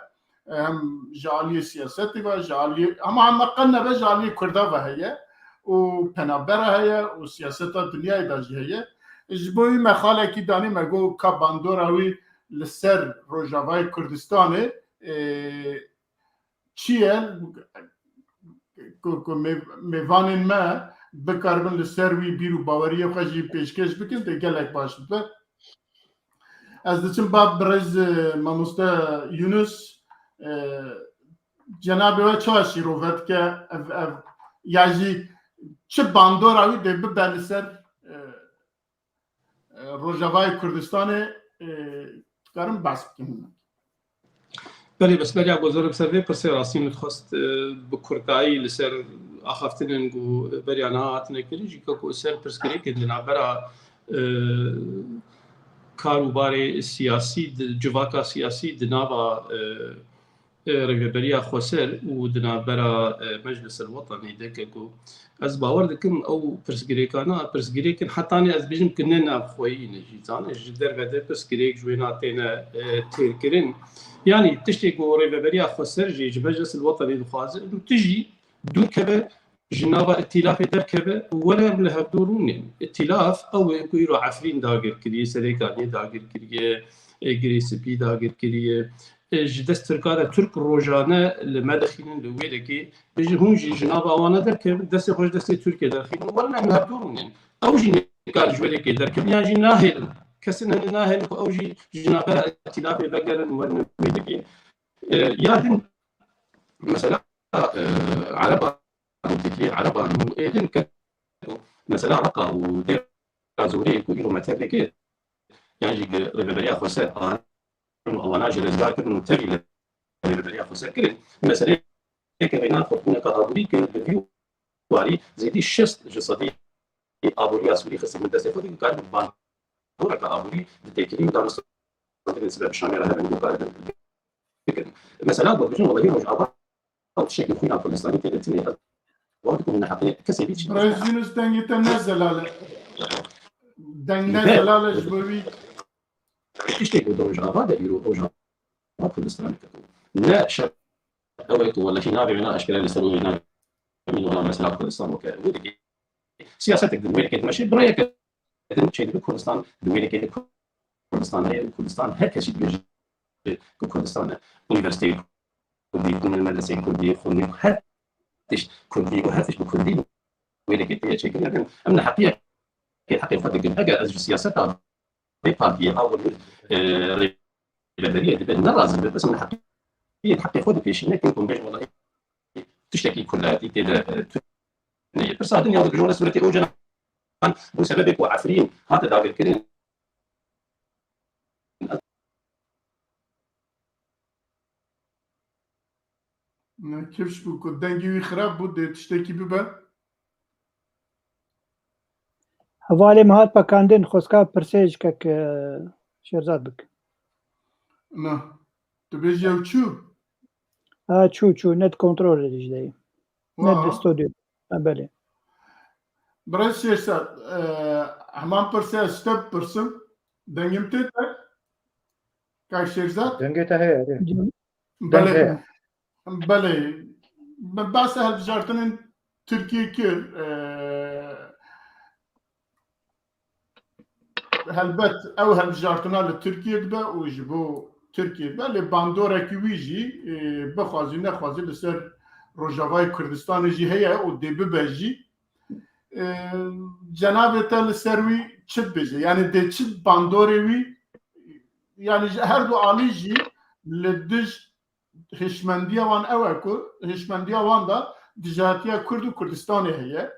e, hem ji aliyê siyasetê ve, ji aliyê, hema hema qe nebe ji aliyê Kurda ve heye û penabera heye û siyaseta dinyayê de jî heye. Ji bo wî me xalekî danî, me got ka bandora wî li ser Rojavayê Kurdistanê, e, çi ye ku, ku mêv-, mêvanên me bikaribin li ser wî bîr û baweriyê xwe jî pêşkêş bikin, dê gelek baş bibe. Ez diçim ba birêz, e, mamoste Yunus, e, cenabê we çawa şîrove dike, ev, ev, ya jî çi bandora wî dê bibe li ser, e, e, Rojavayê Kurdistanê, e, dikarin behs bikin hinek. Belê, bes beriya ku zor bi ser vê pirsê rastî min dixwest, e, bi kurtayî li ser axaftinên ku beriya niha hatine kirin, jî ku ser pirsgirêkên di navbera, e, kar û barê siyasî, di civaka siyasî, di nava, e, e, Rêveberiya Xweser û di navbera, e, Meclis el Wetanî de ke ku ez bawer dikim ew pirsgirêkana, pirsgirêkin hetanî ez bêjim ki ne navxweyî ne jî, zanî ji derve de pirsgirêk ji wêna têne, e, têrkirin. Yanî tiştê ku Rêveberiya Xweser jî ji Meclis el Wetanî dixwaze, tu jî dûr keve, ji nava îtîlafê derkeve û were em li hevdû rûnên. Îtîlaf ew ê ku îro Efrîn dagir kiriye, Serêkaniyê dagir kiriye, e, Girê Spî dagir kiriye. E, ji dest Tirka de Tirk rojane li me dixînin li wê dekê. Bêjin hûn jî ji nava wana derkevin, destê xwe ji destê Tirkiyê derxînin, werin em li hevdû rûnên. Ew jî nikar ji wê dekê derkevin, yan jî nahêlin. Kesin hene nahêlin ku ew jî ji navbera îtîlafê vegerin, werin wê dekê. E, ya din, mesela, e, Ereba Tirkiyê, Ereban û êdin ke mesela Reqa û Dêra Zorê ku îro me tev dike, yan jî ki Rêveberiya Xweser an û ewana jî rêzdar kirin û tevî li Rêveberiya Xweser kirin. Meseleyeke vêna xwebûneke aborî kir, bi vî warî zêdî şêst ji sedî aboriya Sûrî xistin destê xwe, dikare bandoreke aborî di têkilî û danûstandinên sibe bi Şamê re hebe û dikare bikin. Mesela, ku dibêjin, welehî Rojava ew tiştekî xwîna Kurdistanî tê de tune ye. Wan dikim neheqiyê kesê bî çi? Birêz Yunus, dengê te ne zelal e. Deng ne zelal e, ji bo wî. Tiştekî ku di Rojava de îro Rojava Kurdistanê te. Ne şer ew ê ku welehî navê wêna eşkere li ser wê navê wêna mesela Kurdistan weke. Wê dikê siyasetek din wê dikê dimeşe, bi rêyeke din çêdibe Kurdistan, di wê dekê de Kurdistan heye û Kurdistan her kes jî dibêje ku Kurdistan e. Unîversîteyê Kurdî, medreseyê Kurdî, xwendin her tişt Kurdî û her tişt bi Kurdî wê dekê tê çêkirin. Em, em neheqiyekê heqê xwe dikin. Eger ez ji siyaseta vê partiyê a wek, e, rêveberiyê dibe nerazî be, bes em neheqiyê heqê xwe dipêşîne, kêm ku em bêjin, welehî tiştekî Kurdayetî tê de, e, tune ye. Pirsa din ya dibêjin, wele sûretê Ocalan bû sebebê ku Efrîn hate dagirkirin. Ne, kifş bû ku dengê wî xirab bû, dê tiştekî bibe. Hevalê min hat pekandin, xwestka pirsê ji kek, e, Şêrzad bik. Na, tu bêjî ew çû? Ha, çû, çû, ne di kontrolê de jî de ye. Ne di Wa. Stûdyo. Ha, belê. Birêz Şêrzad, e, heman pirsê ez ji te bipirsim. Dengê min tê te? Kak Şêrzad? Dengê te heye, erê. Cem- Belê. Dengê. Belê. Me behsa hilbijartinên Tirkiyê kir. E, helbet ew hilbijartina li Tirkiyê dibe û ji bo Tirkiyê dibe. Lê bandorekî wî jî, e, bixwazî nexwazî li ser Rojavayê Kurdistanê jî heye û dê bibe jî. E, cenabê te li ser wî çi dibêje? Yanî dê çi bandorê wî, yanî ji her du alî jî li dij hişmendiya wan ew e ku hişmendiya wan de dijatiya Kurd û Kurdistanê heye.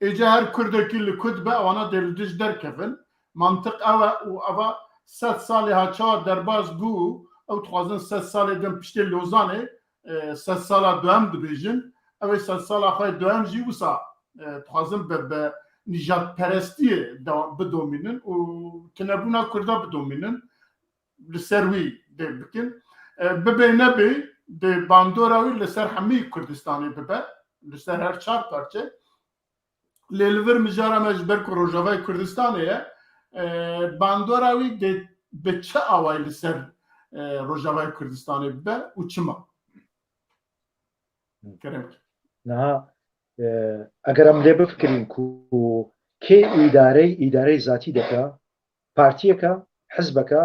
Êca her Kurdekî li ku dibe, ewana dê li dij derkevin. Mantiq ew e û eva sed salê ha çawa derbas bû, ew dixwazin sed salê din piştê Lozanê, e, sed sala duhem dibêjin. Ew ê sed sala xwe duhem jî wisa, e, dixwazin bi, bi nîjadperestiyê de bidomînin û tunebûna Kurda bidomînin. Li ser wî dê bikin. E, bibe nebê, dê bandora wî li ser hemî Kurdistanê bibe, li ser her çar parçe. Lê li vir mijara me ji ber ku Rojavayê Kurdistanê ye, e, bandora wî dê bi çi awayî li ser, e, Rojavayê Kurdistanê bibe û çima? Kerem. Niha, e, eger em lê bifikirîn ku kê îdarey, îdarey zatî deke, partiyeke, hizbeke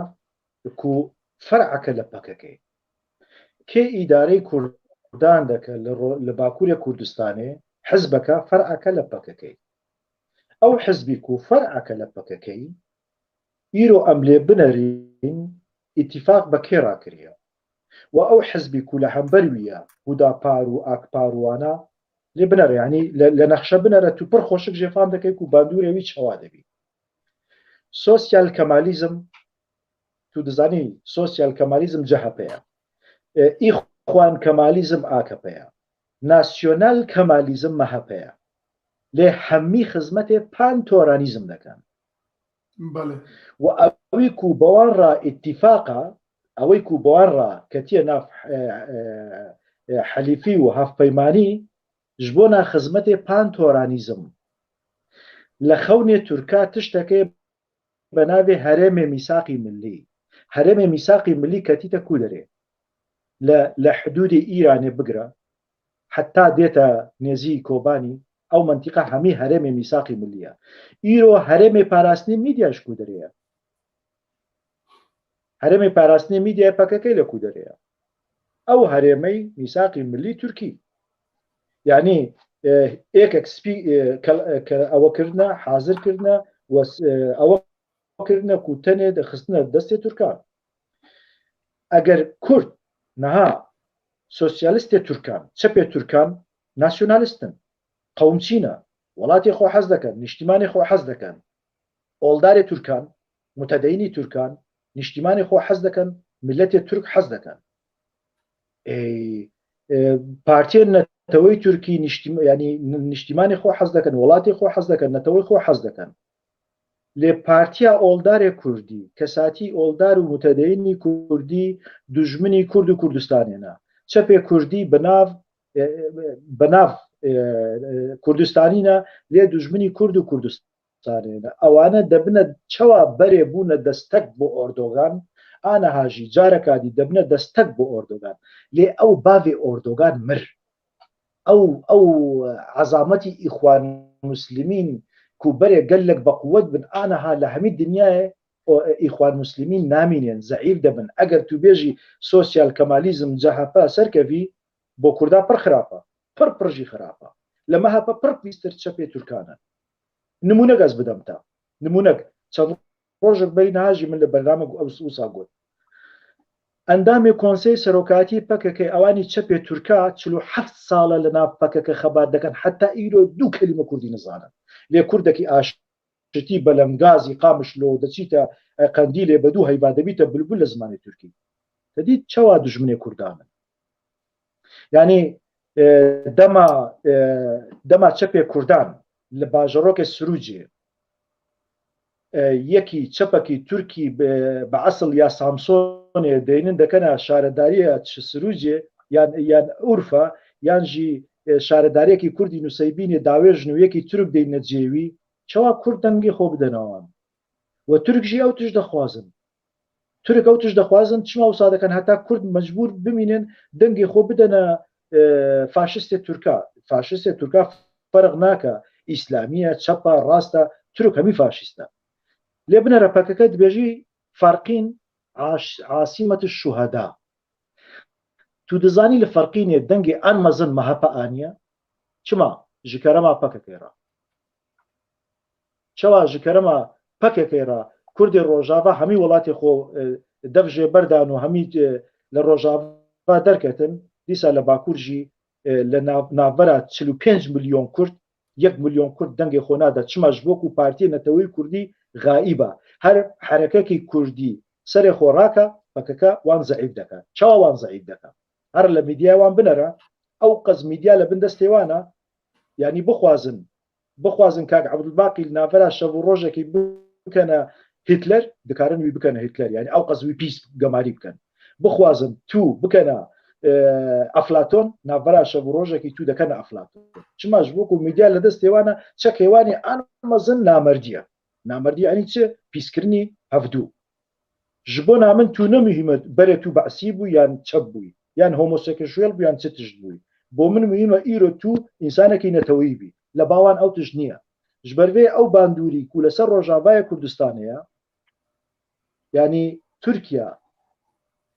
ku fer'eke li P K K. Kê îdarey Kurdan deke li ro-, li Bakurê Kurdistanê, hizbeke, fer'eke li P K K. Ew hizbî ku fer'eke li P K K, îro em lê binerîn, îtîfaq bi kê rakiriye? Wa ew hizbî ku li hember wî ye, Hudapar û Akpar û wana, lê binere, yanî li, li nexşe binere, tu pir xweşik jê fam dikey ku bandûrê wî çawa dibî. Sosyal Kemalîzm, tu dizanî, Sosyal Kemalîzm C H P ye. E, Îxwan Kemalîzm A K P ye. Nasyonal Kemalîzm M H P ye. Lê hemî xizmetê pantoranîzm dikin. Belê. Û ewî ku bi wan re îtîfaqa, ewî ku bi wan re ketiye nav, e, e, e, helîfî û hevpeymanî, ji bona xizmetê pantoranîzm. Li xewnê Tirka tiştekê bi navê Herêmê Mîsaqî Millî. Herêmê Mîsaqî Millî ketîte ku derê? Li, li hidûdê Îranê bigire, heta dête nêzî Kobanî, ew mentîqa hemî Herêmê Mîsaqî Millî ye. Îro Herêmê Parastinê Mîdya ji ku derê ye? Herêmê Parastinê Mîdyayê P K K li ku derê ye? Ew herêmey mîsaqî millî Tirkî. Yanî, e, êkek spî, e, kel-, e, ke-, ewe kirine, hazir kirine, wes-, e, ewe kirine ku tenê de xistine destê Tirkan. Eger Kurd niha sosyalistê Tirkan, çepê Tirkan nasyonalist in, qewmçî ne, welatê xwe hez dikin, niştîmanê xwe hez dikin, oldarê Tirkan, mutedeyînî Tirkan, niştîmanê xwe hez dikin, miletê Tirk hez dikin. Ê, e, partiyên neteweyî Tirkî niştîm-, yanî n-, niştîmanê xwe hez dikin, welatê xwe hez dikin, neteweyê xwe hez dikin. Lê partiya oldarê Kurdî, kesatî oldar û mutedeyînî Kurdî dujminî Kurd û Kurdistanê ne. Çepê Kurdî bi nav, e, e, bi nav, e, e, Kurdistanî ne, lê dujminî Kurd û Kurdistanê ne. Ewane debine çawa berê bûne destek bo Erdogan, aniha jî careka dî debine destek bo Erdogan. Lê ew bavê Erdogan mir. Ew, ew ezametî Îxwan Muslimîn ku berê gelek bequwet bin, aniha li hemî dinyayê o, Îxwan Muslimîn namînin, zeîf dibin. Eger tu bêjî sosyal kemalîzm, C H P serkevî, bo Kurda pir xirab e. Pir pir jî xirab e. Li M H P pir pîstir çepê Tirkan e. Nimûnek ez bidem te. Nimûnek. Çend rojek berî niha jî min li bername got, ew wisa got. Endamê Konsey Serokatî P K K, ewanî çepê Tirka çil û heft sal e li nav P K K xebat dikin, heta îro du kelîme Kurdî nizanin. Lê Kurdekî aşitî belengazî Qamişlo diçîte, e, Qendîlê bi du heyva dibîte bilbil li zimanê Tirkî. Te dît çawa dijminê Kurdan in? Yanî, e, dema, e, dema çepê Kurdan li bajarokê Sirûcê, e, yekî çepekî Tirkî bi, bi esil ya Samsonê deynin dekena şaredariya çi Sirûcê yan, yan Urfa yan jî, e, şaredariyekî Kurdî Nuseybînê dawêjin û yekî Tirk deyne cihê wî, çawa Kurd dengê xwe bidene wan? We Tirk jî ew tişt dixwazin. Tirk ew tişt dixwazin, çima wisa dikin? Heta Kurd mecbûr bimînin, dengê xwe bidene, e, faşistê Tirka. Faşistê Tirka ferq nake, îslamî ye, çep e, rast e, Tirk hemî faşîst e. Lê binere P K K dibêjî Ferqîn aş-, asîmet şuheda. Tu dizanî li Ferqînê dengê en mezin M H P aniye? Çima? Ji kerema P K K re. Çawa ji kerema P K K re Kurdê Rojava hemî welatê xwe, e, dev jê berdan û hemî, e, li Rojava derketin, dîsa li Bakur jî, e, li nav-, navbera çil û pênc milyon Kurd Yek milyon Kurd dengê xwe nade. Çima? Ji bo ku Partiyê Neteweyî Kurdî xaîb e. Her herekekî Kurdî serê xwe rake, P K K wan zeîf dike. Çawa wan zeîf dike? Her li medyaya wan binere. Ew qez medya li bin destê wan e. Yanî bixwazin, bixwazin kak Ebdulbaqî li navbera şev û rojekî bikene Hitler, dikarin wî bikene Hitler. Yanî ew qez wî pîs gemarî bikin. Bixwazin tu bikene, e, Eflaton, navbera şev û rojekî tu dekene Eflaton. Çima? Ji bo ku medya li destê wan e, çekê wan ê an mezin namerdî ye. Namerdî yanî çi? Pîskirinî hevdû. Ji bona min tu ne muhîm e berê tu Be'sî bû yan çep bûyî, yan homoseksuel bû yan çi tişt bûyî. Bo min muhîm e îro tu însanekî neteweyî bî. Li ba wan ew tişt niye. Ji ber vê ew bandorî ku li ser Rojavayê Kurdistanê ye, yanî Tirkiye,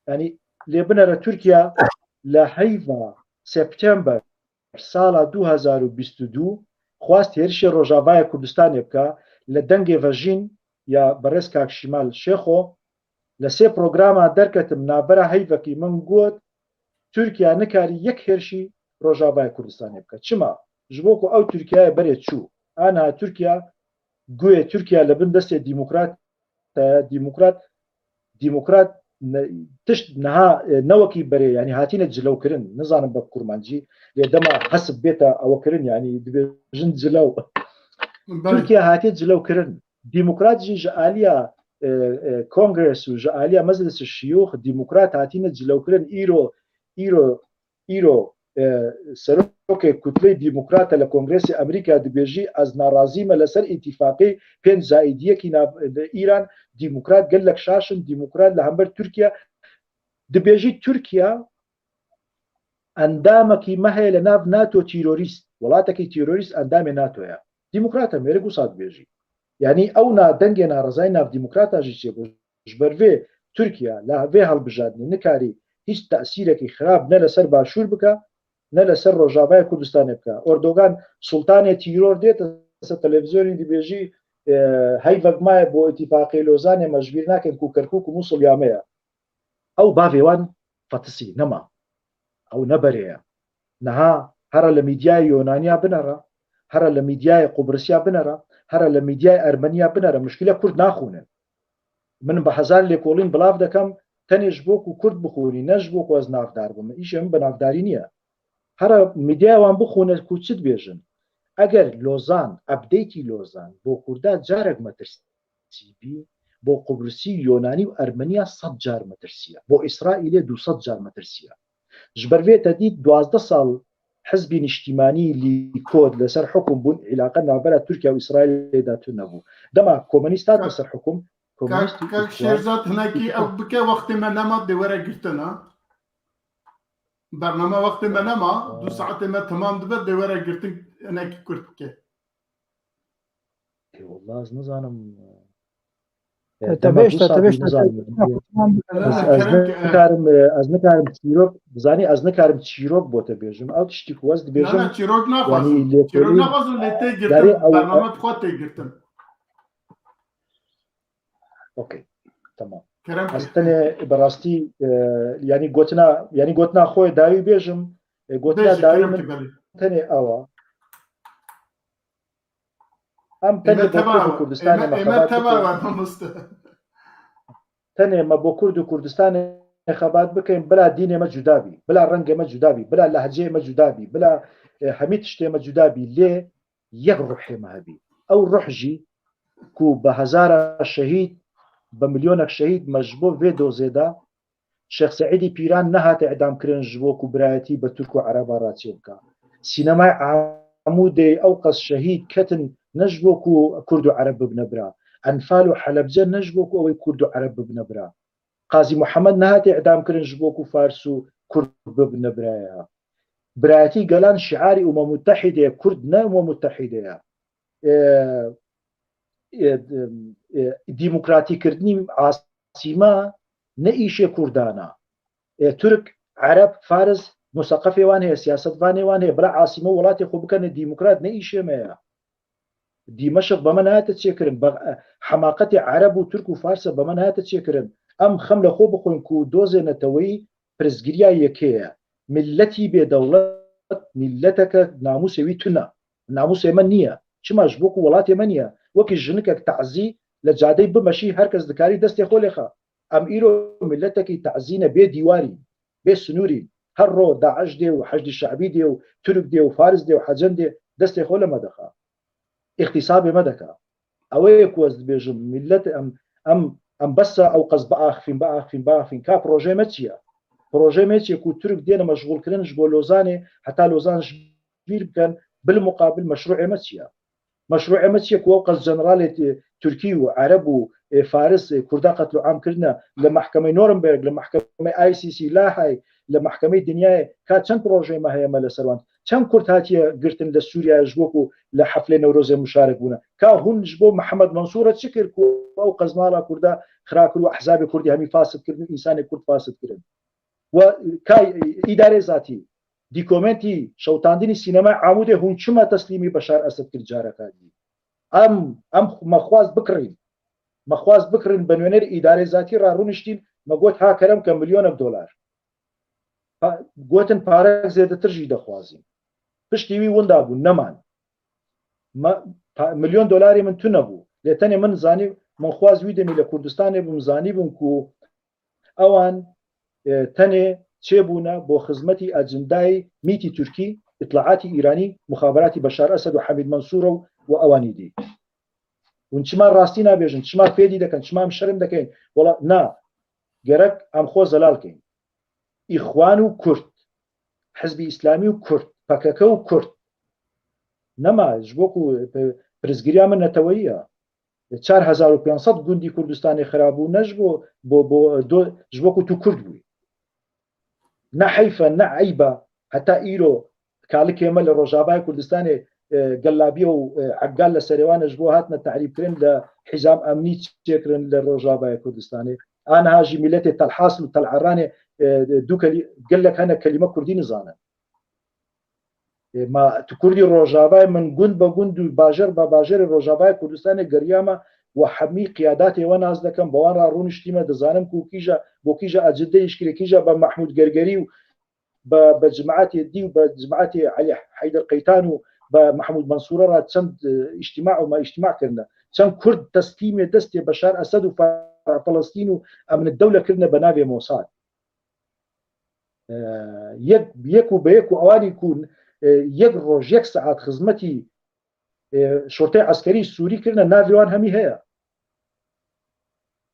yanî lê binere Tirkiye li heyva September sala du hezar û bîst û du xwest hêrişê Rojavayê Kurdistanê bike, li Dengê Vejîn ya berêz kak Şîmal Şêxo, li sê programa derketim, navbera heyvekî min got, Tirkiye nikarî yek hêrişî Rojavayê Kurdistanê bike. Çima? Ji bo ku ew Tirkiyeyê berê çû. Aniha Tirkiye, guhê Tirkiye li bin destê demokrat e, demokrat, demokrat ne, tişt niha, e, ne wekî berê, yanî hatine cilewkirin, nizanim be kurmancî, lê dema hesib bête ewe kirin, yanî dibêjin cilew. Belê. Tirkiye hatiye cilewkirin. Demokrat jî ji aliya, e, e, Kongres û ji aliya Meclisa Şiyûx demokrat hatine cilewkirin. Îro, îro, îro, e, serokê Kutleyê Demokrata li Kongresê Amerîka dibêjî, ez narazî me li ser îtîfaqê pênc zaîd yekî nav-, li Îran, demokrat gelek şaş in, demokrat li hember Tirkiye. Dibêjî Tirkiye endamekî me heye li nav nato, terorîst, welatekî terorîst endamê nato ye. Demokrat e, mêrik wisa dibêjî. Yanî ew na dengê narazayî nav demokrata jî çêbû. Ji ber vê Tirkiye li vê hilbijartinê nikarî hîç tesîrekî xirab ne li ser Başûr bike, ne li ser Rojavayê Kurdistanê bike. Erdogan, sultanê tîror dê, te ser televîzyonê dibêjî, e, heyvek maye bo îtîfaqê Lozanê me ji bîr nakin ku Kerkûk û Mûsil ya me ye. Ew bavê wan fetisî, nema. Ew ne berê ye. Niha here li mîdyayê Yonaniya binere, here li mîdyayê Qubrisiya binere, here li mîdyayê Ermeniya binere, muşkîle Kurd naxwînin. Min bi hezar lêkolîn bilav dekem, tenê ji bo ku Kurd bixwînî, ne ji bo ku ez navdar bim. Îşê min bi navdarî niye. Here mîdyaya wan bixwîne ku çi dibêjin. Eger Lozan, updateî Lozan bo Kurda carek metirsî bî, bo Qubrisî, Yonanî û Ermeniya sed car metirsî ye. Bo Îsraîlê du sed car metirsî ye. Ji ber vê te dît duwazdeh sal Hizbî Niştîmanî Lîkod li ser hukum bûn, îlaqe navbera Tirkiye û Îsraîlê de tune bû. Dema komûnîst hatin ser hukum, komûnîst Kak, kak Şêrzad hinekî ew bike, wextê me nema dê were girtin, ha? Bername wextê me nema, du saetê me temam dibe, dê were girtin, hinekî kurt bike. Ê, wallah ez nizanim. E, Te dema bêş, du te saetî bêş, te nizanim. Te bêş, te bêş. Ez, ez nikarim, e, ez nikarim çîrok, zanî ez nikarim çîrok bo te bêjim. Ew tiştî ku ez dibêjim, na, na, çîrok naxwazim. Yanî lêkolîn, çîrok naxwazim, lê tê girtin, bername bi xwe tê girtin. Okey, tamam. Kerem. Ez tenê bi rastî, e, yanî gotina, yanî gotina xwe dawî bêjim, e, gotina dawî min tenê ew a. Em tenê bo Kurd û Kurdistanê me xebat bikin. Tenê me bo Kurd û Kurdistanê xebat bikin, bila dînê me cuda bî, bila rengê me cuda bî, bila lehceyê me cuda bî, bila, e, hemî tiştê me cuda bî, lê yek ruhê me hebî. Ew ruh jî ku bi hezara şehîd, bi milyonek şehîd me ji bo vê dozê de, Şêx Seîdî Pîran nehate îdamkirin ji bo ku birayetî bi Tirk û Ereba re çêbike. Sînemayê Amûdê ew qas şehîd ketin ne ji bo ku Kurd û Ereb bibine bira. Enfal û Helebce ne ji bo ku ew ê Kurd û Ereb bibine bira. Qazî Muhammed nehate îdamkirin ji bo ku Fars û Kurd bibine biraya. Birayetî gelan şiarî Umem Mutehîdê ye, Kurd ne Umem Mutehîdê ye. E, e, e, demokratîkirdinî asîma ne îşê Kurdan e. E, Tirk, Ereb, Faris, museqefê wan heye, siyasetvanê wan heye, bila asîme welatê xwe bikene demokrat ne îşê me ye. Dîmeşq bi me nehate çêkirin. Be-, hemaqetê Ereb û Tirk û Fars e bi me nehate çêkirin. Em xem li xwe bixwin ku dozê neteweyî pirsgiriya yekê ye. Miletî bê dewlet, mileteke namûsê wî tune. Namûsê me niye. Çima? Ji bo ku welatê me niye. Wekî jinikek tazî li cadeyê bimeşî, her kes dikarî destê xwe lê xa. Em îro miletekî tazî ne, bê dîwarî, bê sinûrî. Her ro Daiş dê û Heşdî Şe'bî dê û Tirk dê û Faris dê û Hecen dê destê xwe li me dixa. Îxtîsabê me dika. Ew ê ku ez dibêjim, milet em, em, em bes e ew qas biaxifîn, biaxifîn, biaxifîn. Ka projeyê me çi ye? Projeyê me çi ye ku Tirk dêne meşxûlkirin ji bo Lozanê, heta Lozan ji bîr bikin, bil muqabil meşrûê me çi ye? Meşrûê me çi ye ku ew qas generalê Tirkî û Ereb û, e, Faris, e, Kurda qetloam kirine li mehkemeyê Nuremberg, li mehkemeyê I C C, Lahey, li mehkemeyê dinyayê, ka çend projeyê me heye me li ser wan? Çend Kurd hatiye girtin li Sûriyeyê ji bo ku li heflê Newrozê muşarek bûne? Ka hûn ji bo Mihemed Mensûr re çi kir ku ew qas mala Kurda xira kir û ehzabê Kurdî hemî fasid kirin û însanê Kurd fasid kirin? We ka îdarê zatî, dîkomentî, şewtandinî sînemaya Amûdê hûn çima teslîmî Beşar Esed kir careka dî? Em, em xwe, me xwest bikirîn. Me xwest bikirîn, bi nûnerê îdarê zatî re rûniştîn, me got, ha kerem ke milyonek dolar. Pa-, gotin parek zêdetir jî dixwazîn. Piştî wî winda bû, neman. Me, pa-, milyon dolarê min tune bû. Lê tenê min zanî, min xwest wî demî li Kurdistanê bûm, zanîbûm ku ewan, e, tenê çêbûne bo xizmetî ecindayê mîtî Tirkî, îtlaatî Îranî, muxaberatî Beşar Esed û Hemîd Mensûr û, û ewanî dî. Hûn çima rastî nabêjin? Çima fêdî dekin? Çima em şerm dekin? Wela na. Gerek em xwe zelal kein. Îxwan û Kurd, Hizbî Îslamî û Kurd, P K K û Kurd. Nema, ji bo ku, e, pirsgiriya min neteweyî ye. Çar hezar û pênc sed gundî Kurdistanê xirabû, ne ji bo, bo, bo, do, ji bo ku tu Kurd bûyî. Ne heyf e, ne eyb e. Heta îro kalikê me li Rojavayê Kurdistanê, e, gellabiye û, e, eggal li serê wan e, ji bo hatine tehrîbkirin, li hîzam emnî çêkirin li Rojavayê Kurdistanê. Aniha jî miletê Telhas û Tel Eranê, e, du kelî-, gelek hene kelîme Kurdî nizanin. E, ma tu Kurdî Rojavayê, min gund be gund û bajar be bajarê Rojavayê Kurdistanê geriyame, we hemî qiyadatê we nas dekem, bi wan re rûniştîme, dizanim ku kîja, bo kîja Ecide îşkirê, kîja be Mahmûd Gergerî û be, be cimaetê dî û be cimaetê Elî Heyder Qeytan û be Mahmûd Mensûre re çend, e, îctîma û me îctîma kirine. Çend Kurd teslîmê destê Beşar Esed û Fe-, Felestîn û Emn Dewle kirine be navê Mossad. E, yek, yek û be yek û ewanî ku, e, yek roj, yek saet xizmetî, e, şortê eskerî Sûrî kirine, navê wan hemî heye.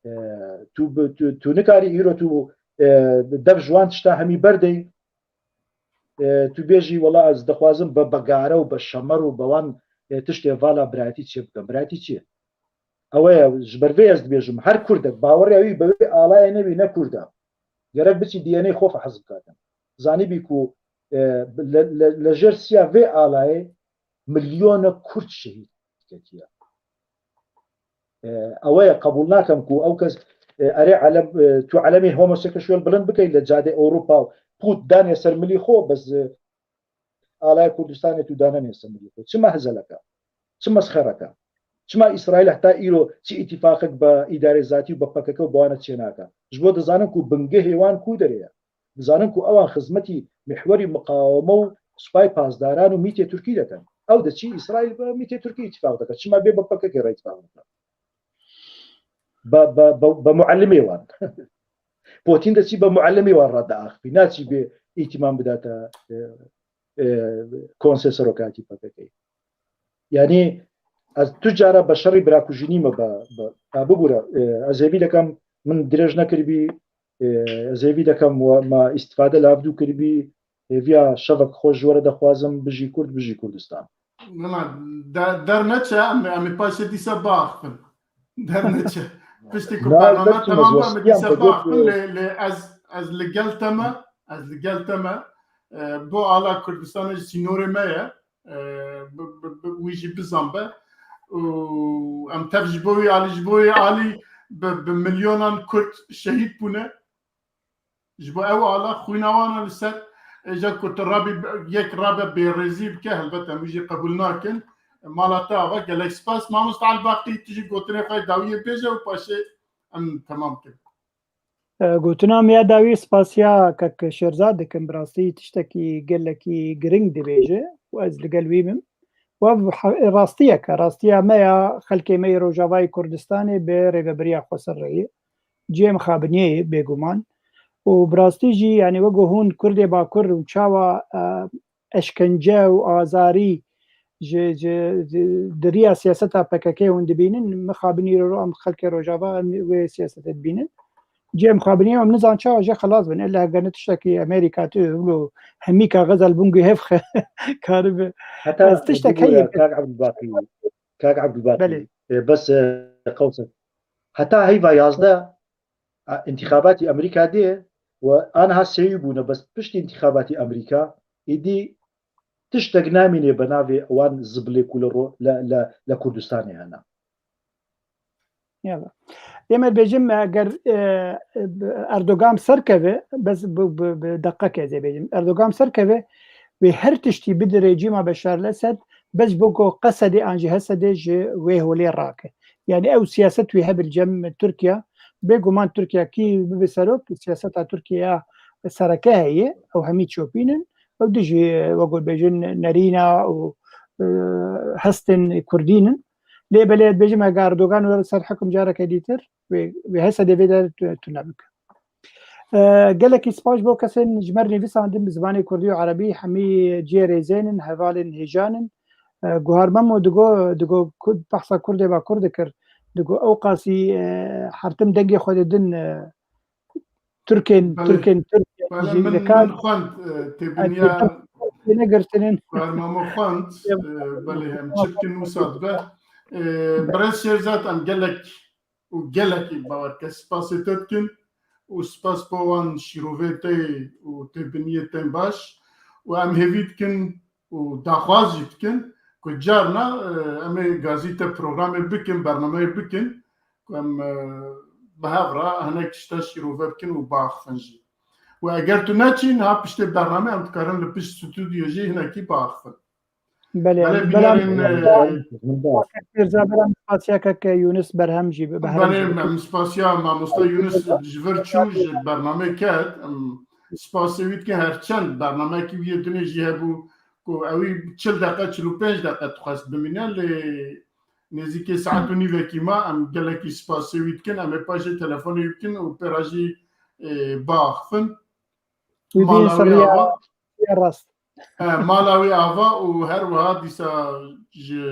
E, tu bi, tu, tu nikarî îro tu, e, dev ji wan tişta hemî berdey. E, tu bêjî, wela ez dixwazim bi, bi gare û bi şemer û bi wan, e, tiştê vala birayetî çê bikim. Birayetî çi ye? Ew e, ji ber vê ez dibêjim, her Kurdek baweriya wî bi wê alayê nebî, ne Kurd e. Gerek biçî D N A xwe fehs bikatin. Zanîbî ku, e, li, li, li jêr siya vê alayê milyonek Kurd şehîd ketiye. E, ew e, qebûl nakem ku ew kes, e, erê elem, e, tu elemê homosexual bilind bikey li cadê Ewropa û pût danê ser milî xwe, bes, e, alaya Kurdistanê tu danenê ser milî xwe. Çima hezeleke? Çi mesxereke? Çima Îsraîl heta îro çi îtîfaqek bi îdarê zatî û bi P K K û bi wan çênake? Ji bo dizanin ku bingehê wan ku derê ye. Dizanin ku ewan xizmetî mihwerî miqaweme û supay pasdaran û mîtê Tirkî dikin. Ew diçî Îsraîl bi mîtê Tirkî îtîfaq dike. Çima bê bi P K K re îtîfaq dike? Bi, bi, bi, bi muallimê wan. Putin diçî bi muallimê wan re diaxivî. Naçî bê îtîmam bidate, e, e, konsê serokatî P K K. Yanî ez tu cara bi şerî birakujînî me bi, bi, ya bibûre, e, ez hêvî dikim, min dirêj nekiribî, e, ez hêvî dikim we me îstîfade li hevdû kiribî, hêviya şevek xweş ji we re dixwazim, bijî Kurd, bijî Kurdistan. Nima, de-, derneçe, em, em ê paşê dîsa biaxivin. Derneçe. Piştî ku Na, bername derçûn ez temam be, em ê westiyam dîsa biaxivin, lê, lê ez, ez li gel te me, ez li gel te me. E, bo ala Kurdistanê ji sînorê me ye. E, bi, bi, bi, wî jî bizan be. Û em tev ji bo wî alî, ji bo wî alî bi, bi milyonan Kurd şehîd bûne. Ji bo ew ala xwîna wan e li ser, e, ja ku tu rabî, yek rabe bêrêzî bike, helbet em wî jî qebûl nakin. Mala te ava, gelek spas. Mamosta Elbaqî, tu jî gotinê xwe dawiyê bêje û paşê em temam kin. E, gotina me ya dawî spasiya kek Şêrza dikim, bi rastî tiştekî gelekî giring dibêje û ez li gel wî bim. Ev he-, rastiyek e. Rastiya me ya xelkê me yê Rojavayê Kurdistanê bi rêvebiriya Xweser re ye. Cihê mixabiniyê ye bêguman. Û bi rastî jî, yanî wek ku hûn Kurdê Bakur û çawa, e, eşkence û azarî ji, ji, ji, di riya siyaseta P K K hûn dibînin, mixabin îro em xelkê Rojava em wê siyasetê dibînin. Cihê mixabiniyê em nizan çawa jê xelas bin. Ella heger ne tiştekî Amerîka tu wilo hemî kaxez el bûn guhêv xe karibe. Heta Ez tiştek heye. Kak Ebdulbaqî, Kak Ebdulbaqî, Belê. E, bes, e, qewse. Heta heyva yazdeh, a, întîxabatî Amerîka dê û aniha sêwî bûne, bes piştî întîxabatî Amerîka êdî tiştek namîne bi navê wan zibilê ku li ro-, li, li, li Kurdistanê hene. Yala. Ê me bêjim, eger, e, e, Erdogan serkeve, bes bi, bi, bi deqeke ez ê bêjim. Erdogan serkeve, wê her tiştî bide rejîma Beşar el-Esed, bes bo ku Qesedê an jî Hesedê ji wê holê rake. Yanî ew siyaset wî hebe li cem Tirkiye, bêguman Tirkiye kî bibe serok, siyaseta Tirkiye ya sereke heye, ew hemî çopîn in, ew dijî, e, wek bêjin nerîna û, e, hestên kurdîn in. Lê belê ez bêjim, eger Erdogan were ser hikim careke dîtir, wê, wê Hesedê vê de tu-, tune bike. E, gelekî spas bo kesên ji me re nivîsandin bi zimanê kurdî û erebî, hemî cihê rêzên in, hevalên hêjan in. E, Guhar Memo digo, digo Kurd, behsa Kurdê Bakur dikir. Digo ew qasî, e, hertim dengê xwe didin, e, Tirkên, Belê. Tirkên Tirk Belê, jî min, dikan. Min xwend, e, têbiniya Tirkên negirtinin. Guhar Memo xwend, e, belê, em çi bikin wisa dibe. E, Birêz Şêrzad, em gelek û gelekî bawerke spasê te dikin û spas bo wan şîrovê te û têbiniyê tên baş û em hêvî dikin û daxwaz jî dikin ku carna, e, em ê gazî te programê bikin, bernameyê bikin ku em, e, bi hev re hinek tişta şîrove bikin û biaxifin jî. Û eger tu neçî, niha piştê bernamê em dikarin li pişt stûdyo jî hinekî biaxifin. Belê, Belê, em, belam, binêrin, e, Min baş. Pêrza belam spasiya keke Yunus Berhem jî bi, bi herem jî Belê, bikin. Em spasiya mamosta Yunus ji vir çû, ji bernamê ket. Em spasê wî dikin, her çend bernameyekî wî yê dinê jî hebû ku ewî çil deqe, çil û pênc deqe dixwest bimîne, lê nêzîkê saet û nîvekî ma, em gelekî spasê wî dikin, em ê paşê telefonê wî bikin û pê re jî, e, biaxifin. Wî bîn Mala wî sirriya ava. Ya rast. E, mala wî ava û her wiha dîsa ji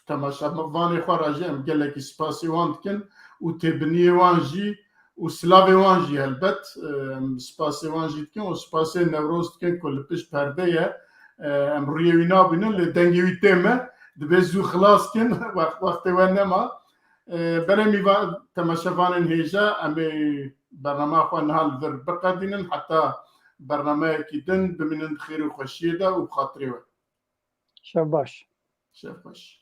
temaşevanê xwe re jî em gelekî spasê wan dikin û têbiniyê wan jî û silavê wan jî helbet, e, em spasê wan jî dikin û spasê Newroz dikin ku li pişt perdê ye. E, em rûyê wî nabînin, lê dengê wî tê me. Dibê zû xilas kin, wext, wextê we nema. E, belê mîva-, temaşevanên hêja, em ê bernama xwe niha li vir biqedînin heta bernameyekî din, bimînin di xêr û xweşiyê de û bi xatirê we. Şev baş. Şev baş.